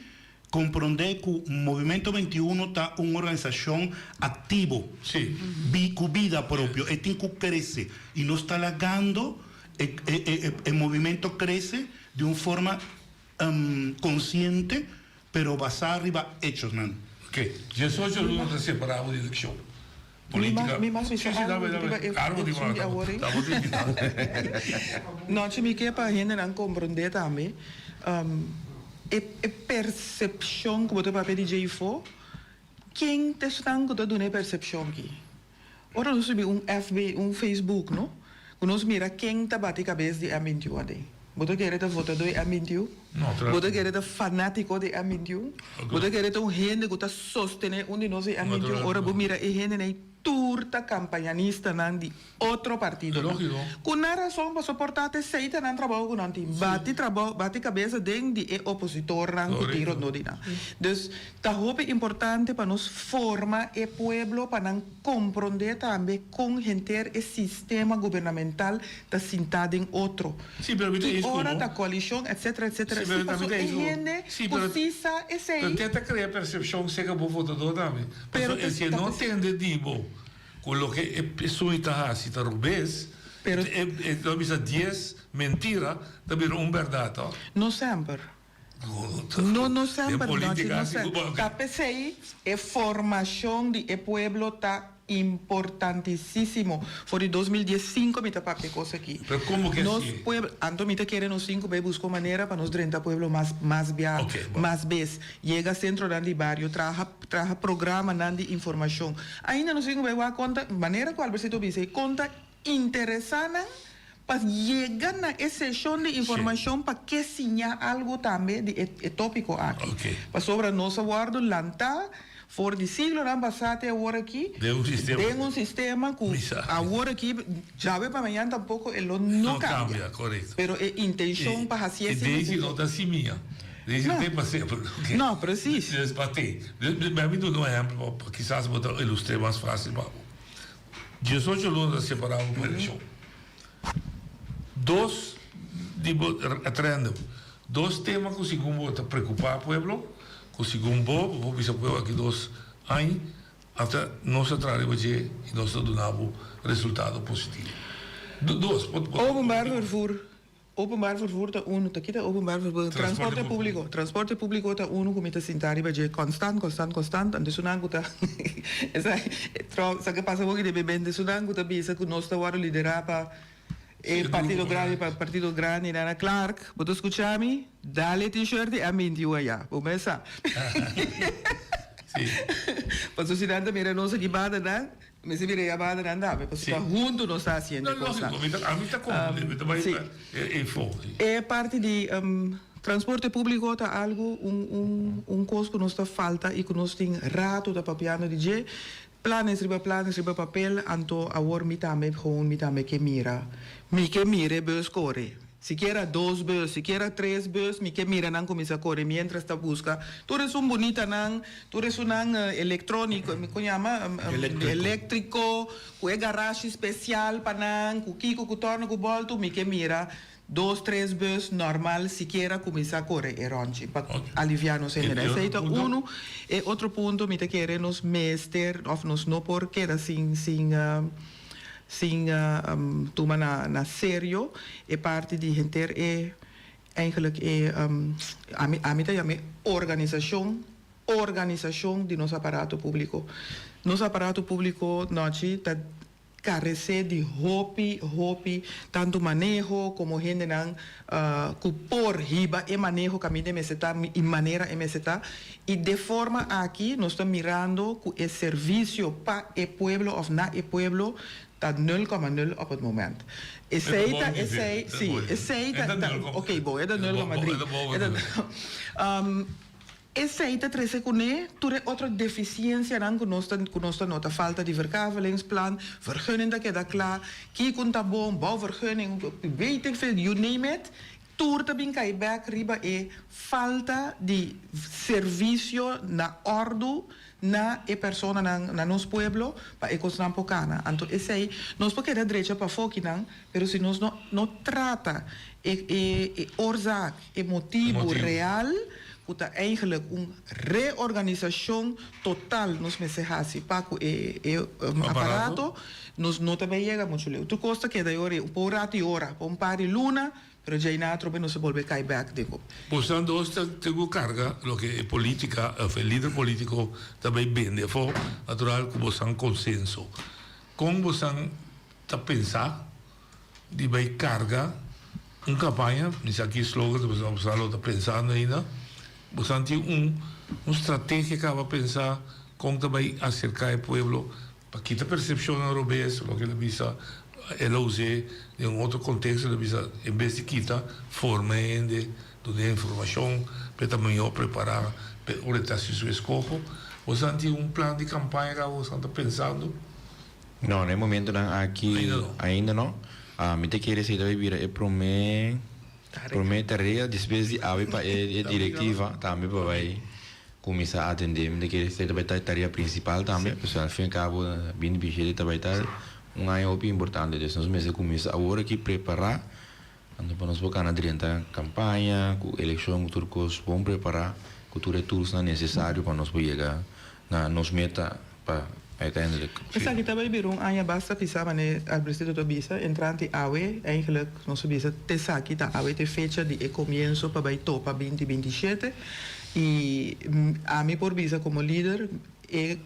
komprondé ku Movimento 21 ta un organisashon aktivo, bi ku bida propio, e tin ku krese i nos ta lagando e e e movimento krese di un forma konsiente pero basá riba echosnan. Ok, 18 luna ta separá bo di elekshon. Polítika. Mi mag bisa algu riba e esun di awor ei? Nochi mi ke pa hendenan komprondé tambe e e persepshon ku bo ta papia di djeifó, ken ta esnan ku ta duna e persepshon aki? Ora nos subi un FB, un Facebook no, ku nos mira ken ta bati kabes di M 21 aden. Bo ta kere ta votadó di M 21? Bo ta kere ta fanátiko di M 21? Bo ta kere ta un hende ku ta sostené un di nos di M 21? Ora bo mira e hendenan ei tur ta kampañanistanan di otro partidonan. Ku nan rason pasobra por ta esei ta nan trabou ku nan tin. Bati trabou, bati kabes aden di e opositornan ku tin rondó di nan. Dus Ta hopi importante pa nos forma e pueblo pa nan comprende tambe con henter e sistema gubernamental ta sinta den otro. Sí, pero mi ta Ki eens ora ku ta bo. coalicion etc etc. Sí, Sí, pero paso mi ta e eens ku bo. hende Sí, cu pero si sa esey. Pero te ta crea percepcion cerca bo votador tambe. Pero Paso ta e si e ta no p'esey. tende di bo cu loke e esun ta haci ta robes, Pero e e lo bisa dies mentira ta bira un berdad, to? No semper. No, no semper, Den no, politica, no si, semper. bo- Ta p'esei e formashon di e pueblo ta importantisísimo. For di 2015 mi ta papia e kos aki. Pero komo ke Nos si? pueblo, anto mi ta kere nos tin ku bai buska un manera pa nos drenta pueblo mas mas bia, mas bes. Yega sentronan di bario, traha traha programanan di informashon. Ainda nos tin ku bai wak konta, manera ku Albercito bisa ei, konta interesá nan pa yega na e seshon di informashon pa ke siña algu tambe di e e tópiko aki. Pasobra nos a wòrdu lantá for di siglonan pasá te awor aki Den un sistema. den un sistema ku awor aki djawe pa mañan tampoko e lo no No kambia. kambia, korekto. Pero e intenshon pa hasié E si Daisy no ta simia. Daisy No. te pa semper. No, precies. Dus pa te. Mi duna un ehèmpel pa kisas bo ta ilustr'é mas fásil pa bo. 18 luna ta separá bo pa elekshon. Dos di bo, at random, dos tema ku segun bo ta preokupá pueblo, ku segun bo, bo por bisa pueblo aki dos aña, ata nos a traha riba dje i nos ta duna bo resultado positivo. Dos, por. Openbaar vervoer. Openbaar vervoer ta unu, ta kita openbaar vervoer? Transporte públiko. Transporte públiko ta unu ku mi ta sinta riba dje konstant, konstant, konstant. Anto esunnan ku ta esei trouw sa ke pasa hopi den mi mente, esunnan ku ta bisa ku nos ta wòrdu liderá pa e partido grandi, pa partido grandi nan a Clark, bo ta skucha mi? Dale e t-shirt di a minti un ayá, bo mes sa. Pasobra si nan ta mira nos aki banda nan. Mester bira yamada nan tambe, pasobra ta huntu nos ta hasiendo e kosnan. No, lógiko, ami ta komprende, mi ta bai pa e fo. E parti di transporte públiko ta algu, un un kos ku nos ta falta i ku nos tin ratu ta papiando di dje. Planes riba planes riba papel, anto awor mi tambe gewoon mi tambe ke mira, mi ke mira e bus kore. Sikiera dos bus, sikiera tres bus, mi ke mira nan kuminsá kore miéntras ta buska tur esun bunitanan, tur esunnan elektróniko, mi kon yama? Eléktriko, ku e garashi spesial pa nan, ku kiko, ku tòrno, ku bòltu, mi ke mira dos, tres bus nòrmal sikiera kuminsá kore e ròntji pa aliviá nos hendenan. Esei ta unu. E otro punto mi ta kere nos mester òf nos no por keda sin sin. Sin tuma na na serio e parti di henter e eigenlijk e ami ami ta yama e organisashon organisashon di nos aparato públiko. Nos aparato públiko nochi ta karesé di hopi hopi tantu maneho komo hendenan ku por hiba e maneho kaminda e mester ta i manera e mester ta i de forma aki nos ta mirando ku e servisio pa e pueblo òf na e pueblo ta nul kòma nul op het moment. Esei ta esei si esei ta oké bon e ta nul kòma dri e ta Esei ta trese kuné tur e otro defisiensianan ku nos ta ku nos ta nota, falta di verkavelingsplan, vergunning ta keda kla, kiko ta bon, bouwvergunning, weet ik veel, you name it, tur ta bin kai bèk riba e falta di servisio na òrdu na e personanan, na nos pueblo, pa e kosnan por kana. Anto esei nos por keda drecha pafó kinan, pero si nos no no trata e e e oorzaak, E motibu real ku ta eigenlijk un reorganisashon total nos mester hasi pa ku e e aparato, nos no ta bay yega muchu leu. Tur kos ta keda yori un por ratu i ora, pa un par di luna, pero djei na atrobe nos ta bolbe kai bek den ku. Bosan dos ta tin ku karga loke e politica of e lider politico ta bay bende afo, natural ku bosan konsenso. Kon bosan ta pensa di bay carga un campaña, mi sa ki slogan bosan lo ta pensando ainda, bosan tin un un strategia caba pensa con ta bay acerca e pueblo pa kita percepcionnan robes, loke el a bisa el a use den un otro contexto el a bisa en bes di kita forma e hende duna e informacion pa e ta mihor prepara pa e ora e ta haci su escoho, bosan tin un plan di campaña caba bosan ta pensando? No, na e momentonan aki ainda no. Mi ta kere si ta bay bira e prome prome tarea despues di awe pa e directiva tambe pa bay cuminsa atende. Mi ta kere si ta bay ta e tarea principal tambe pasobra al fin y al cabo binti binshete ta bay ta un aña hopi importante. Entonces nos mester cuminsa awor aki prepara anto pa nos por cana drenta campaña cu eleccion cu tur cos bon prepara cu tur e toolsnan necesario pa nos por yega na nos meta pa. Uiteindelijk. Esaki ta bay bira un aña basta pisa mane Albercito ta bisa entrante awe eigenlijk nos ta bisa t'esaki ta awe t'e fecha di e comienzo pa bay topa binti 27 y ami por bisa como lider e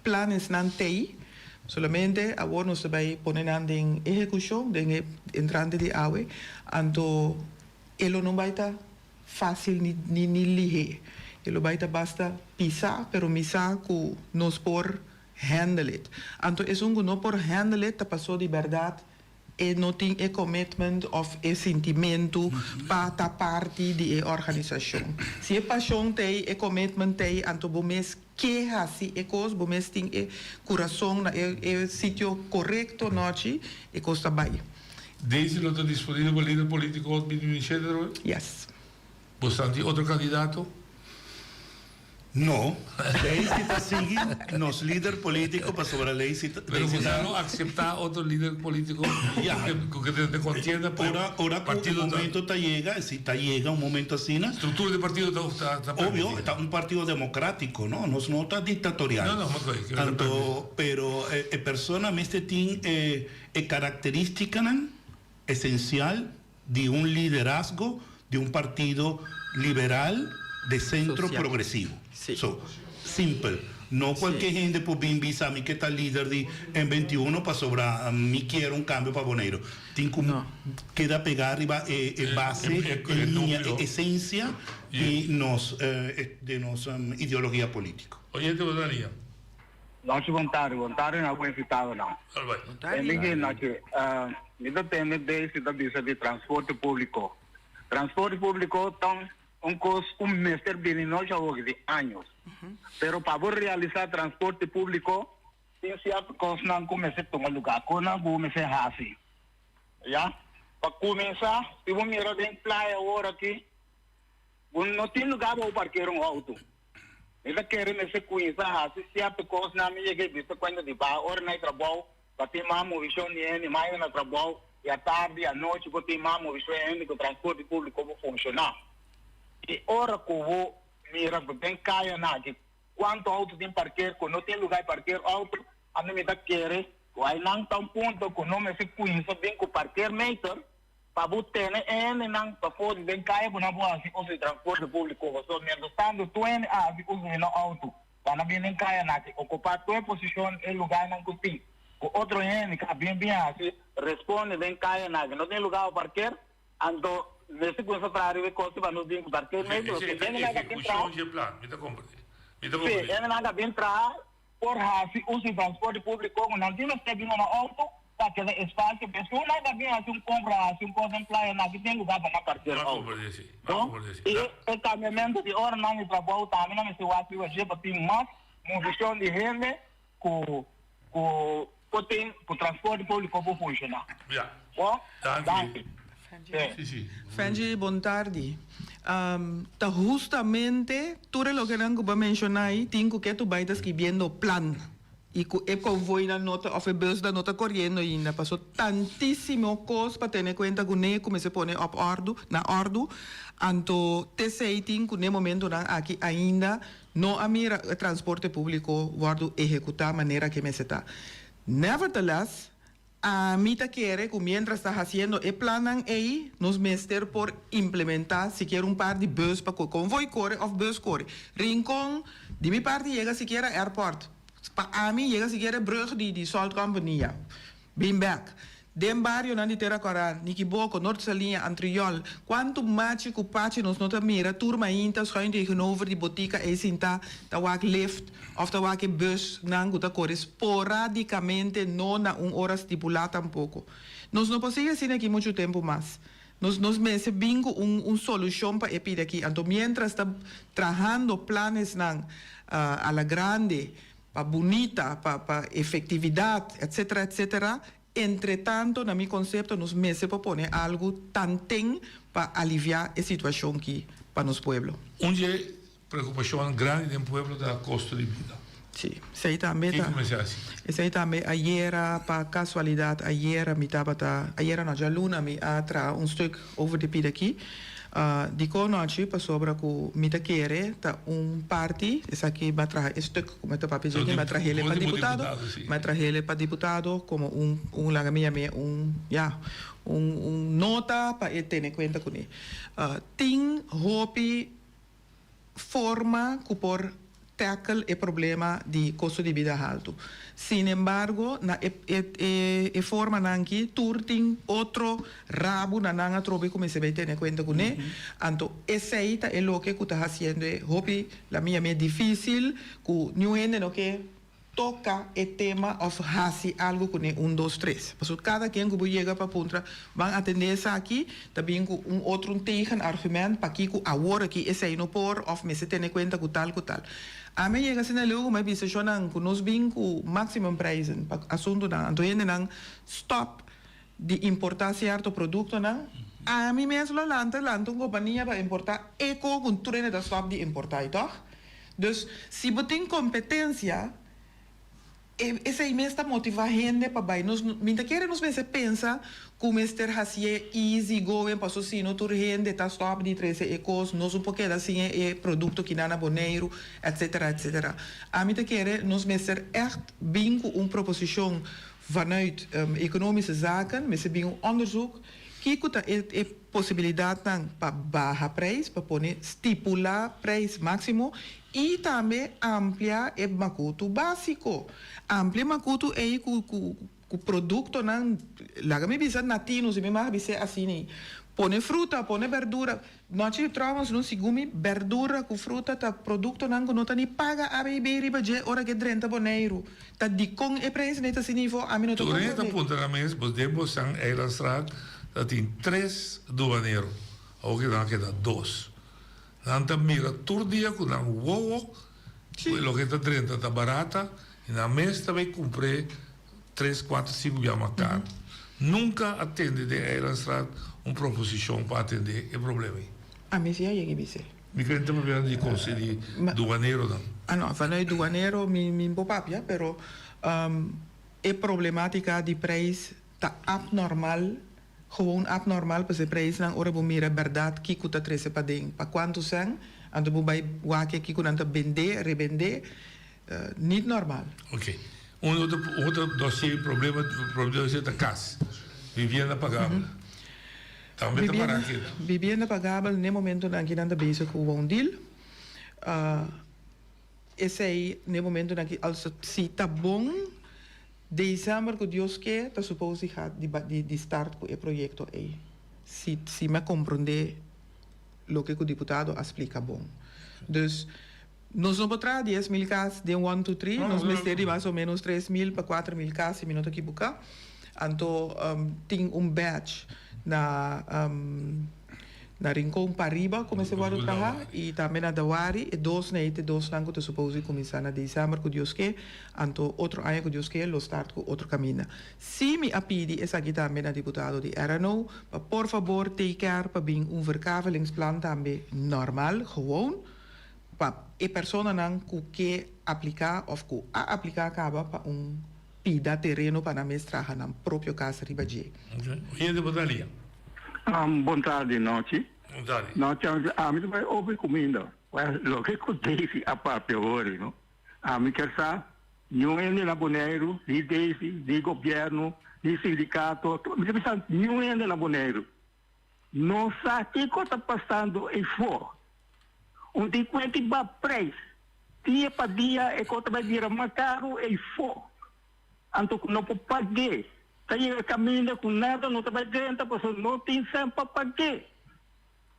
planesnan t'ey solamente awor nos ta bay pone nan den ehecucion den e entrante di awe anto e lo no bay ta Fácil ni ni ni lihé. E lo bai ta basta pisá, pero mi sa ku nos por handle it. Anto esun ku no por handle it ta pasó di bèrdat e no tin e commitment òf e sintimentu pa ta parti di e organisashon. Si e pashon t'ei, e commitment t'ei, anto bo mes ke hasi e kos, bo mes tin e kurason na e e sitio korekto nochi, e kos ta bai. Daisy lo ta disponibel pa lider politico 2027 Roy? Yes. Bosan tin otro candidato? No. Daisy ta sigui nos lider politico pasobra Daisy ta. Pero bosan lo acepta otro lider politico cu ke ta den contienda pa Ora ora cu e momento ta yega, si ta yega un momento asina. Structura di partido ta ta permiti. Obvio, ta un partido democratico, no? Nos no ta dictatorial. No, no, ma Anto, pero e persona mester tin e. E karakterístikanan esensial di un liderazgo di un partido liberal de sentro progresivo. So, simpel. No kualke hende por bin bisa mi ke ta lider di M 21 pasobra mi kier un kambio pa Boneiru. Tin ku keda pegá riba e base, e liña, e esensia di nos di nos ideologia polítiko. Oyente bo ta liña. Nochi bon tardi, bon tardi na bo invitadonan. Tende ki nochi, mi ta tende Daisy ta bisa di transporte publico. Transporte publico ta un cos cu mester bini nochi awor di años. Pero pa bo realisa transporte publico tin cierto cosnan cu mester tuma lugar, cosnan cu bo mester haci. Ya, pa cuminsa, si bo mira den playa awor aki, bo no tin lugar pa bo parkera un auto. Mi ta kere mester kuminsá hasi sierto kosnan. Mi yega e bista kuenta di baha ora na e trabou pa tin mas movishon di hende, mas hende na trabou i atardi i anochi por tin mas movishon di hende ku transporte públiko por funshoná. I ora ku bo mira ku den kayanan aki kuantu outo tin parker ku no tin lugá di parker outo, ami mi ta kere ku ainan ta un punto ku no mester kuminsá bin ku parkermeter. Pa bo tene e hendenan pafó di den kaya ku nan por hasi uso di transporte públiko. Pasobra miéntras tantu tur hende a hasi uso di nan outo pa nan bin den kaya nan aki okupá tur e posishon, e lugánan ku tin ku otro hende ka bin bin hasi responde den kaya nan aki no tin lugá pa parker, anto mester kuminsá traha riba e kos pa nos bin ku parker mes. Esei ta ehekushon dje plan. Mi ta komprendé. Mi ta komprendé. Sí, hendenan ka bin traha Por hasi uso di transporte públiko ku nan tin mester bini na outo pa keda espasio pa esun nan ta bin hasi un kompra hasi un kos den playa nan aki tin lugá pa nan parker outo. Bo i e kambiamentu di oranan di trabou tambe nan mester wak riba dje pa tin mas movishon di hende ku ku por tin ku transporte públiko por funshoná. Bo? Danki. Fenji, bon tardi. Ta hustamente tur e lokenan ku bo a menshoná ei tin ku ke tu bai ta skibiendo plan i ku e konvoinan no ta òf e bùsnan no ta koriendo ainda paso tantísimo kos pa tene kuenta kuné ku mester pone òp òrdu na òrdu anto t'esei tin ku n'e momentunan aki ainda no a mira e transporte públiko wòrdu ehekutá manera ke mester ta. Nevertheless, Ami ta kere ku mientras ta hasiendo e plannan ei, nos mester por implementá sikiera un par di bus pa ku konvoi kore òf bus kore. Rincon, di mi parti yega sikiera airport. Pa ami yega sikiera e brug di di Salt Company ya. Bin bek. Den barionan di Tera Kòrá, Nikiboko, Nort Saliña, Antriol, kuantu machi ku pachi nos no ta mira tur mainta schuin tegenover di botika ei sintá ta wak lift. Of ta wak e busnan ku ta kore sporadikamente, no na un ora stipulá tampoko. Nos no por sigui asina aki muchu tempu mas. Nos nos mester bin ku un un solushon pa e pida aki. Anto miéntras ta trahando planesnan a la grande, pa bunita, pa pa efektividat, etsetera, etsetera, entretanto na mi konsepto nos mester por pone algu tanten pa aliviá e situashon ki pa nos pueblo. Un dje Preokupashonnan grandi den pueblo ta kosto di bida. Sí, esei tambe ta. Kiko mester hasi? Esei tambe ayera pa kasualidat ayera mi tabata, ayera no djaluna mi a traha un stuk over di pida aki. Dikon nochi? Pasobra ku mi ta kere ta un parti, esaki mi a traha e stuk ku mi ta papia dje, mi a trahele pa diputado, mi a trahele pa diputado komo un, un laga mi yam'é un, ya, un un nota pa e tene kuenta kuné. Tin hopi forma ku por tackle e problema di kosto di bida haltu. Sin embargo, na e e e formanan aki tur tin otro rabu na nan atrobe ku mester bai tene kuenta kuné. Anto esei ta e loke ku ta hasiendo e hopi la mi yam'é difísil ku niun hende no ke toca e tema of haci algo cune un dos tres. Pasobra cada ken cu bo yega pa puntra ban atende esaki ta bin cu un otro un tegen argument pakico awor aki esey no por of mester tene cuenta cu tal cu tal. Ami a yega asina leu cu mi a bisa shownan cu nos bin cu maximum prijzen pa asuntonan anto hendenan stop di importa cierto productonan. Ami mes lo lanta lanta un compania pa importa e co cu tur hende ta stop di importa y toch? Dus, si bo tin kompetensia, e esei mes ta motivá hende pa bai. Nos, mi ta kere nos mester pensa ku mester hasié easy going paso si no tur hende ta stòp di trese e kos, nos no por keda sin e e produkto kinan na Boneiru, etsetera, etsetera. Ami ta kere nos mester ègt bin ku un proposishon vanuit Economische Zaken, mester bin un onderzoek kiko ta e e Posibilidatnan pa baha prijs, pa pone stipulá prijs máksimo i tambe amplia e makutu básiko. Amplia e makutu ei ku ku ku produktonan, laga mi bisa natino, si mi mag bis'é asina ei. Pone fruta, pone bèrdura. Nochi trouwens no sigun mi bèrdura ku fruta ta produktonan ku no ta ni paga ABB riba dje ora ke drenta Boneiru. Ta dikon e prijs nei ta asina ifo ami no ta Tur hende ta komprende. puntra nan mes, bos den bosan Eilandstraat ta tin tres duanero, awor ke nan a keda dos. Nan ta mira tur dia ku nan wowo ku e loke ta drenta ta barata i nan mes ta bay kumpr'é tres, kuater, sinku bia mas karu. Nunka a tende den Eilandstraat un proposishon pa atendé e problema ei. Ami si a yega bis'é. Mi cree ta papia di cos di duaneronan. Ah no, vanuit duanero mi mi por papia, pero e problematica di prijs ta abnormal, gewoon abnormal, pasobra e prijsnan ora bo mira berdad kico ta trece paden, pa cuanto cen, anto bo bay wak kico nan ta bende, rebende, niet normal. Ok. Un otro un otro dossier problema problema ta cas, vivienda pagabel. Tambe ta para aki. Vivienda pagabel n'e momentonan aki nan ta bezig ku woondeal. Esei n'e momentonan aki also si ta bon december ku Dios ke ta suppose di gaat di di start ku e proyekto ei. Si si mi a komprondé loke ku diputado a splika bon. Dus nos no por traha 10,000 kas den one two three, nos mester di mas o menos 3000 pa 4000 kas si mi no ta kibuká. Anto tin un batch na na Rincon pariba ku mester wòrdu traha i tambe na Dawari. E dos nei ta e dosnan ku ta supose di kuminsá na desèmber ku Dios ke. Anto otro aña ku Dios ke lo start ku otro kaminda. Sí mi a pidi esaki tambe na diputado di RNO pa por fabor take care pa bin un verkavelingsplan tambe normal, gewoon, pa e personanan ku ke apliká òf ku a apliká kaba pa un pida tereno pa nan mes traha nan propio kas riba dje. Oyente bo ta lia. Bon tardi nochi. Bon tardi. Nochi ami ta bai opi kuminda. Well loke ku Daisy a papia hori no. Ami kier sa niun hende na Boneiru, ni Daisy, ni gobierno, ni sindikato, mi ta bisa niun hende na Boneiru no sa kiko ta pasando eyfor. Un tin kuenti ba prijs. Dia pa dia e kos ta bai bira mas karu eyfor. Anto ku no por pag'é. Ta yega kaminda ku nada no ta bai drenta pasobra no tin sèn pa pag'é.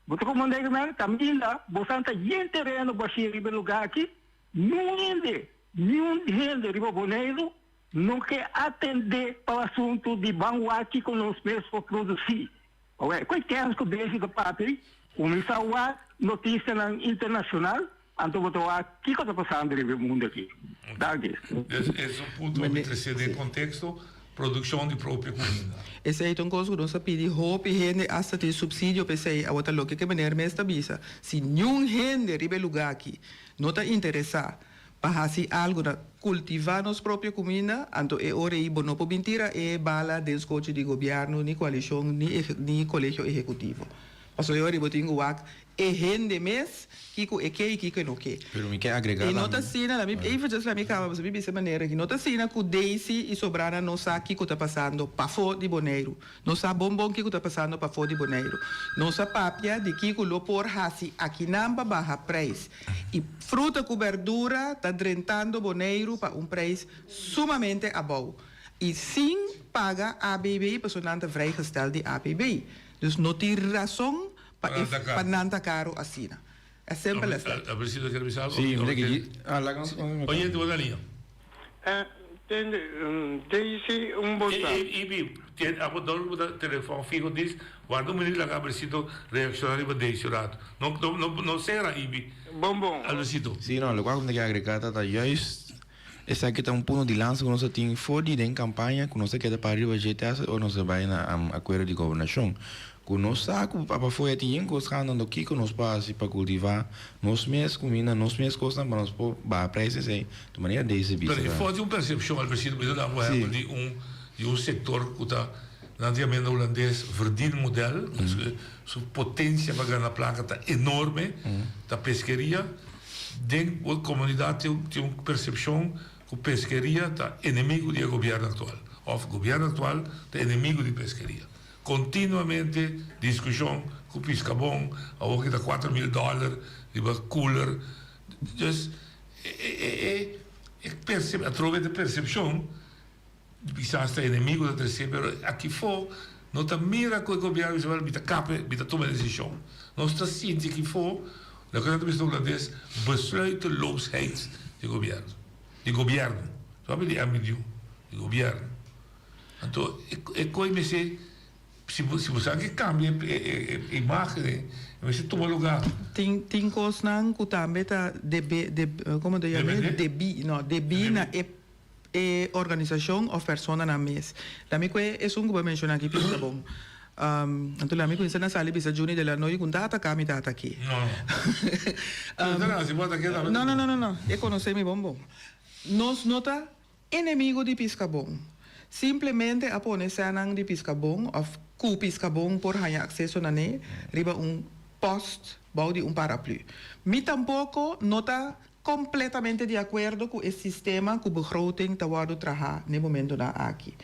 Bo ta komprondé ku mi? Kaminda bo san ta yen tereno bashí riba e lugá aki, niun hende, niun hende riba Boneiru no ke atendé pa asuntu di ban wak kiko nos mes por produsí. Awor, ku e kèns ku Daisy ta papia ei, kuminsá wak notisianan internashonal, anto bo ta wak kiko ta pasando riba e mundu aki. Danki. Es es un punto pa mi trese den konteksto, produkshon di propio kuminda. Esei ta un kos ku nos a pidi hopi hende asta tin supsidio pa esei. Awor ta loke ku e meneer mes ta bisa, si niun hende riba e lugá aki no ta interesá Pa hasi algu na kultivá nos propio kuminda, anto e ora ei bo no por bin tira e bala den skochi di gobièrnu, ni koalishon, ni ni kolegio ehekutivo. Pasobra e ora bo tin ku wak e hende mes kiko e ke i kiko e no ke. Pero mi ke agrega E no ta tambe. asina, laat mi eventjes laat mi kaba pasobra mi bisa e manera aki, no ta asina ku Daisy i sobranan no sa kiko ta pasando pafó di Boneiru. Nos sa bon bon kiko ta pasando pafó di Boneiru. Nos a papia di kiko lo por hasi akinan pa baha preis. I fruta ku berdura ta drentando Boneiru pa un preis sumamente abou. I sin paga ABB pasobra nan ta vrijgesteld di ABB. Dus no tin rason pa e pa nan ta karu asina. As simple as that. Albercito kier bisa algo? Sí, mira ki ah laga nos Oyente bo ta liña. Tende Daisy un bo ta. Ibi tien abo dor bo ta telefon fiho dis warda un minut laga Albercito reacciona riba Daisy un rato. No no no sera Ibi. Bon bon. Albercito. Sí no lokual ku mi ta kier agrega ta ta juist Esaki ta un punto di lansa ku nos a tin for di den kampaña ku nos a keda para riba dje te hasta ora nos a bai na akuerdo di gobernashon. Ku nos sa ku pafó ya tin yen kos gana anto kiko nos por hasi pa kultivá nos mes kuminda, nos mes kosnan pa nos por baha preis esei di manera Daisy bisa Pero e ta. for di un persepshon Albercito mi ta da bo ehempel di un di un sektor ku ta nan ta yama na hulandes verdienmodel su potensia pa gana plaka ta enorme ta peskeria. Den bo komunidat tin un persepshon ku peskeria ta enemigu di e gobièrnu aktual òf gobièrnu aktual ta enemigu di peskeria. Kontinuamente diskushon ku piskabon, awor ki ta 4000 dòler riba cooler. Dus e e atrobe e persepshon. Kisas ta enemigo ta trece pero aki fo no ta mira cu e gobierno bisa mi ta cape mi ta tuma e decision. Nos ta sinti aki fo loke nan ta bisa na Holandes besluiteloosheid di gobierno di gobierno no di MBDU di gobierno. Anto e coy mester si bo si bo sa ke cambia e e imagen e mester tuma lugar. Tin tin cosnan cu tambe ta debe como ta yama debi no debi na e e organisashon òf personanan mes. Lami ku e esun ku bo a menshoná aki pinta bon. Anto lami kuminsá na sali bisa Juni de la Noy ku n'ta ataká mi ta atak'é. No no no no no e konosé mi bon bon. Nos no ta enemigo di piskabon. Simplemente a pone sènan di piskabon òf ku piskabon por haña akseso na ne riba un pòst bou di un paraplü. Mi tampoko no ta Completamente di acuerdo cu e sistema cu begroting ta wordo traha n'e momentonan aki.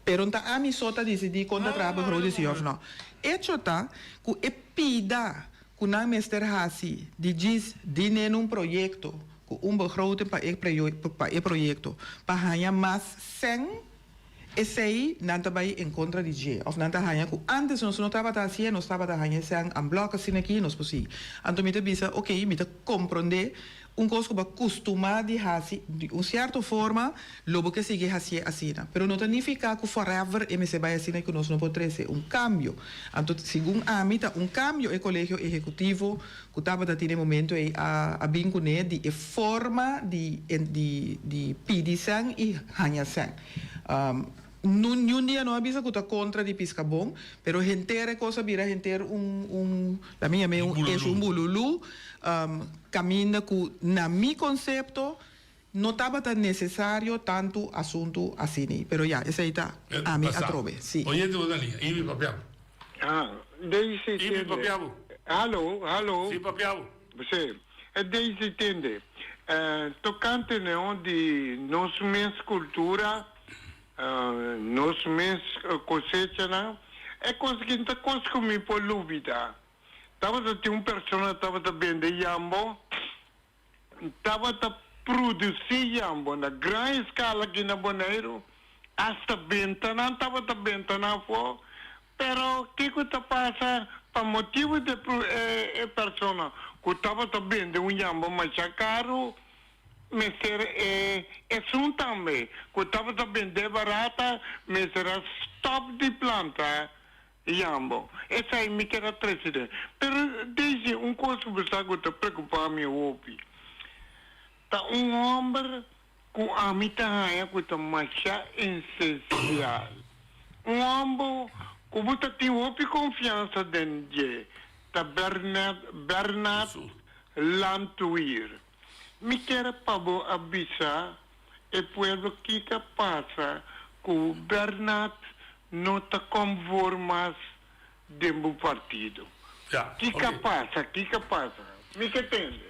Pero n'ta ami so ta dicidi con ta traha begroting si of no. Hecho ta cu e pida cu nan mester haci di djis di nen un proyecto cu un begroting pa e pa e proyecto pa haña mas cen, esey nan ta bay en contra di dje of nan ta haña cu antes nos no tabata hacié, nos tabata haña esey en bloc asina aki nos por sigui. Anto mi ta bisa ok mi ta comprende un cos cu bo a custuma di haci di un cierto forma lo bo ke sigui hacié asina pero no ta nifica cu forever e mester bay asina y cu nos no por trece un cambio. Anto segun ami ta un cambio e colegio ehecutivo Ku tabata tin e momento ei a a bin kuné di e forma di di di pidi sèn i haña sèn. Nun niun dia no a bisa ku ta kontra di piska bon, pero henter e kos a bira henter un un la mi yam'é un esho un bululú kaminda ku na mi konsepto no tabata nesesario tantu asuntu asini. Pero ya, esei ta ami atrobe, si. Oyente bo ta liña, Ibi papia bo. Ah, Daisy Ibi tende. papia bo. Hallo, hallo. Si papia bo. Si, e Daisy tende. Eh, tocante neo di nos mes cultura, eh, nos mes cosechanan, e cos aki no ta cos cu mi por lubida. Tabata tin un persona tabata bende yambo, Tabata produsí yambo na gran eskala aki na Boneiru, asta bentanan tabata bentanan afó. Pero kiko ta pasa? Pa motibu di e persona ku tabata bende un yambo masha karu, mester e esun tambe ku tabata bend'é barata mester a stòp di planta Yambo, esei mi kier a trece den. Pero Daisy, un cos cu bo sa cu ta preocupa mi hopi, ta un homber cu ami ta haya cu ta masha esencial. Un homber cu bo ta tin hopi confiansa den dje, ta Bernard, Bernard Landweer. Mi kier pa bo a bisa e pueblo kico a pasa cu Bernard no ta conform mas den bo partido. Kiko a pasa? Kiko a pasa? Mi ke tende.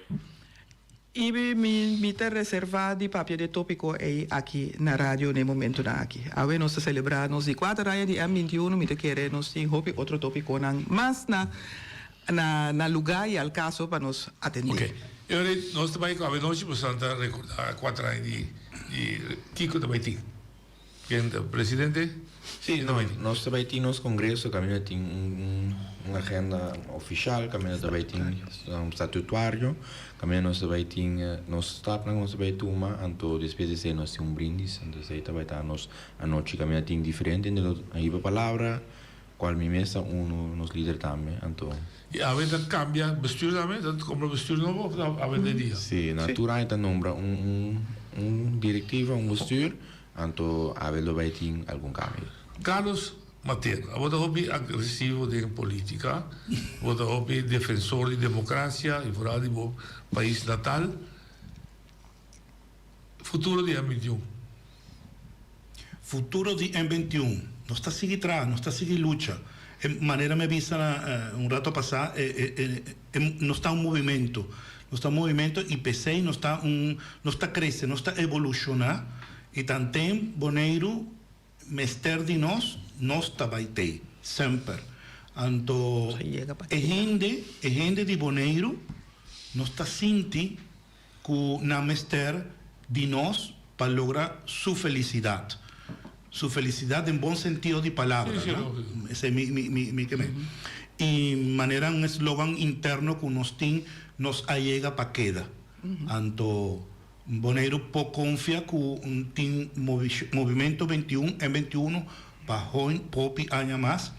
I mi mi ta reservá di papia di e tópiko ei aki na radio na e momentunan aki. Awe nos ta selebrá nos di kuater aña di M 21, mi ta kere nos tin hopi otro tópikonan mas na na na lugá i al kaso pa nos atendé. Oke. E ora ei nos ta bai ku awe nochi boso ta rekordá kuater aña di di kiko ta bai tin. Ken ta presidente? Sí, no bai tin. Nos ta bai tin nos congreso caminda tin un un agenda oficial caminda ta bai tin statutuario caminda nos ta bai tin nos stapnan cu nos ta bai tuma anto despues di esey nos tin un brindis anto esey ta bai ta nos anochi caminda tin diferente hende lo a hiba palabra cual mi mes ta uno nos lider tambe anto. Y awe ta cambia bestuur tambe? Ta compra bestuur nobo of ta awe den dia? Sí, na tur aña ta nombra un un directiva, un bestuur. Anto awe lo bay tin algun cambio. Carlos Mateo, abo ta hopi agresivo den politica, bo ta hopi defensor di democracia y vooral di bo pais natal. Futuro di M21? Futuro di M21, nos ta sigui traha, nos ta sigui lucha. E manera mi a bisa un rato pasa, nos ta un movimento, nos ta un movimento y p'esey nos ta un, nos ta crece, nos ta evoluciona y tanten Boneiru mester di nos, nos ta bay tey, semper. Anto e hende, e hende di Boneiru nos ta sinti ku nan mester di nos pa logra su felisidat. Su felisidat den bon sentido di palabra, no? Esei mi mi mi ke men. I manera un eslogan interno ku nos tin, nos a yega pa keda. Anto Boneiru por konfia ku tin Movimento 21, M 21, pa hopi aña mas.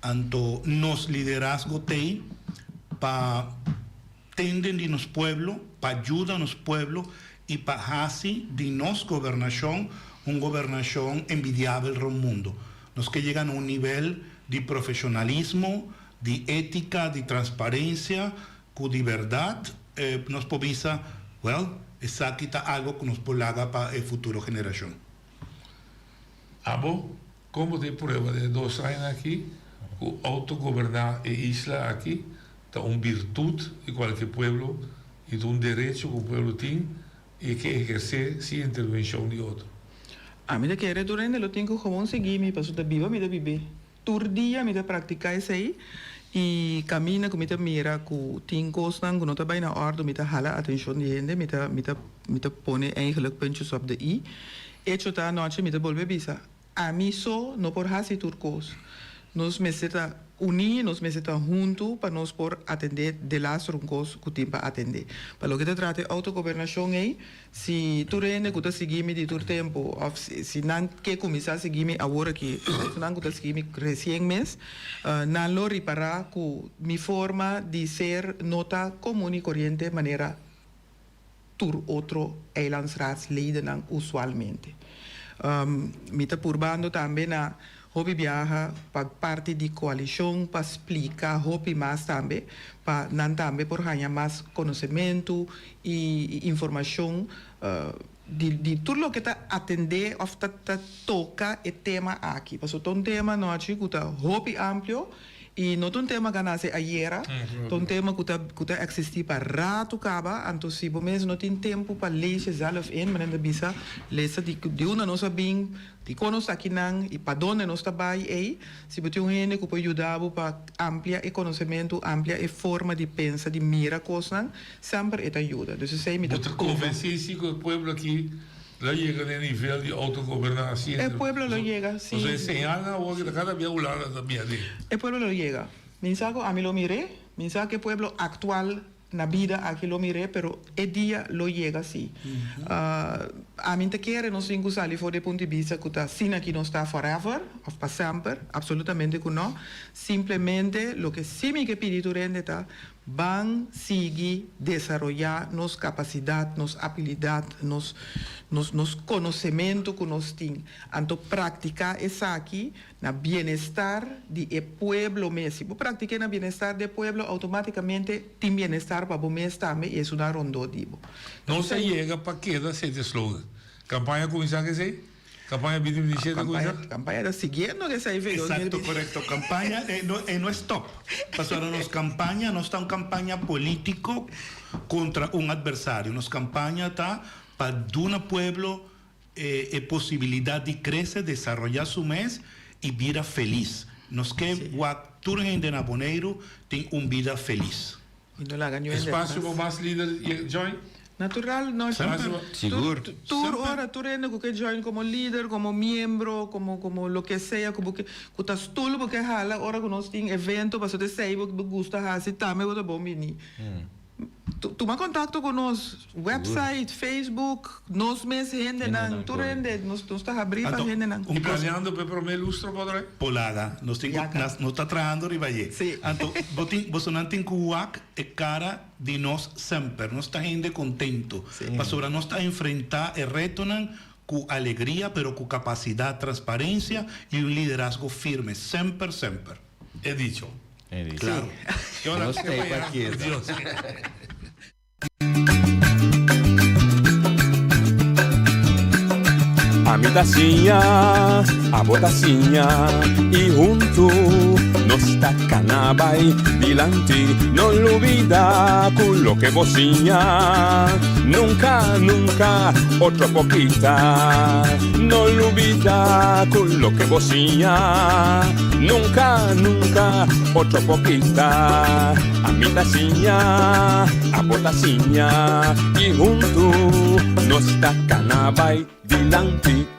Anto nos liderazgo t'ei pa. Tenden di nos pueblo, pa yuda nos pueblo y pa haci di nos gobernacion un gobernacion envidiabel rond mundo. Nos ke yega na un nivel di profesionalismo, di etica, di transparencia cu di berdad nos por bisa, well, esaki ta algo cu nos por laga pa e futuro generacion. Abo, kon bo ta e prueba den e dos añanan aki ku outogoberná e isla aki ta un birtut di kualke pueblo i ta un derecho ku pueblo tin i e ke ehersé sin intervenshon di otro? Ami ta kere tur hende lo tin ku gewoon sigui mi pasobra ta biba mi ta bib'é. Tur dia mi ta praktiká esei i kaminda ku mi ta mira ku tin kosnan ku no ta bai na òrdu mi ta hala atenshon di hende, mi ta mi ta mi ta pone eigenlijk puntjes op de i. Echo ta anochi mi ta bolbe bisa, ami so no por hasi tur kos. Nos mester ta uní, nos mester ta huntu pa nos por atendé delaster un kos ku tin pa atendé. Pa loke ta trata e outogobernashon ei, Si tur hende ku ta sigui mi di tur tempu òf si nan ke kuminsá sigui mi awor aki, esnan ku ta sigui mi resien mes, nan lo ripará ku mi forma di ser no ta komun i koriente manera tur otro eilandsraadsledennan usualmente. Mi ta purbando tambe na Hopi biaha pa parti di koalishon pa splika hopi mas tambe pa nan tambe por haña mas konosementu i informashon di di tur loke ta atendé òf ta ta toka e tema aki. Pasobra ta un tema nochi ku ta hopi amplio i no ta un tema ku a nase ayera, ta un tema ku ta ku ta eksistí pa ratu kaba, anto si bo mes no tin tempu pa lees jezelf in, manera nan ta bisa, lesa di di unda nos a bin, Dikon nos ta akinan i pa donde nos ta bai ei? Si bo tin un hende ku por yuda bo pa amplia e konosementu, amplia e forma di pensa, di mira kosnan, semper e ta yuda. Dus esei mi ta Bo ta konvensí si ku e pueblo aki lo yega na e nivel di outogoberná si E pueblo lo yega, si. Pasobra e señalnan awor ki ta kada bia Hulanda ta bia den. E pueblo lo yega. Mi sa ku ami lo mir'é, mi sa ku e pueblo aktual Na bida aki lo mir'é, pero e dia lo yega sí. Ami n'ta kere nos tin ku sali for di e punto di bista ku ta asina aki nos ta forever òf pa semper, absolutamente ku no. Simplemente loke sí mi ke pidi tur hende ta ban sigui desaroyá nos kapasidat, nos abilidat, nos nos nos konosementu ku nos tin. Anto praktiká esaki Na bienestar di e pueblo mes. Si bo praktik'é na bienestar di e pueblo, outomátikamente tin bienestar pa bo mes tambe i esunnan rondó di bo. Nos a yega pa keda, sete slogan. Kampaña a kuminsá ku esei? Campaña 2027 Campaña, campaña ta siguiendo que sa Exacto, correcto. Campaña eh, no, eh, no stop. Pasobra nos campaña no ta un campaña politico contra un adversario. Nos campaña ta pa duna pueblo eh, e posibilidad di crece, desaroya su mes y bira feliz. Nos ke wak tur hende na Boneiru tin un bida feliz. Y no laga niun hende Espacio atras. pa mas lider join? Natural, no. Semper. Sigur. Tur ora, tur hende ku ke join komo lider, komo miembro, komo komo loke sea ku bo ke, ku ta stul bo ke hala ora ku nos tin evento pasobra esei bo gusta hasi tambe bo ta bon bini. Tuma kontakto ku nos, website, Facebook, nos mes hendenan, tur hende, nos nos ta habrí pa hendenan. I planeando pa e promé lustro por drai? Polada, nos tin ku, nos ta trahando riba dje. Anto bo tin, bosonan tin ku wak e kara di nos semper. Nos ta hende kontento, pasobra nos ta enfrentá e retonan ku alegria, pero ku kapasidat, transparensia i un liderazgo firme, semper, semper. E dicho. Claro. Nos ta ei pa keda. Ami ta siña, abo ta siña y huntu nos ta cana bay dilanti. No lubida cu loke bo siña nunca, nunca otro por kita. No lubida cu loke bo siña nunca, nunca otro por kita. Ami ta siña, abo ta siña y huntu nos ta cana bay dilanti.